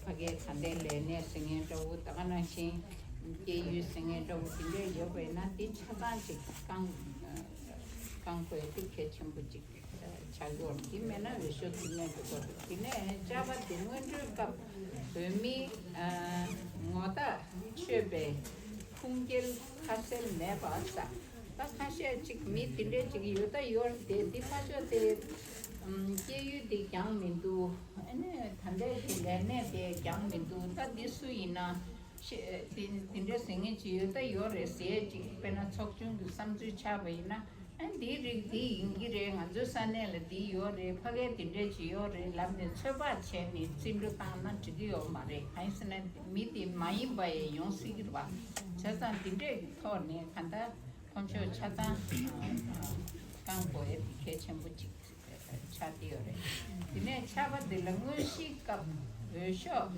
ཕ་གའི་ད་ལྟའི་ལས་གནས་ཟེར་མཁན་འདྲ་བོ་ད་ག་ནང་བཞིན་སྐྱེས་ཡུལ་ཟེར་མཁན་འདྲ་བོ་དེ་འདྲ་ཡོད་པ་ཡིན་ན་འདི་ཆ་ཚང་ཅིག་བཀང་བཀང་དགོས་དེ་གལ་ཆེན་པོ་ཅིག་ཆགས་ཡོད། དེ་མེད་ན་འོས་ཤོག་རྩིས་མེད་དུ་གཏོང་དགོས། དེ་ནས་བཅའ་པ་དེ་སྔོན་འགྲོའི་སྐབས་འོས་མིའི་ཨ་ངོ་རྟགས་ཆོད་པའི་ཁུངས་སྐྱེལ་ཁ་གསལ་མེད་པ་ས། ད་ཁ་ཤས་ཅིག་མི་དེ་འདྲས་ཅིག་ཡོད་ད་ཡོད་རེད་དེ། དེ་ཕ་ཤོག་དེ་ཨམ་སྐྱེས་ཡུལ་དེ་འགྱངས་མི་འདུག་ཨ་ནི་ད་ལྟའི་དེ་ལས་གནས་དེ་འགྱངས་མི་འདུག་ད་འདི་སུ་ཡིན་ན་ཤེས་དེ་དེ་འདྲས་ཟེར་མཁན་ཅིག་ཡོད་ད་ཡོད་རེད་ཟེར་ཅིག་དཔེར་ན་ཚོགས་ཆུང་གི་བསམ་ཚུལ་ཆགས་པ་ཡིན་ན། ཨ་འདིའི་རིགས་འདི་ཡིན་གྱི་རེད། ང་ཚོའི་ས་གནས་ལ་འདི་ཡོད་རེད། ཕ་གིར་འདི་འདྲས་ཅིག་ཡོད་རེད་ལབ་ནས་ཚོད་དཔག་བྱས་ནས་རྩིས་འགྲོ་བཏང་ན་འགྲིག་གི་ཡོད་མ་རེད། གང་ཡིན་ཟེར་ན་མི་དེ་མ་ཡིན་པ་ཡང་ཡོང་སྲིད་ཀྱི་རེད་བ། བྱས་ཙང་འདི་འདྲས་ཀྱི་ཐོག་ནས་གང་ལྟར་ཕོམ་ཤོག་ཆ་ཚང་བཀང་དགོས་ཡས་དེ་གལ་ཆེན་པོ་ཅིག་ཆགས་ཀྱི་ཡོད་རེད། དེ་ནས་ཆར་པ་འདི་ལ་དངོས་གཞིའི་སྐབས་འོས་ཤོག་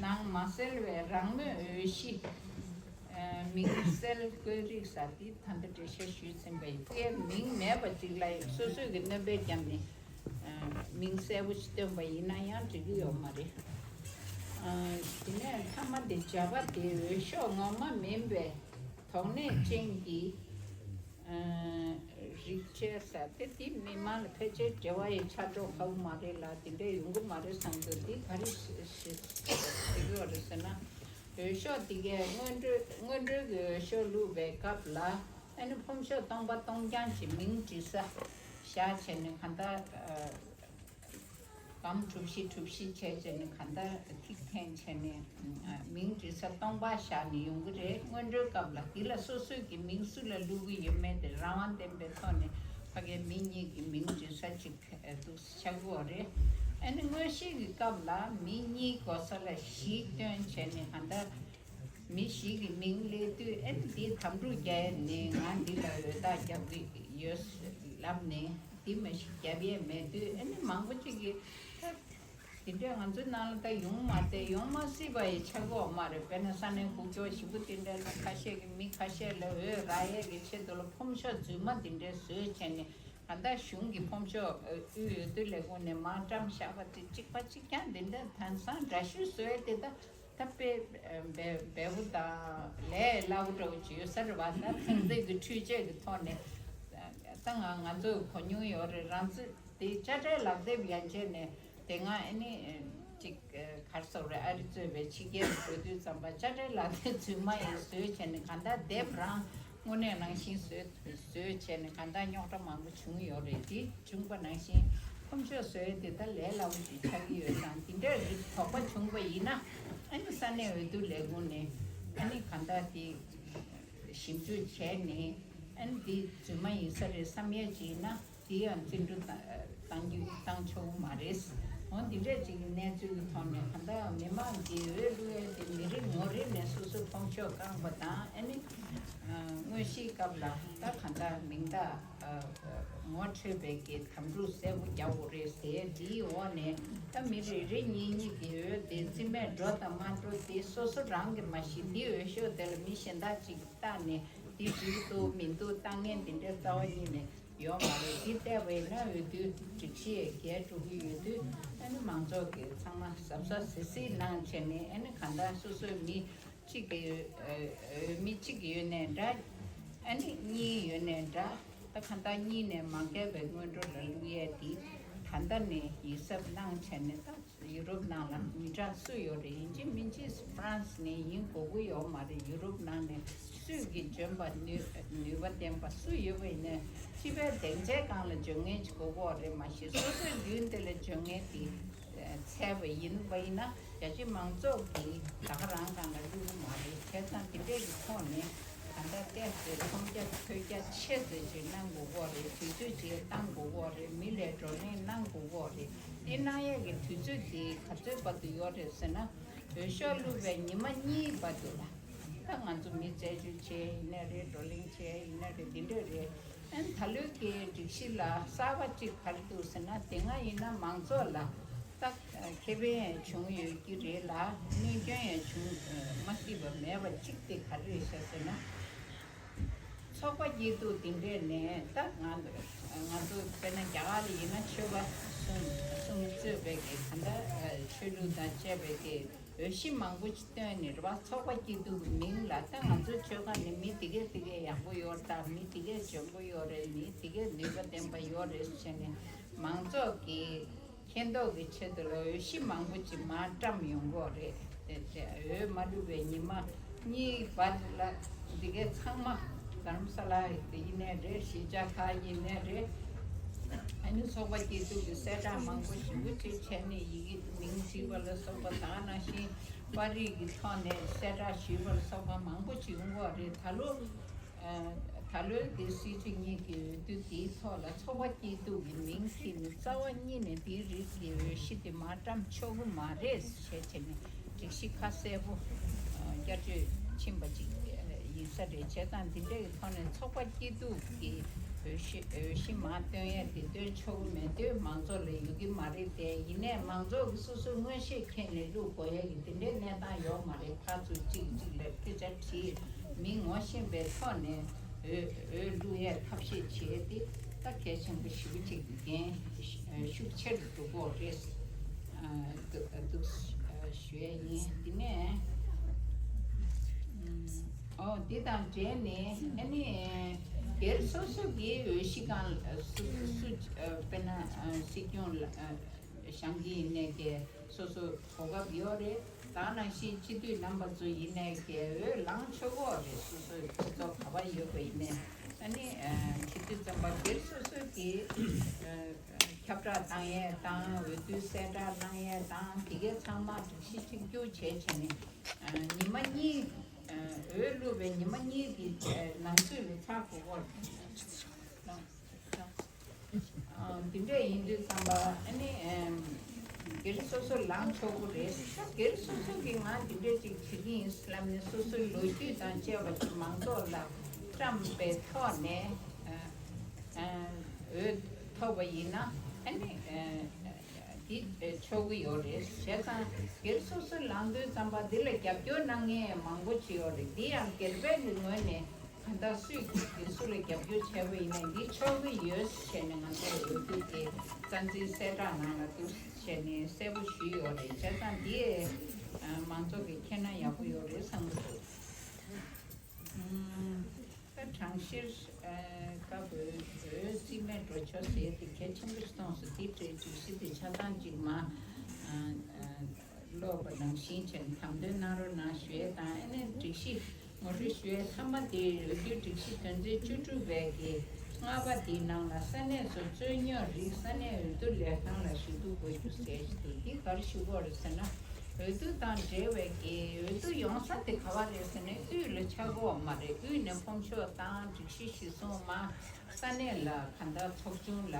ནང་མ་གསལ་བའི་རང་མོས་འོས་གཞི། མིང་གསལ་བཀོད་རིས་ས་འདི་ད་ལྟ་འགྲེལ་བཤད་ཞུས་ཟིན་པ་ཡིན། ཕ་གིའི་མིང་མེད་པ་ཅིག་ལ་སོ་སོས་ཀྱི་སྣོན་པ་བརྒྱབ་ནས་མིང་གསལ་པོ་ཞིག་བཏོན་པ་ཡིན་ན་ཡང་འགྲིག་གི་ཡོད་མ་རེད། དེ་ནས་མཐའ་མ་དེ་བྱ་བ་དེ་འོས་ཤོག་ངོ་མ་མིན་པའི་དོགས་གནད་ཅན་གྱི་རིགས་བྱས་ས་དེ་དེ་མི་མང་ལ་ཕལ་ཆེར་འབྲེལ་བ་ཡི་ཆ་འགྲོ་ཧ་གོ་མ་རེད་ལ་དེ་འདྲ་ཡོང་གི་མ་རེད་བསམ་གྱི་འདུག་དེ་ག་རེ་ཞིག་ཞིག་ཟེར་གྱི་ཡོད་རེད་ཟེར་ན། འོས་ཤོག་འདི་གའི་སྔོན་འགྲོའི་སྔོན་འགྲོའི་གི་འོས་ཤོག་བླུགས་པའི་སྐབས་ལ་ཨ་ནི་ཕོམ་ཤོག་སྟོང་པ་སྟོང་རྐྱང་གི་མིང་བྲིས་ས་བཞག་བྱས་ནས་གང་ལྟར་སྒམ་གྲུ་བཞི་གྲུ་བཞི་བྱས་བྱས་ནས་གང་ལྟར་ཐིག་འཐེན་བྱས་ནས་མིང་བྲིས་ས་སྟོང་པ་བཞག་ནས་ཡོང་གི་རེད། སྔོན་འགྲོའི་སྐབས་ལ་འདི་ལ་སོ་སོའི་གི་མིང་སུ་ལ་བླུག་གི་ཡོད་མེད་དེ་རང་དབང་ལྡན་པའི་ཐོག་ནས་ཕ་གའི་མི་གཉིས་ཀྱི་མིང་བྲིས་ས་ཅིག་འདུག་ཆགས་ཀྱི་ཡོད་རེད། ཨ་ནི་དངོས་གཞིའི་གི་སྐབས་ལ་མི་གཉིས་གོ་ས་ལ་བཞི་བཏོན་བྱས་ནས་གང་ལྟར་མི་བཞི་གི་མིང་སླེབས་དུས་ཨ་ནི་འདི་དམ་ཕྲུག་རྒྱག་ཡས་ནས་ང་འདི་ལ་འོས་རྟགས་རྒྱབ་ཀྱི་ཡོད་ལབ་ནས་འདི་མ་གཞི་རྒྱབ་ཡས་མེད་དུས་ཨ་ནི་མང་པོ་ཅིག་གིས་ད་དེ་འདྲས་ང་ཚོའི་ནང་ལ་ད་ཡོང་མ་བསྡད་ཡོང་མ་སྲིད་པ་ཡི་ཆགས་ཀྱི་ཡོད་མ་རེད། དཔེར་ན་ས་གནས་ཁུག་ཀྱོག་ཞེ་པོ་དེ་འདྲས་ལ་ཁ་ཤས་ཀྱི་མི་ཁ་ཤས་ལ་འོས་རག་ཡས་ཀྱི་ཆེད་དུ་ལ་ཕོམ་ཤོག་རྫུན་མ་དེ་འདྲས་བཟོས་བྱས་ནས། གང་ལྟར་གཞུང་གི་ཕོམ་ཤོག་དབུས་འོས་བསྡུ་ལས་ཁུངས་ནས་མར་བཀྲམ་བཞག་པ་དེ་གཅིག་པ་གཅིག་རྐྱང་འདི་འདྲ་དེང་སང་འདྲ་བཤུས་བཟོས་དེ་ད་ད་དཔེ་འབེལ་པོ་དང་ལས་སླ་པོ་འདྲ་བོ་ཅིག་ཡོད་ས་རེད་བ། ད་དེང་དུས་ཀྱི་འཕྲུལ་ཆས་ཀྱི་ཐོག་ནས་ད་ང་ང་ཚོས་གོ་མྱོང་ཡོད་རེད། རང་ཚོ་དེ་དཔྱ་ཁྲལ་ལག་དེབ་ཡན་ཆད་ནས་དེ་སྔ་ཨ་ནི་ཅིག་གར་སོགས་རེད། ཨ་རི་གཙོས་པའི་ཕྱི་རྒྱལ་དུ་འགྲོ་དུས་ཙམ་པ་དཔྱ་ཁྲལ་ལག་དེབ་རྫུན་མ་ཡིན་བཟོས་བྱས་ནས་གང་ལྟར་དེབ་རང་དངོས་གནས་ནང་བཞིན་བཟོས་བཟོས་བྱས་ནས་གང་ལྟར་རྙོག་དྲ་མང་པོ་བྱུང་ཡོད་རེད། དེ་བྱུང་པ་ནང་བཞིན་ཕོམ་ཤོག་བཟོས་དེ་ད་ལས་སླ་པོ་ཞིག་ཆགས་ཀྱི་ཡོད་ཙང་དེ་འདྲ་རིགས་དོགས་པ་བྱུང་པ་ཡིན་ན་ཨ་ནི་ས་གནས་འོས་བསྡུ་ལས་ཁུངས་ནས་ཨ་ནི་གང་ལྟར་དེ་ཞིབ་འཇུག་བྱས་ནས་ཨ་ནི་དེ་རྫུན་མ་ཡིན་ས་རེད་བསམ་ཡས་ཅིག་ཡིན་ན། དེ་ཡང་བརྩི་འགྲུལ་བཏང་བཏང་རྒྱུ་བཏང་ཆོག་གི་མ་རེད། འོ་འདི་འདྲས་ཅིག་གི་གནས་ཚུལ་གྱི་ཐོག་ནས་གང་ལྟར་མི་མང་གི་འོས་བླུག་ཡས་དེ་མི་རེ་ངོ་རེ་ནས་སོ་སོའི་ཕོམ་ཤོག་བཀང་པ་དང་ཨ་ནི་དངོས་གཞིའི་སྐབས་ལ་ད་གང་ལྟར་མིང་རྟགས་ངོ་འཕྲོད་པའི་གི་དམ་ཕྲུག་གསལ་པོ་རྒྱག་དགོས་རེད་ཟེར། དེའི་འོག་ནས་ད་མི་རེ་རེ་གཉིས་གཉིས་ཀྱི་འོས་དེ་རྩིས་མེད་འགྲོ་དང་མ་འགྲོ་དེ་སོ་སོ་རང་གི་མ་གཞི་དེའི་འོས་ཤོག་དེ་ལ་མི་གཞན་དག་ཅིག་བཏགས་ནས་དེ་འགྲིག་འདུག་མི་འདུག་བཏང་མཁན་དེ་འདྲའི་རྩ་བ་ཉིད་ནས། ཡོད་མ་རེད། འདི་བལྟས་པ་ཡིན་ན་འོས་བསྡུའི་སྒྲིག་གཞི་ཡང་རྒྱས་འགྲོ་གི་ཡོད་དུས་ཨ་ནི་མང་ཚོགས་ཀྱིས་ཚང་མ་གཟབ་གཟབ་གཟིགས་གཟིགས་གནང་བྱས་ནས་ཨ་ནི་གང་ལྟར་སོ་སོའི་མི་གཅིག་གི་འོས་མི་གཅིག་ཡོད་ནའི་འདྲ། ཨ་ནི་གཉིས་ཡོད་ནའི་འདྲ། ད་གང་ལྟར་གཉིས་ནས་མ་བརྒལ་བའི་སྔོན་འགྲོ་ལ་བླུག་ཡས་འདི་ད་ལྟ་ནས་ཡིད་གཟབ་གནང་བྱས་ནས་ད། ཡུ་རོབ་ནང་ལ་མི་དྲག་སུ་ཡོད་རེད། ཡིན་གཅིག་མིན་གཅིག་ཧྥ་རན་སི་ནས་ཡིན་དགོས་ཀྱི་ཡོད་མ་རེད། ཡུ་རོབ་ནང་ནས་སུས་ཀྱིས་འཇོན་པ་ནུས་ནུས་པ་ལྡན་པ་སུ་ཡོད་པ་ཡིན་ནའི་སྤྱི་པའི་སྡིངས་ཆའི་སྒང་ལ་འཇོན་མཁན་ཅིག་དགོས་ཀྱི་ཡོད་རེད། མ་གཞི་སོ་སོའི་མདུན་དེ་ལ་འཇོན་མཁན་དེ་འཚལ་བ་ཡིན་པ་ཡིན་ན་རྒྱ་ཆེ་མང་ཚོགས་ཀྱིས་ད་ག་རང་སྒང་ལ་བླུག་གི་མ་རེད། བྱས་ཙང་དེ་འདྲས་ཀྱི་ཐོག་ནས། ད་ལྟ་ཏོག་ཙམ་མཐོང་རྒྱ་ཐོས་རྒྱ་ཆེ་ཙམ་ཅིག་གནང་དགོས་ཀྱི་རེད། དུས་ཚོད་ཅིག་བཏང་དགོས་ཀྱི་རེད། མི་ལ་བགྲོ་གླེང་གནང་དགོས་ཀྱི་རེད། དེ་གནང་ཡས་ཀྱི་དུས་ཚོད་དེ་ག་ཚོད་བར་དུ་ཡོད་རེད་ཟེར་ན། འོས་ཤོག་བླུགས་པའི་ཉི་མ་གཉིས་བར་དུ་ལ། ད་ང་ཚོ་མི་རྩད་གཅོད་བྱས་ཡིན་ནའི་རེད། བགྲོ་གླེང་བྱས་ཡིན་ནའི་རེད། དེ་འདྲས་རེད། ཨ་ནི་ད་ལོའི་གི་སྒྲིག་གཞི་ལ་གསར་པ་གཅིག་ག་རེ་འདུག་ཟེར་ན། དེ་སྔ་ཡིན་ན་མང་ཚོགས་ལ་ད་ཁེ་ཕན་ཡང་བྱུང་ཡོད་ཀྱི་རེད་ལ་གནོད་སྐྱོན་ཡང་བྱུང་མ་སྲིད་པ་མེད་པ་གཅིག་དེ་ག་རེ་རེད་ཤག་ཟེར་ན། ཚོགས་པ་སྐྱིད་སྡུག་དེ་འདྲས་ནས་ད་ང་ང་ཚོ་དཔེར་ན་རྒྱ་གར་ལ་ཡིན་ན་ཆོས་པ་གསུམ་གསུམ་གཙོས་པའི་གི་ད་ལྟ་ཆོས་ལུགས་དང་བཅས་པའི་གི་འོས་གཞི་མང་པོ་ཅིག་བཏོན་ནས་རེད་བ། ཚོགས་པ་སྐྱིད་སྡུག་གི་མིང་ལ་ད་ང་ཚོའི་ཆོལ་ཁ་ནས་མི་དེ་གས་དེ་གས་ཡག་པོ་ཡོད་རེད། ད་མི་དེ་གས་འཇོན་པོ་ཡོད་རེད། མི་དེ་གས་ནུས་པ་ལྡན་པ་ཡོད་རེད་ཟེར་ནས་མང་ཚོགས་ཀྱིས་མཁྱེན་རྟོགས་ཀྱི་ཆེད་དུ་ལ་འོས་གཞི་མང་པོ་ཅིག་མར་བཀྲམ་ཡོང་གི་ཡོད་རེད། དེ་དེ་འོས་མ་བླུགས་པའི་ཉི་མ་གཉིས་བར་ལ་འདི་གའི་ཚང་མ་དྷ་རམ་ས་ལ་ཡིན་ནའི་རེད། གཞིས་ཆགས་ཁག་ཡིན་ནའི་རེད། ཨ་ནི་ཚོགས་པ་སྐྱིད་སྡུག་གི་གསལ་བསྒྲགས་མང་པོ་ཞེ་པོ་ཅིག་བྱས་ནས་ཡི་གེ་མིང་བྲིས་པ་ལ་སོགས་པ་དང་ནང་བཞིན་པར་རིས་ཀྱི་ཐོག་ནས་གསལ་བསྒྲགས་ཞུས་པ་ལ་སོགས་པ་མང་པོ་ཅིག་ཡོང་གི་ཡོད་རེད། ད་ལོ། ད་ལོའི་འདི་སྲིད་སྤྱི་གཉིས་ཀྱི་འོས་བསྡུ་འདིའི་ཐོག་ལ་ཚོགས་པ་སྐྱིད་སྡུག་གི་མིང་ཁྱེར་ནས་རྩ་བ་ཉིད་ནས་འདིའི་རིགས་ཀྱི་འོས་གཞི་དེ་མར་བཀྲམ་ཆོག་གི་མ་རེད་ཞེས་བྱས་ནས་སྒྲིག་གཞི་ཁ་གསལ་པོ་བསྐྱར་བཅོས་ཕྱིན་པ་ཅིག་ཡིན་ས་རེད། བྱས་ཙང་འདི་འདྲའི་ཐོག་ནས་ཚོགས་པ་སྐྱིད་སྡུག་གི་འོས་གཞི་འོས་གཞི་མར་བཏོན་ཡས་དེ་བཏོན་ཆོག་གི་མེད་དུས་མང་ཚོགས་ལ་ཡོད་ཀྱི་མ་རེད་དེ། ཡིན་ནའི་མང་ཚོགས་ཀྱིས་སོ་སོའི་མངོན་ཤེས་འཁྱེར་ནས་བླུག་དགོས་ཡས་ཀྱི་དེ་འདྲའི་གནས་སྟངས་ཡོད་མ་རེད། ཕར་ཚུར་གཅིག་གཅིག་ལ་སྐད་ཆ་དྲིས། མི་ངོ་ཤེས་པའི་ཐོག་ནས་འོས་འོས་བླུག་ཡས་ཐབས་ཤེས་བྱས་ཏེ་ད་གལ་ཆེན་པོ་ཞེ་པོ་ཅིག་འགན་ཤུགས་ཆེ་རུ་འགྲོ་གི་རེད། འདུག་འདུག་ཞུ་ཡས་ཡིན། དེ་ནས་ཨོ་འདི་དང་འབྲེལ་ནས་ཨ་ནི་སྒེར་སོ་སོ་གི་འོས་གཞི་སྒང་སུ་སུ་དཔེར་ན་སྲིད་སྐྱོང་ལ། བཞེངས་ཀྱི་ཡིན་ནའི་ཀྱི་སོ་སོ་གོ་སྐབས་ཡོད་རེད། ད་ནང་བཞིན་སྤྱི་འཐུས་རྣམ་པ་ཚོ་ཡིན་ནའི་ཀྱི་འོས་ལངས་ཆོག་གི་རེད། སོ་སོའི་སྤྱི་ཚོགས་ག་པར་ཡོད་པ་ཡིན་ནའི། ཨ་ནི་ཨ་དེ་དུས་ཙམ་པ་སྒེར་སོ་སོ་གི་ཨ་ཁྱབ་བསྒྲགས་བཏང་ཡས་དང་འོས་བསྡུ་གསལ་བསྒྲགས་གནང་ཡས་དང་དེ་གའི་ཚང་མ་སྒྲིག་གཞི་གཅིག་གྱུར་བྱས་བྱས་ནས་ཨ་ཉི་མ་གཉིས་ཨ་འོས་བླུགས་པའི་ཉི་མ་གཉིས་ཀྱི་ཨ་ནང་ཚུད་ལ་ཚར་དགོས་ཀྱི་རེད། འདི་འདྲས་ཡིན་དུས་ཙམ་པ་ཨ་ནི་སྒེར་སོ་སོ་ལངས་ཆོག་གི་རེད། ད་སྒེར་སོ་སོ་གི་ང་འདི་འདྲས་ཅིག་བྱེད་ཀྱི་ཡིན་ལབ་ནས་སོ་སོའི་ལོ་རྒྱུས་དང་བཅས་པ་ཅིག་མང་ཚོགས་ལ་བཀྲམ་པའི་ཐོག་ནས་འོས་ཐོབ་པ་ཡིན་ན་ཨ་ནི་འདི་ཆོག་གི་ཡོད་རེད། བྱས་ཙང་སྒེར་སོ་སོ་ལངས་དུས་ཙམ་པ་འདི་ལ་རྒྱབ་སྐྱོར་གནང་མཁན་མང་པོ་ཅིག་ཡོད་རེད། འདི་ཡང་སྒེར་པའི་གི་ངོས་ནས། ད་སུས་ཀྱིས་སུ་ལ་རྒྱབ་སྐྱོར་བྱས་པ་ཡིན་ནའི་འདི་ཆོག་གི་ཡོད་ཟེར་ནས་ང་ཚོས་འོས་བསྡུ་དེ་རྩ་འཛིན་གསལ་བསྒྲགས་ནང་ལ་འདུག་ཟེར་ནས་གསལ་པོ་ཞུས་ཡོད་རེད། བྱས་ཙང་འདི་མང་ཚོགས་ཀྱིས་མཁྱེན་ན་ཡག་པོ་ཡོད་རེད་བསམ་གྱི་འདུག་ད་གྲངས་བཤེར་སྐབས་འོས་རྩིས་མེད་འགྲོ་ཆོག་ཟེར་དེ་གལ་ཆེན་པོ་ཞིག་མཐོང་སོང་། དེ་འདྲའི་སྒྲིག་གཞི་དེ་ཆ་ཚང་གཅིག་མ་ཀློག་པ་ནང་བཞིན་བྱས་ནས་དམ་དོན་གནང་རོགས་གནང་ཞུ་ཡས་དང་། ཨ་ནི་སྒྲིག་གཞི་ངོ་སྤྲོད་ཞུ་ཡས་མཐའ་མ་དེ་འོས་བསྡུའི་སྒྲིག་གཞི་དོན་ཚན་བཅུ་དྲུག་པའི་གི་ལྔ་པ་དེའི་ནང་ལ་ས་གནས་སུ་རྩོད་རྙོག་རིགས་ས་གནས་འོས་བསྡུ་ལས་ཁང་ལ་ཞུ་གཏུག་དགོས་རྒྱུ་ཟེར་ཞིག་འདུག་འདི་ག་རེ་ཞུ་དགོས་རེད་ཟེར་ན། འོས་བསྡུ་དང་འབྲེལ་བའི་གི་འོས་བསྡུ་ཡོང་ས་དེ་ག་བ་རེད་ཟེར་ན་དབུས་ལ་ཆགས་ཀྱི་ཡོད་མ་རེད། དབུས་ནས་ཕོམ་ཤོག་བཏང་། སྒྲིག་གཞི་གཞིར་བཟུང་མ་ས་གནས་ལ་ག་འདྲ་ཚོགས་ཆུང་ལ་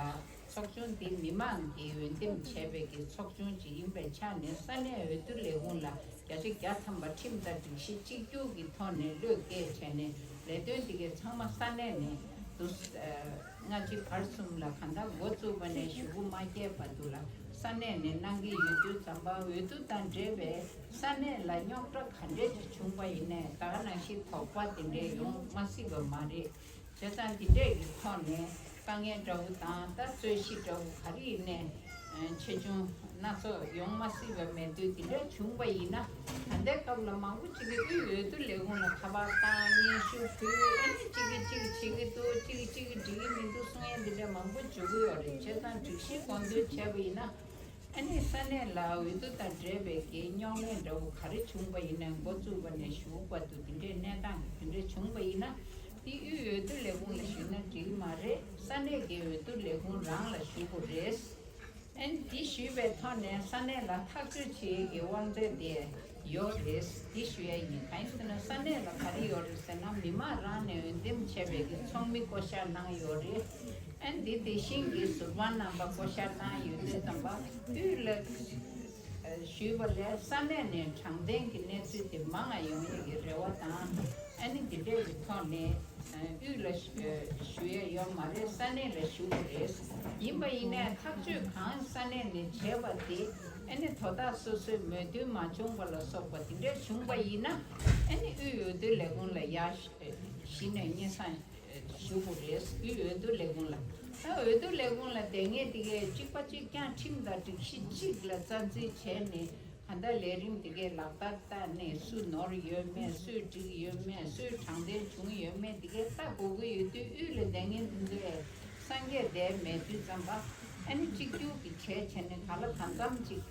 ཚོགས་ཆུང་དེ་མི་མང་གིས་འོས་འདེམས་བྱས་པའི་གི་ཚོགས་ཆུང་ཅིག་ཡིན་པའི་ཆ་ནས་ས་གནས་འོས་བསྡུ་ལས་ཁུངས་ལ་བརྒྱ་ཆ་བརྒྱ་ཐམ་པ་ཁྲིམས་དང་སྒྲིག་གཞི་གཅིག་གྱུར་གྱི་ཐོག་ནས་བློས་འགེལ་བྱས་ནས་ལས་དོན་དེ་གའི་ཚང་མ་ས་གནས་ནས་འདུག་སྔ་ཕྱི་བར་གསུམ་ལ་ག་འདྲ་འགོ་བཙུགས་པ་ནས་གཞུག་གུ་མ་བསྐྱལ་བར་དུ་ལ་ས་གནས་ནས་གནང་གི་ཡོད་དུས་ཙམ་པ། འོས་བསྡུ་དང་འབྲེལ་བའི་ས་གནས་ལ་རྙོག་དྲ་ག་འདྲས་ཅིག་བྱུང་པ་ཡིན་ནའི་ད་ག་ནང་བཞིན་དོགས་པ་དེ་འདྲས་ཡོང་མ་སྲིད་པ་མ་རེད། བྱས་ཙང་འདི་འདྲས་ཀྱི་ཐོག་ནས་དཀའ་ངལ་འདྲ་བོ་དང་ད་རྩོད་གཞི་འདྲ་བོ་ག་རེ་ཡིན་ནའི་ཆེ་ཆུང་སྣ་ཚོགས་ཡོང་མ་སྲིད་པ་མེད་དུས་འདི་འདྲས་བྱུང་པ་ཡིན་ན། ད་ལྟའི་སྐབས་ལ་མང་པོ་ཅིག་གིས་དབུས་འོས་བསྡུ་ལས་ཁུངས་ལ་ཁ་པར་བཏང་། སྙན་ཞུ་ཕུལ། ཨ་ནི་གཅིག་གིས་གཅིག་བྱེད་ཀྱི་འདུག་གཅིག་གིས་གཅིག་འགྲིག་གི་མི་འདུག་གསུང་ཡས་འདི་འདྲས་མང་པོ་འབྱུང་གི་ཡོད་རེད། བྱས་ཙང་སྒྲིག་གཞི་དགོངས་དོན་བྱས་པ་ཡིན་ན། ཨ་ནི་ས་གནས་ལ་འོས་བསྡུ་དང་འབྲེལ་བའི་གི་རྙོག་གླེང་འདྲ་བོ་ག་རེ་བྱུང་པ་ཡིན་ནའི་འགོ་བཙུགས་པ་ནས་གཞུག་བར་དུ་དེ་འདྲའི་གནས་སྟངས་དེ་འདྲ་བྱུང་པ་ཡིན་ན། དེ་དབུས་འོས་བསྡུ་ལས་ཁུངས་ལ་ཞུས་ན་འགྲིག་གི་མ་རེད། ས་གནས་ཀྱི་འོས་བསྡུ་ལས་ཁུངས་རང་ལ་ཞུ་དགོས་རེད། ཨ་ནི་དེ་ཞུས་པའི་ཐོག་ནས་ས་གནས་ལ་ཐག་གཅོད་བྱེད་ཀྱི་དབང་ཚད་དེ་ཡོད་རེད། དེ་ཞུ་ཡ་ཡིན། གང་ཡིན་ཟེར་ན་ས་གནས་ལ་ག་རེ་ཡོད་རེད་ཟེར་ན་མི་མང་རང་ནས་འོས་འདེམས་བྱས་པའི་གི་ཚོགས་མི་བསྐོ་བཞག་གནང་ཡོད་རེད། ཨ་ནི་དེ་དེ་བཞིན་གྱི་ཟུར་དཔང་རྣམ་པ་བསྐོ་བཞག་གནང་ཡོད་དུས་ཙམ་པ་དབུས་ལ་ཞུས་པ་ལས་ས་གནས་ནས་དྲང་བདེན་གྱི་གནས་ཚུལ་དེ་མང་ང་ཡོང་ཡས་ཀྱི་རེ་བ་དང་། ཨ་ནི་འདི་འདྲས་ཀྱི་ཐོག་ནས་དབུས་ལ་ཞུ་ཡས་ཡོད་མ་རེད། ས་གནས་ལ་ཞུ་དགོས་རེད། ཡིན་པ་ཡིན་ནའི་ཐག་གཅོད་གང་ས་གནས་ནས་བྱས་པ་དེ་ཨ་ནི་དོ་བདག་སོ་སོའི་མོས་མཐུན་མ་བྱུང་བ་ལ་སོགས་པ་དེ་འདྲས་བྱུང་པ་ཡིན་ན་ཨ་ནི་དབུས་འོས་བསྡུ་ལས་ཁུངས་ལ་ཡར་གཞི་ནས་སྙན་སེང་ཞུ་དགོས་རེད། དབུས་འོས་བསྡུ་ལས་ཁུངས་ལ། ད་འོས་བསྡུ་ལས་ཁུངས་ལ་བསྡད་མཁན་དེ་གས་གཅིག་པ་གཅིག་རྐྱང་ཁྲིམས་དང་སྒྲིག་གཞི་གཅིག་ལ་རྩ་འཛིན་བྱས་ནས་གང་ལྟར་ལས་རིམ་དེ་གས་ལག་བསྟར་བསྟར་ནས་སུ་ནོར་ཡོད་མེད། སུས་འགྲིག་ཡོད་མེད། སུས་དྲང་བདེན་བྱུང་ཡོད་མེད་དེ་གས་ལྟ་དགོས་ཀྱི་ཡོད་དུས་དབུས་ལ་བསྡད་མཁན་དེ་ཚོས་སངས་རྒྱས་བསྡད་མེད་དུས་ཙམ་པ་ཨ་ནི་གཅིག་གྱུར་གྱི་གྲས་བྱས་ནས་ག་ལ་གང་འཚམ་ཅིག་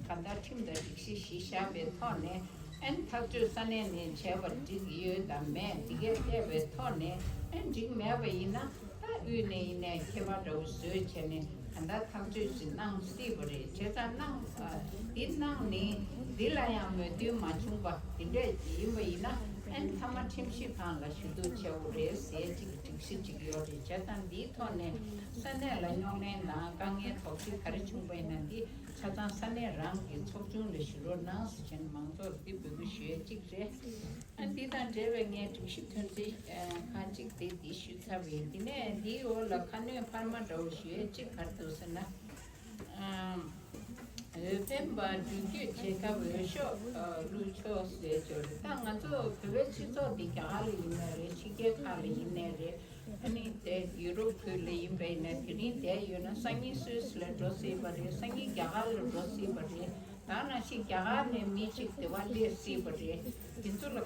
གང་ལྟར་ཁྲིམས་དང་སྒྲིག་གཞི་གཞི་བཞག་པའི་ཐོག་ནས། ཨན་ཐག་གཅོད་ས་གནས་ནས་བྱས་པ་འགྲིག་ཡོད་དམ་མེད་འདི་གས་བལྟས་པའི་ཐོག་ནས་ཨན་འགྲིག་མེད་པ་ཡིན་ན་ད་དབུས་ནས་ཡིན་ནའི་ཁྱད་པར་འདྲ་བོ་བཟོས་བྱས་ནས་ད་ལྟ་ཐག་གཅོད་ཅིག་གནང་སྲིད་པ་རེད། བྱས་ཙང་གནང་འདི་གནང་ནི་འདི་ལ་ཡང་མོས་མཐུན་མ་བྱུང་པ་འདི་འདྲས་ཡིན་པ་ཡིན་ན་ཨན་མཐའ་མ་ཁྲིམས་ཞིབ་ཁང་ལ་ཞུ་གཏུག་བྱེད་དགོས་རེད་ཟེར་ཅིག་སྒྲིག་གཞི་ཅིག་ཡོད་རེད། བྱས་ཙང་འདིའི་ཐོག་ནས་ས་གནས་ལ་རྙོག་གླེང་དང་དཀའ་ངལ་དོགས་གཞི་ག་རེ་བྱུང་པ་ཡིན་ན་འདི་ཆ་ཚང་ས་གནས་རང་གི་ཚོགས་ཆུང་ལ་ཞུ་རོགས་གནང་ཟེར་བྱས་ནས་མང་ཚོགས་ལ་འདི་འབོད་སྐུལ་ཞུ་ཡས་གཅིག་རེད། ཨ་འདི་དང་འབྲེལ་བའི་ངའི་སྒྲིག་གཞི་དོན་ཚན་ཁག་གཅིག་དེ་འདི་ཞུས་ཚར་བ་ཡིན། འདི་ནས་འདིའི་འོག་ལ་ཁ་སྣོན་འཕར་མ་འདྲ་བོ་ཞུ་ཡས་གཅིག་ག་རེ་འདུག་ཟེར་ན། འོས་འཕེན་པ་མདུན་སྐྱོད་བྱེད་སྐབས་འོས་ཤོག་བླུགས་ཆོག་ཟེར་ཅོག་རེད། ད་ང་ཚོ་བོད་པའི་སྤྱི་ཚོགས་འདི་རྒྱ་གར་ལ་ཡིན་ནའི་རེད། ཕྱི་རྒྱལ་ཁག་ལ་ཡིན་ནའི་རེད། ཨ་ནི་དེ་ཡུ་རོབ་ཁུལ་ལ་ཡིན་པ་ཡིན་ན་དེ་རིང་བསྡད་ཡོད་ན་སང་ཉིན་སུད་སི་ལ་འགྲོ་སྲིད་པ་རེད། སང་ཉིན་རྒྱ་གར་ལ་འགྲོ་སྲིད་པ་རེད། ད་ནང་བཞིན་རྒྱ་གར་ནས་མི་གཅིག་དེ་བ་སླེབས་སྲིད་པ་རེད། དེ་ཚོ་ལ་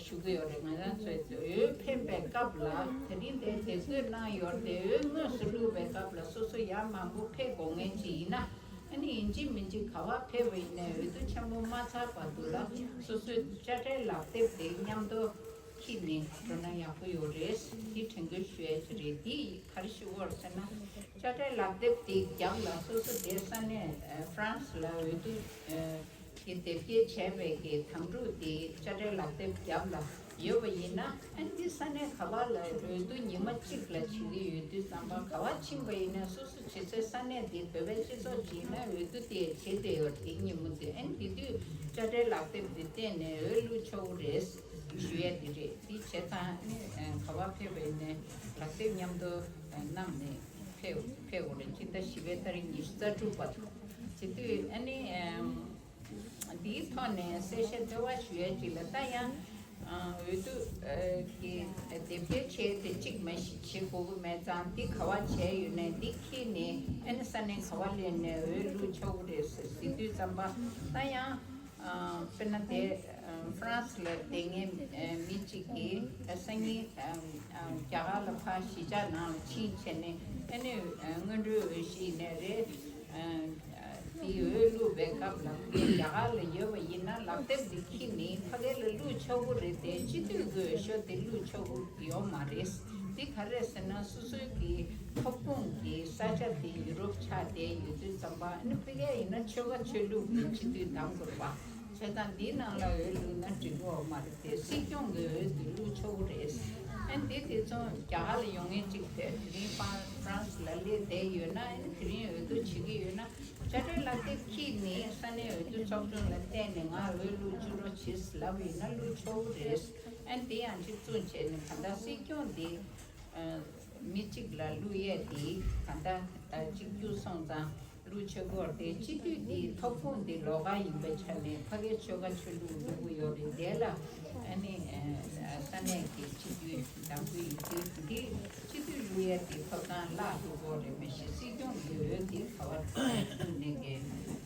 ཞུ་གི་ཡོད་རེད། ང་རང་ཚོས་འོས་འཕེན་པའི་སྐབས་ལ་དེ་རིང་དེ་དེབ་འགོད་གནང་ཡོད་རེད་དེ། འོས་དངོས་སུ་བླུགས་པའི་སྐབས་ལ་སོ་སོ་ཡར་མར་འབུད་ཕེབས་དགོས་ངེས་ཅིག་ཡིན་ན། ཨ་ནི་ཡིན་གཅིག་མིན་གཅིག་ག་བ་ཕེབས་པ་ཡིན་ནའི་འོས་བསྡུ་ཆེན་པོ་མ་ཚར་བར་དུ་ལ་སོ་སོའི་དཔྱ་ཁྲལ་ལག་དེབ་དེ་མཉམ་དུ་འཁྱེར་ནས་འགྲོ་ན་ཡག་པོ་ཡོད་རེད། འདི་དྲན་སྐུལ་ཞུ་ཡ་ཅིག་རེད། འདི་ག་རེ་ཞུ་དགོས་རེད་ཟེར་ན། དཔྱ་ཁྲལ་ལག་དེབ་དེ་རྒྱབ་ལ་སོ་སོ་དེ་ས་གནས་ཨ་ཧྥ་རན་སི་ལ་འོས་བསྡུ་ཨ་གི་དེབ་སྐྱེལ་བྱས་པའི་གི་དམ་ཕྲུག་དེ་དཔྱ་ཁྲལ་ལག་དེབ་རྒྱབ་ལ་ཡོད་པ་ཡིན་ན། ཨ་འདི་ས་གནས་ག་བ་ལ་འོས་བསྡུ་ཉི་མ་གཅིག་ལ་བྱེད་ཀྱི་ཡོད་དུས་ཙམ་པ་ག་བ་ཕྱིན་པ་ཡིན་ན་སོ་སོ་བྱེད་སའི་ས་གནས་དེ་བོད་པའི་སྤྱི་ཚོགས་ཀྱིས་ན་འོས་བསྡུ་དེ་བྱེད་བསྡད་ཡོད་རེད། དེ་ཉིན་མོ་དེ་ཨ་ནི་དེ་དུས་དཔྱ་ཁྲལ་ལག་དེབ་དེ་བསྟན་ནས་འོས་བླུག་ཆོག་གི་རེད་ཞུ་ཡ་དེ་རེད། དེ་བྱས་ཙང་ཨ་ནི་ག་བ་ཕེབས་པ་ཡིན་ནའི་ལག་དེབ་མཉམ་དུ་བསྣམས་ནས་ཕེབས་ཕེབས་དགོས་རེད། ཕྱི་ཟླ་བཞི་པའི་ཏ་རིག་ཉི་ཤུ་རྩ་དྲུག་བར་དུ་བྱེད་དུས་ཨ་ནི། འདིའི་ཐོག་ནས་གསལ་བཤད་ལྟེ་བ་ཞུ་ཡས་ཅིག་ལ་ད་ཡང་ འོས་བསྡུ་གི་དེབ་སྐྱེལ་བྱས་ཏེ་གཅིག་མ་གཞི་བྱེད་དགོས་ཀྱི་མེད་ཙང་འདི་ག་བ་བྱས་ཡོད་ནས་འདི་ཁྱེར་ནས་ཨ་ནི་ས་གནས་ག་བ་སླེབས་ནས་འོས་བླུག་ཆོག་གི་རེད་ཟེར་ཟེར་དུས་ཙམ་པ་ད་ཡང་དཔེར་ན་དེ་ཧྥ་རན་སི་ལ་བསྡད་མཁན་མི་གཅིག་གིས་སང་ཉིན་རྒྱ་གར་ལ་ཕར་གཞིས་ཆགས་ནང་ལ་ཕྱིན་བྱས་ནས་ཨ་ནི་སྔོན་འགྲོའི་འོས་གཞི་ནས་རེད། དེའི་འོས་བླུགས་པའི་སྐབས་ལ་རྒྱ་གར་ལ་ཡོད་པ་ཡིན་ན་ལག་དེབ་འདི་ཁྱེར་ནས་ཕ་གི་ལ་བླུགས་ཆོག་གི་རེད་དེ་སྤྱི་འཐུས་ཀྱི་འོས་ཤོག་དེ་བླུགས་ཆོག་གི་ཡོད་མ་རེད། འདི་ག་རེད་ཟེར་ན་སོ་སོའི་གི་ཐོབ་ཁུངས་ཀྱི་ས་ཆ་དེ་ཡུ་རོབ་ཆགས་བསྡད་ཡོད་དུས་ཙམ་པ་ཨ་ནི་ཕ་གི་ཡིན་ན་ཆོལ་ཁ་ཆོས་ལུགས་ཀྱི་སྤྱི་འཐུས་གདམ་དགོས་པ། བྱས་ཙང་འདིའི་ནང་ལ་འོས་བླུགས་ན་འགྲིག་གི་ཡོད་མ་རེད་དེ་སྲིད་སྐྱོང་གི་འོས་དེ་བླུགས་ཆོག་གི་རེད། ཨ་ནི་དེ་དེ་ཚོ་རྒྱ་གར་ལ་ཡོང་མཁན་གཅིག་དེ་དེ་རིང་ཧྥ་ཧྥ་རན་སི་ལ་སླེབས་བསྡད་ཡོད་ན་ཨ་ནི་དེ་རིང་འོས་བསྡུ་བྱེད་ཀྱི་ཡོད་ན་དཔྱ་ཁྲལ་ལག་དེབ་ཁྱེར་ནས་ས་གནས་འོས་བསྡུ་ཚོགས་ཆུང་ལ་བལྟས་ནས་ང་འོས་བླུགས་བཅུག་རོགས་བྱེད་ལབ་ཡོད་ན་བླུགས་ཆོག་གི་རེད། ཨ་ནི་དེ་ཡང་གཅིག་བཙུགས་བྱས་ནས་གང་ལྟར་སྲིད་སྐྱོང་དེ་མི་གཅིག་ལ་བླུགས་ཡས་དེ་གང་ལྟར་གཅིག་གྱུར་སོང་ཙང་། བླུགས་ཆོག་གི་རེད་དེ་སྤྱི་འཐུས་འདིའི་ཐོབ་ཁུངས་འདི་ལོགས་ཀ་ཡིན་པའི་ཆ་ནས་ཕ་གིའི་ཆོལ་ཁ་ཆོས་ལུགས་བླུག་གི་ཡོད་རེད་དེ་ལ་ཨ་ནི་ས་གནས་ཀྱི་སྤྱི་འཐུས་གདམ་གི་ཡོད་དུས་འདི་སྤྱི་འཐུས་བླུག་ཡས་དེ་ཐོབ་ཐང་བརླག་འགྲོ་གི་རེད་མ་གཞི་སྲིད་སྐྱོང་གི་འོས་འདི་ག་བར་བླུག་ནས་ཀྱི་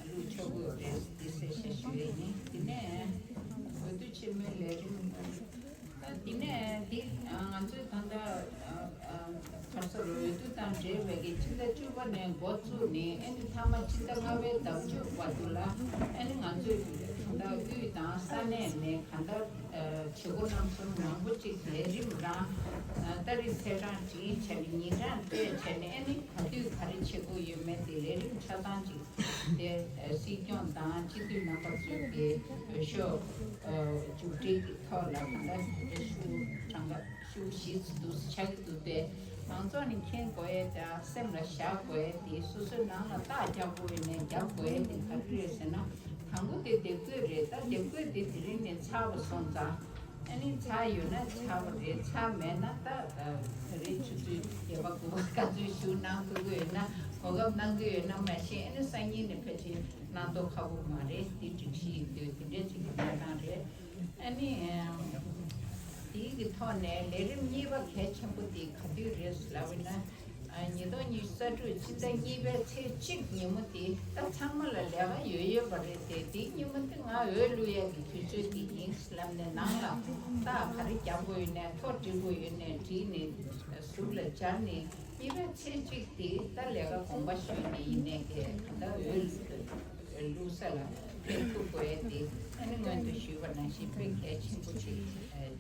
བླུགས་ཆོག་གི་ཡོད་རེད་འདི་གསལ་བཤད་ཞུ་ཡས་ཡིན། དེ་ནས་འོས་བསྡུ་ཆེན་མོའི་ལས་རིམ། དེ་ནས་འདི་ང་ཚོས་ད་ལྟ་ག་རེ་ཟེར་འོས་བསྡུ་དང་འབྲེལ་བའི་གི་ཕྱི་ཟླ་བཅུ་པ་ནས་འགོ་བཙུགས་ནས་ཨ་ནི་མཐའ་མ་ཕྱི་ཟླ་ལྔ་པའི་ཟླ་མཇུག་བར་དུ་ལ་ཨ་ནི་ང་ཚོས་ད་ལྟ་དབུས་དང་ས་གནས་ནས་གང་ལྟར་བྱེད་སྒོ་རྣམ་གསུམ་མང་པོ་ཅིག་ལས་རིམ་རང་ཏ་རིག་ཚེས་གྲངས་བྲིས་བྱས་ནས་ཉིན་གྲངས་སྤྲད་བྱས་ནས་ཨ་ནི་ག་དུས་ག་རེ་བྱེད་དགོས་ཡོད་མེད་དེ་ལས་རིམ་ཆ་ཚང་ཅིག་དེ་སྲིད་སྐྱོང་དང་སྤྱི་འཐུས་རྣམ་པ་ཚོས་ཀྱི་འོས་ཤོག་མཇུག་སྒྲིལ་གྱི་ཐོག་ལ་གང་ལྟར་དེ་འདྲ་ཤུགས་གྲངས་ཀ་ཤུགས་བཞི་ཙམ་འདུག་ཆགས་ཀྱི་འདུག་པས་མང་ཚོགས་ནས་མཁྱེན་དགོས་ཡས་དང་སེམས་ལ་བཞག་དགོས་ཡས་དེ་སོ་སོའི་ནང་ལ་རྟགས་རྒྱག་དགོས་ཡས་ནས་རྒྱག་དགོས་ཡས་དེ་ག་རེ་རེད་ཟེར་ན་དང་པོ་དེ་དེབ་འགོད་རེད། ད་དེབ་འགོད་དེ་དེ་རིང་ནས་ཚར་བ་སོང་ཙང་ཨ་ནི་ཚར་ཡོད་ན་ཚར་བ་རེད། ཚར་མེད་ན་ད་ད་རེས་ཆུ་ཚོད་བརྒྱད་པ་དགུ་པ་ག་ཚོད་ཞུ་གནང་ཐུབ་ཀྱི་ཡོད་ན་གོ་སྐབས་གནང་གི་ཡོད་ན་མ་ཤེས། ཨ་ནི་སང་ཉིན་ནས་ཕལ་ཆེར་གནང་མདོག་ཁ་པོ་མ་རེད། འདི་སྒྲིག་གཞི་ཡིན་དུས་དེ་འདྲའི་ཅིག་གི་གནས་སྟངས་རེད། ཨ་ནི་དེའི་གི་ཐོག་ནས་ལས་རིམ་གཉིས་པ་གལ་ཆེན་པོ་དེ་ག་དུས་རེད་ལབ་ན་ཉིས་སྟོང་ཉི་ཤུ་རྩ་དྲུག་ཕྱི་ཟླ་གཉིས་པའི་ཚེས་གཅིག་ཉིན་མོ་དེ་ད་ཚང་མ་ལ་ལས་ཀ་ཡོད་ཡོད་པ་རེད་དེ་དེའི་ཉིན་མོ་དེ་ང་འོས་བླུག་ཡག་གི་དུས་ཚོད་དེ་ཡིན་ལབ་ནས་ནང་ལ་རྟགས་ག་རེ་རྒྱག་དགོས་ཡོད་ནས་ཐོ་འབྲི་དགོས་ཡོད་ནས་བྲིས་ནས་ཟུར་ལ་སྦྱར་ནས་གཉིས་པའི་ཚེས་གཅིག་དེ་ད་ལས་ཀ་དགོངས་པ་ཞུས་ནས་ཡིན་ནས་དེ་ད་འོས་བླུག་ས་ལ་ཕེབས་ཐུབ་དགོས་ཡས་དེ་ཨ་ནི་སྔོན་དུ་ཞུས་པ་ནང་བཞིན་དཔེ་གལ་ཆེན་པོ་ཅིག་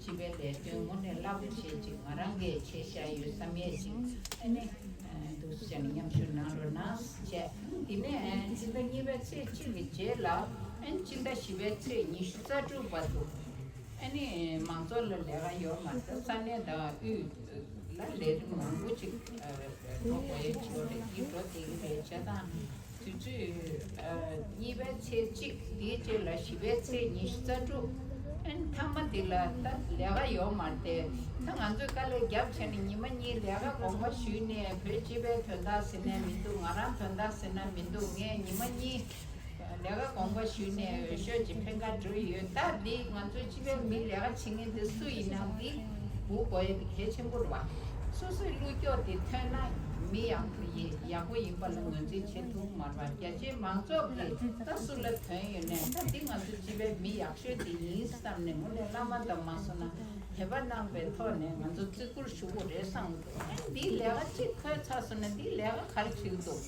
སྤྱི་པའི་ལས་དོན་དངོས་གནས་རླབས་པོ་ཆེ་ཅིག་ང་རང་གིས་བྱས་བཞག་ཡོད་བསམ་ཡས་ཅིག་ཨ་ནི་འདུག་སེ་བྱས་ནས་མཉམ་ཞུགས་གནང་རོགས་གནང་བྱས། དེ་ནས་ཕྱི་ཟླ་གཉིས་པའི་ཚེས་གཅིག་གི་རྗེས་ལ་ཨ་ནི་ཕྱི་ཟླ་བཞི་པའི་ཚེས་ཉི་ཤུ་རྩ་དྲུག་བར་དུ་ཨ་ནི་མང་ཚོགས་ལ་ལས་ཀ་ཡོད་མ་རེད། ས་གནས་དང་དབུས་ལ་ལས་རིམ་མང་པོ་ཅིག་འགྲོ་དགོས་ཡས་ཅིག་ཡོད་རེད། འདི་འགྲོ་བསྡད་ཀྱི་རེད། བྱས་ཙང་དུས་ཚོད་གཉིས་པའི་ཚེས་གཅིག་དེའི་རྗེས་ལ་བཞི་པའི་ཚེས་ཉི་ཤུ་རྩ་དྲུག་ཨ་ནི་མཐའ་མ་དེ་ལ་ད་ལས་ཀ་ཡོད་མ་རེད་དེ། ད་ང་ཚོས་དཀའ་ལས་རྒྱབ་བྱས་ནས་ཉི་མ་གཉིས་ལས་ཀ་དགོངས་པ་ཞུས་ནས་བོད་སྤྱི་པའི་དོན་དག་ཟེར་ནས་མི་འདུག་ང་རང་དོན་དག་ཟེར་ན་མི་འདུག་ངས་ཉི་མ་གཉིས་ལས་ཀ་དགོངས་པ་ཞུས་ནས་འོས་ཤོག་ཅིག་འཕེན་ག་འགྲོ་ཡི་ཡོད། ད་འདི་ང་ཚོའི་སྤྱི་པའི་མི་ལས་ཀ་བྱེད་མཁན་དེ་སུ་ཡིན་ནའང་འདི་སྒུག་དགོས་ཡས་དེ་གལ་ཆེན་པོ་རེད་བ། སོ་སོའི་བློ་སྐྱོ་དེ་ཐོན་ན་མི་ཡག་པོ་ཡི་ཡག་པོ་ཡིན་པ་ལ་ངོས་འཛིན་བྱེད་ཐུབ་མ་རེད་བ། རྒྱ་ཆེའི་མང་ཚོགས་ཀྱིས་ད་སུ་ལ་དོན་ཡོད་ནས་ད་འདི་ང་ཚོའི་སྤྱི་པའི་མི་ཡག་ཤོས་དེ་ཡིན་བསམ་ནས་དངོས་གནས་བླ་མ་དང་མ་སོང་ན་དད་པ་གནང་བའི་ཐོག་ནས་ང་ཚོ་བརྩི་བཀུར་ཞུ་དགོས་རེད་བསམ་གྱི་འདུག་ཨ་ནི་འདིའི་ལས་ཀ་གཅིག་འཁོད་ཚར་སོང་ན་འདིའི་ལས་ཀ་ག་རེ་བྱེད་ཀྱི་འདུག་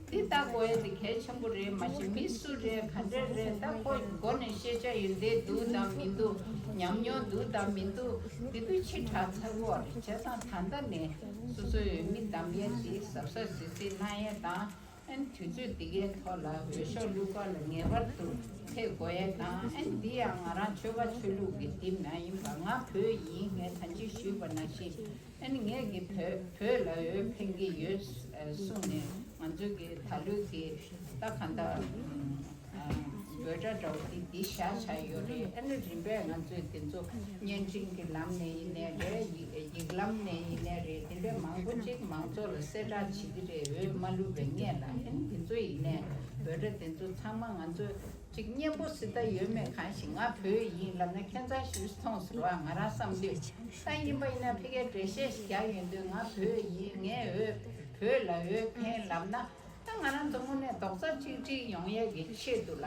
འདི་ལྟ་དགོས་ཡས་དེ་གལ་ཆེན་པོ་རེད། མ་གཞི་མི་སུ་རེད་ག་འདྲས་རེད་ད་ཁོ་མགོ་ནས་ཤེས་བྱ་ཡོན་ཏན་འདུག་དང་མི་འདུག་ཉམས་མྱོང་འདུག་དང་མི་འདུག་དེ་དུས་ཕྱི་དྲགས་ཚར་གྱི་ཡོད་རེད། བྱས་ཙང་ད་ལྟ་ནས་སོ་སོའི་མི་གདམ་ཡས་དེ་གཟབ་གཟབ་གཟབ་གཟབ་གནང་ཡས་དང་ཨ་ནི་དུས་ཚོད་འདི་གའི་ཐོག་ལ་འོས་ཤོག་བླུག་ག་ལ་ངེས་པར་དུ་ཕེབས་དགོས་ཡས་དང་ཨ་ནི་འདི་ཡང་ང་རང་ཆོལ་ཁ་ཆོས་ལུགས་ཀྱི་འདི་མ་ཡིན་པ་ང་བོད་ཡིན། ངས་ད་ཅི་ཞུས་པ་ནང་བཞིན། ཨ་ནི་ངས་ཀྱི་བོད་བོད་ལ་འོས་འཕེན་གྱི་ཡོད་གསུངས་ནས་ང་ཚོས་ཀྱི་ད་ལོའི་གི་ད་ག་འདྲ་ཨ་ འབོད་སྒྲ་འདྲ་བོ་འདི་འདི་བཞག་བཞག་ཡོད་རེད། ཨ་ནི་རིམ་པས་ང་ཚོས་དེ་ཚོ་བརྙན་འཕྲིན་གྱི་ལམ་ནས་ཡིན་ནའི་རེད། ཡིག་ཡིག་ལམ་ནས་ཡིན་ནའི་རེད། དེ་འདྲའི་མང་པོ་ཅིག་མང་ཚོགས་ལ་གསལ་བསྒྲགས་བྱེད་ཀྱི་རེད། འོས་མ་བླུགས་པའི་སྔོན་ལ། ཨ་ནི་དེ་ཚོ་ཡིན་ནའི་འབོད་སྒྲ་དེ་ཚོ་ཚང་མ་ང་ཚོས་ཅིག་སྙན་པོ་ཟེར་ད་ཡོད་མེད་གང་ཞིག་ང་བོད་ཡིན་ལབ་ན་ཁྱད་མཚར་ཞིག་མཐོང་ཟེར་བ་ང་རང་བསམ་དུས། ད་ཡིན་པ་ཡིན་ན་ཕ་གིར་འགྲེལ་བཤད་ཞིག་རྒྱག་ཡོང་དུས་ང་བོད་ཡིན། ངས་འོས་བོད་ལ་འོས་འཕེན་ལབ་ན། ད་ང་རང་ཚོ་དངོས་གནས་རྡོག་རྩ་གཅིག་སྒྲིལ་ཡོང་ཡས་ཀྱི་ཆེད་དུ་ལ།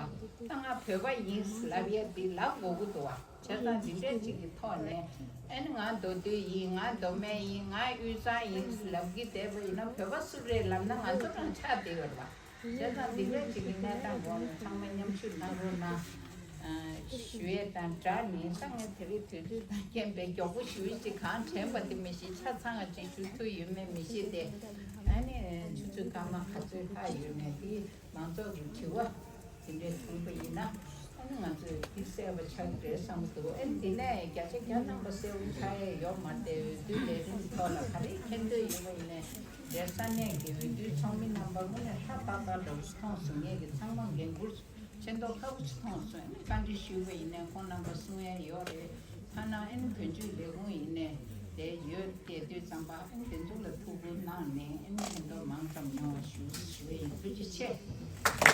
ད་ང་བོད་པ་ཡིན་ལབ་ཡས་འདི་ལབ་དགོས་ཀྱི་འདུག་བ། བྱས་ཙང་འདི་འདྲས་ཅིག་གི་ཐོག་ནས། ཨ་ནི་ང་མདོ་སྟོད་ཡིན། ང་མདོ་སྨད་ཡིན། ང་དབུས་གཙང་ཡིན་ལབ་ཀྱི་བསྡད་པ་ཡིན་ན་བོད་པ་སུ་རེད་ལབ་ན་ང་ཚོ་རང་ཆགས་བསྡད་ཡོད་རེད་བ། བྱས་ཙང་འདི་འདྲས་ཅིག་གི་གནས་སྟངས་འོག་ནས་ཚང་མ་མཉམ་ཞུགས་གནང་རོགས་གནང་། ཞུ་ཡས་དང་སྦྲགས་ནས་ད་ངས་དེ་རིང་དུས་ཚོད་དང་རྐྱེན་པས་མགྱོགས་པོ་ཞེ་པོ་ཅིག་གང་དྲན་པ་དེ་མི་ཤེས། ཆ་ཚང་བ་ཅིག་ཞུ་ཐུབ་ཡོད་མེད་མི་ཤེས་ཏེ། ཨ་ནི་ཆུ་ཚོད་སྐར་མ་ག་ཚོད་ལྷག་ཡོད་མེད་དེ་མང་ཚོགས་ཀྱི་དྲི་བ་དེ་འདྲས་བྱུང་པ་ཡིན་ན། ཨ་ནི་ང་ཚོས་འདི་གསལ་པོ་ཆགས་ཀྱི་རེད་བསམ་གྱི་འདུག་ཨ་ནི་འདི་ནས་བརྒྱ་ཆ་བརྒྱ་ཐམ་པ་གསལ་པོ་ཆགས་ཡས་ཡོད་མ་རེད་དེ། འོས་བསྡུ་ལས་རིམ་ཐོག་ལ་ག་རེ་འཐེན་འདོད་ཡོད་པ་ཡིན་ནའི་དེ་ས་གནས་ཀྱི་འོས་བསྡུའི་ཚོགས་མི་རྣམ་པ་དངོས་གནས་ཧྲ་ཏག་ཏག་འདྲ་བོ་ཞིག་མཐོང་སོང་། ངས་ཀྱི་ཚང་མ་འགན་འཁུར་ཆེ་མདོག་ཁ་པོ་ཅིག་མཐོང་སོང་། ཨ་ནི་བཀའ་འདྲི་ཞུས་པ་ཡིན་ནའི་ཁོང་རྣམ་པ་གསུང་ཡས་ཡོད་རེད། ཐ་ན་ཨ་ནི་བོད་བརྒྱུད་ལས་ཁུངས་ཡིན་ནའི་དེ་ཡོད་དེ་དུས་ཙམ་པ། ཨ་ནི་དེ་ཚོ་ལ་ཐུགས་ཁུར་གནང་ནས་ཨ་ནི་ཕན་ཐོགས་མང་ཙམ་ཡོང་བ་ཞུ་ཞུ་ཡས་ཡིན། ཐུགས་རྗེ་ཆེ།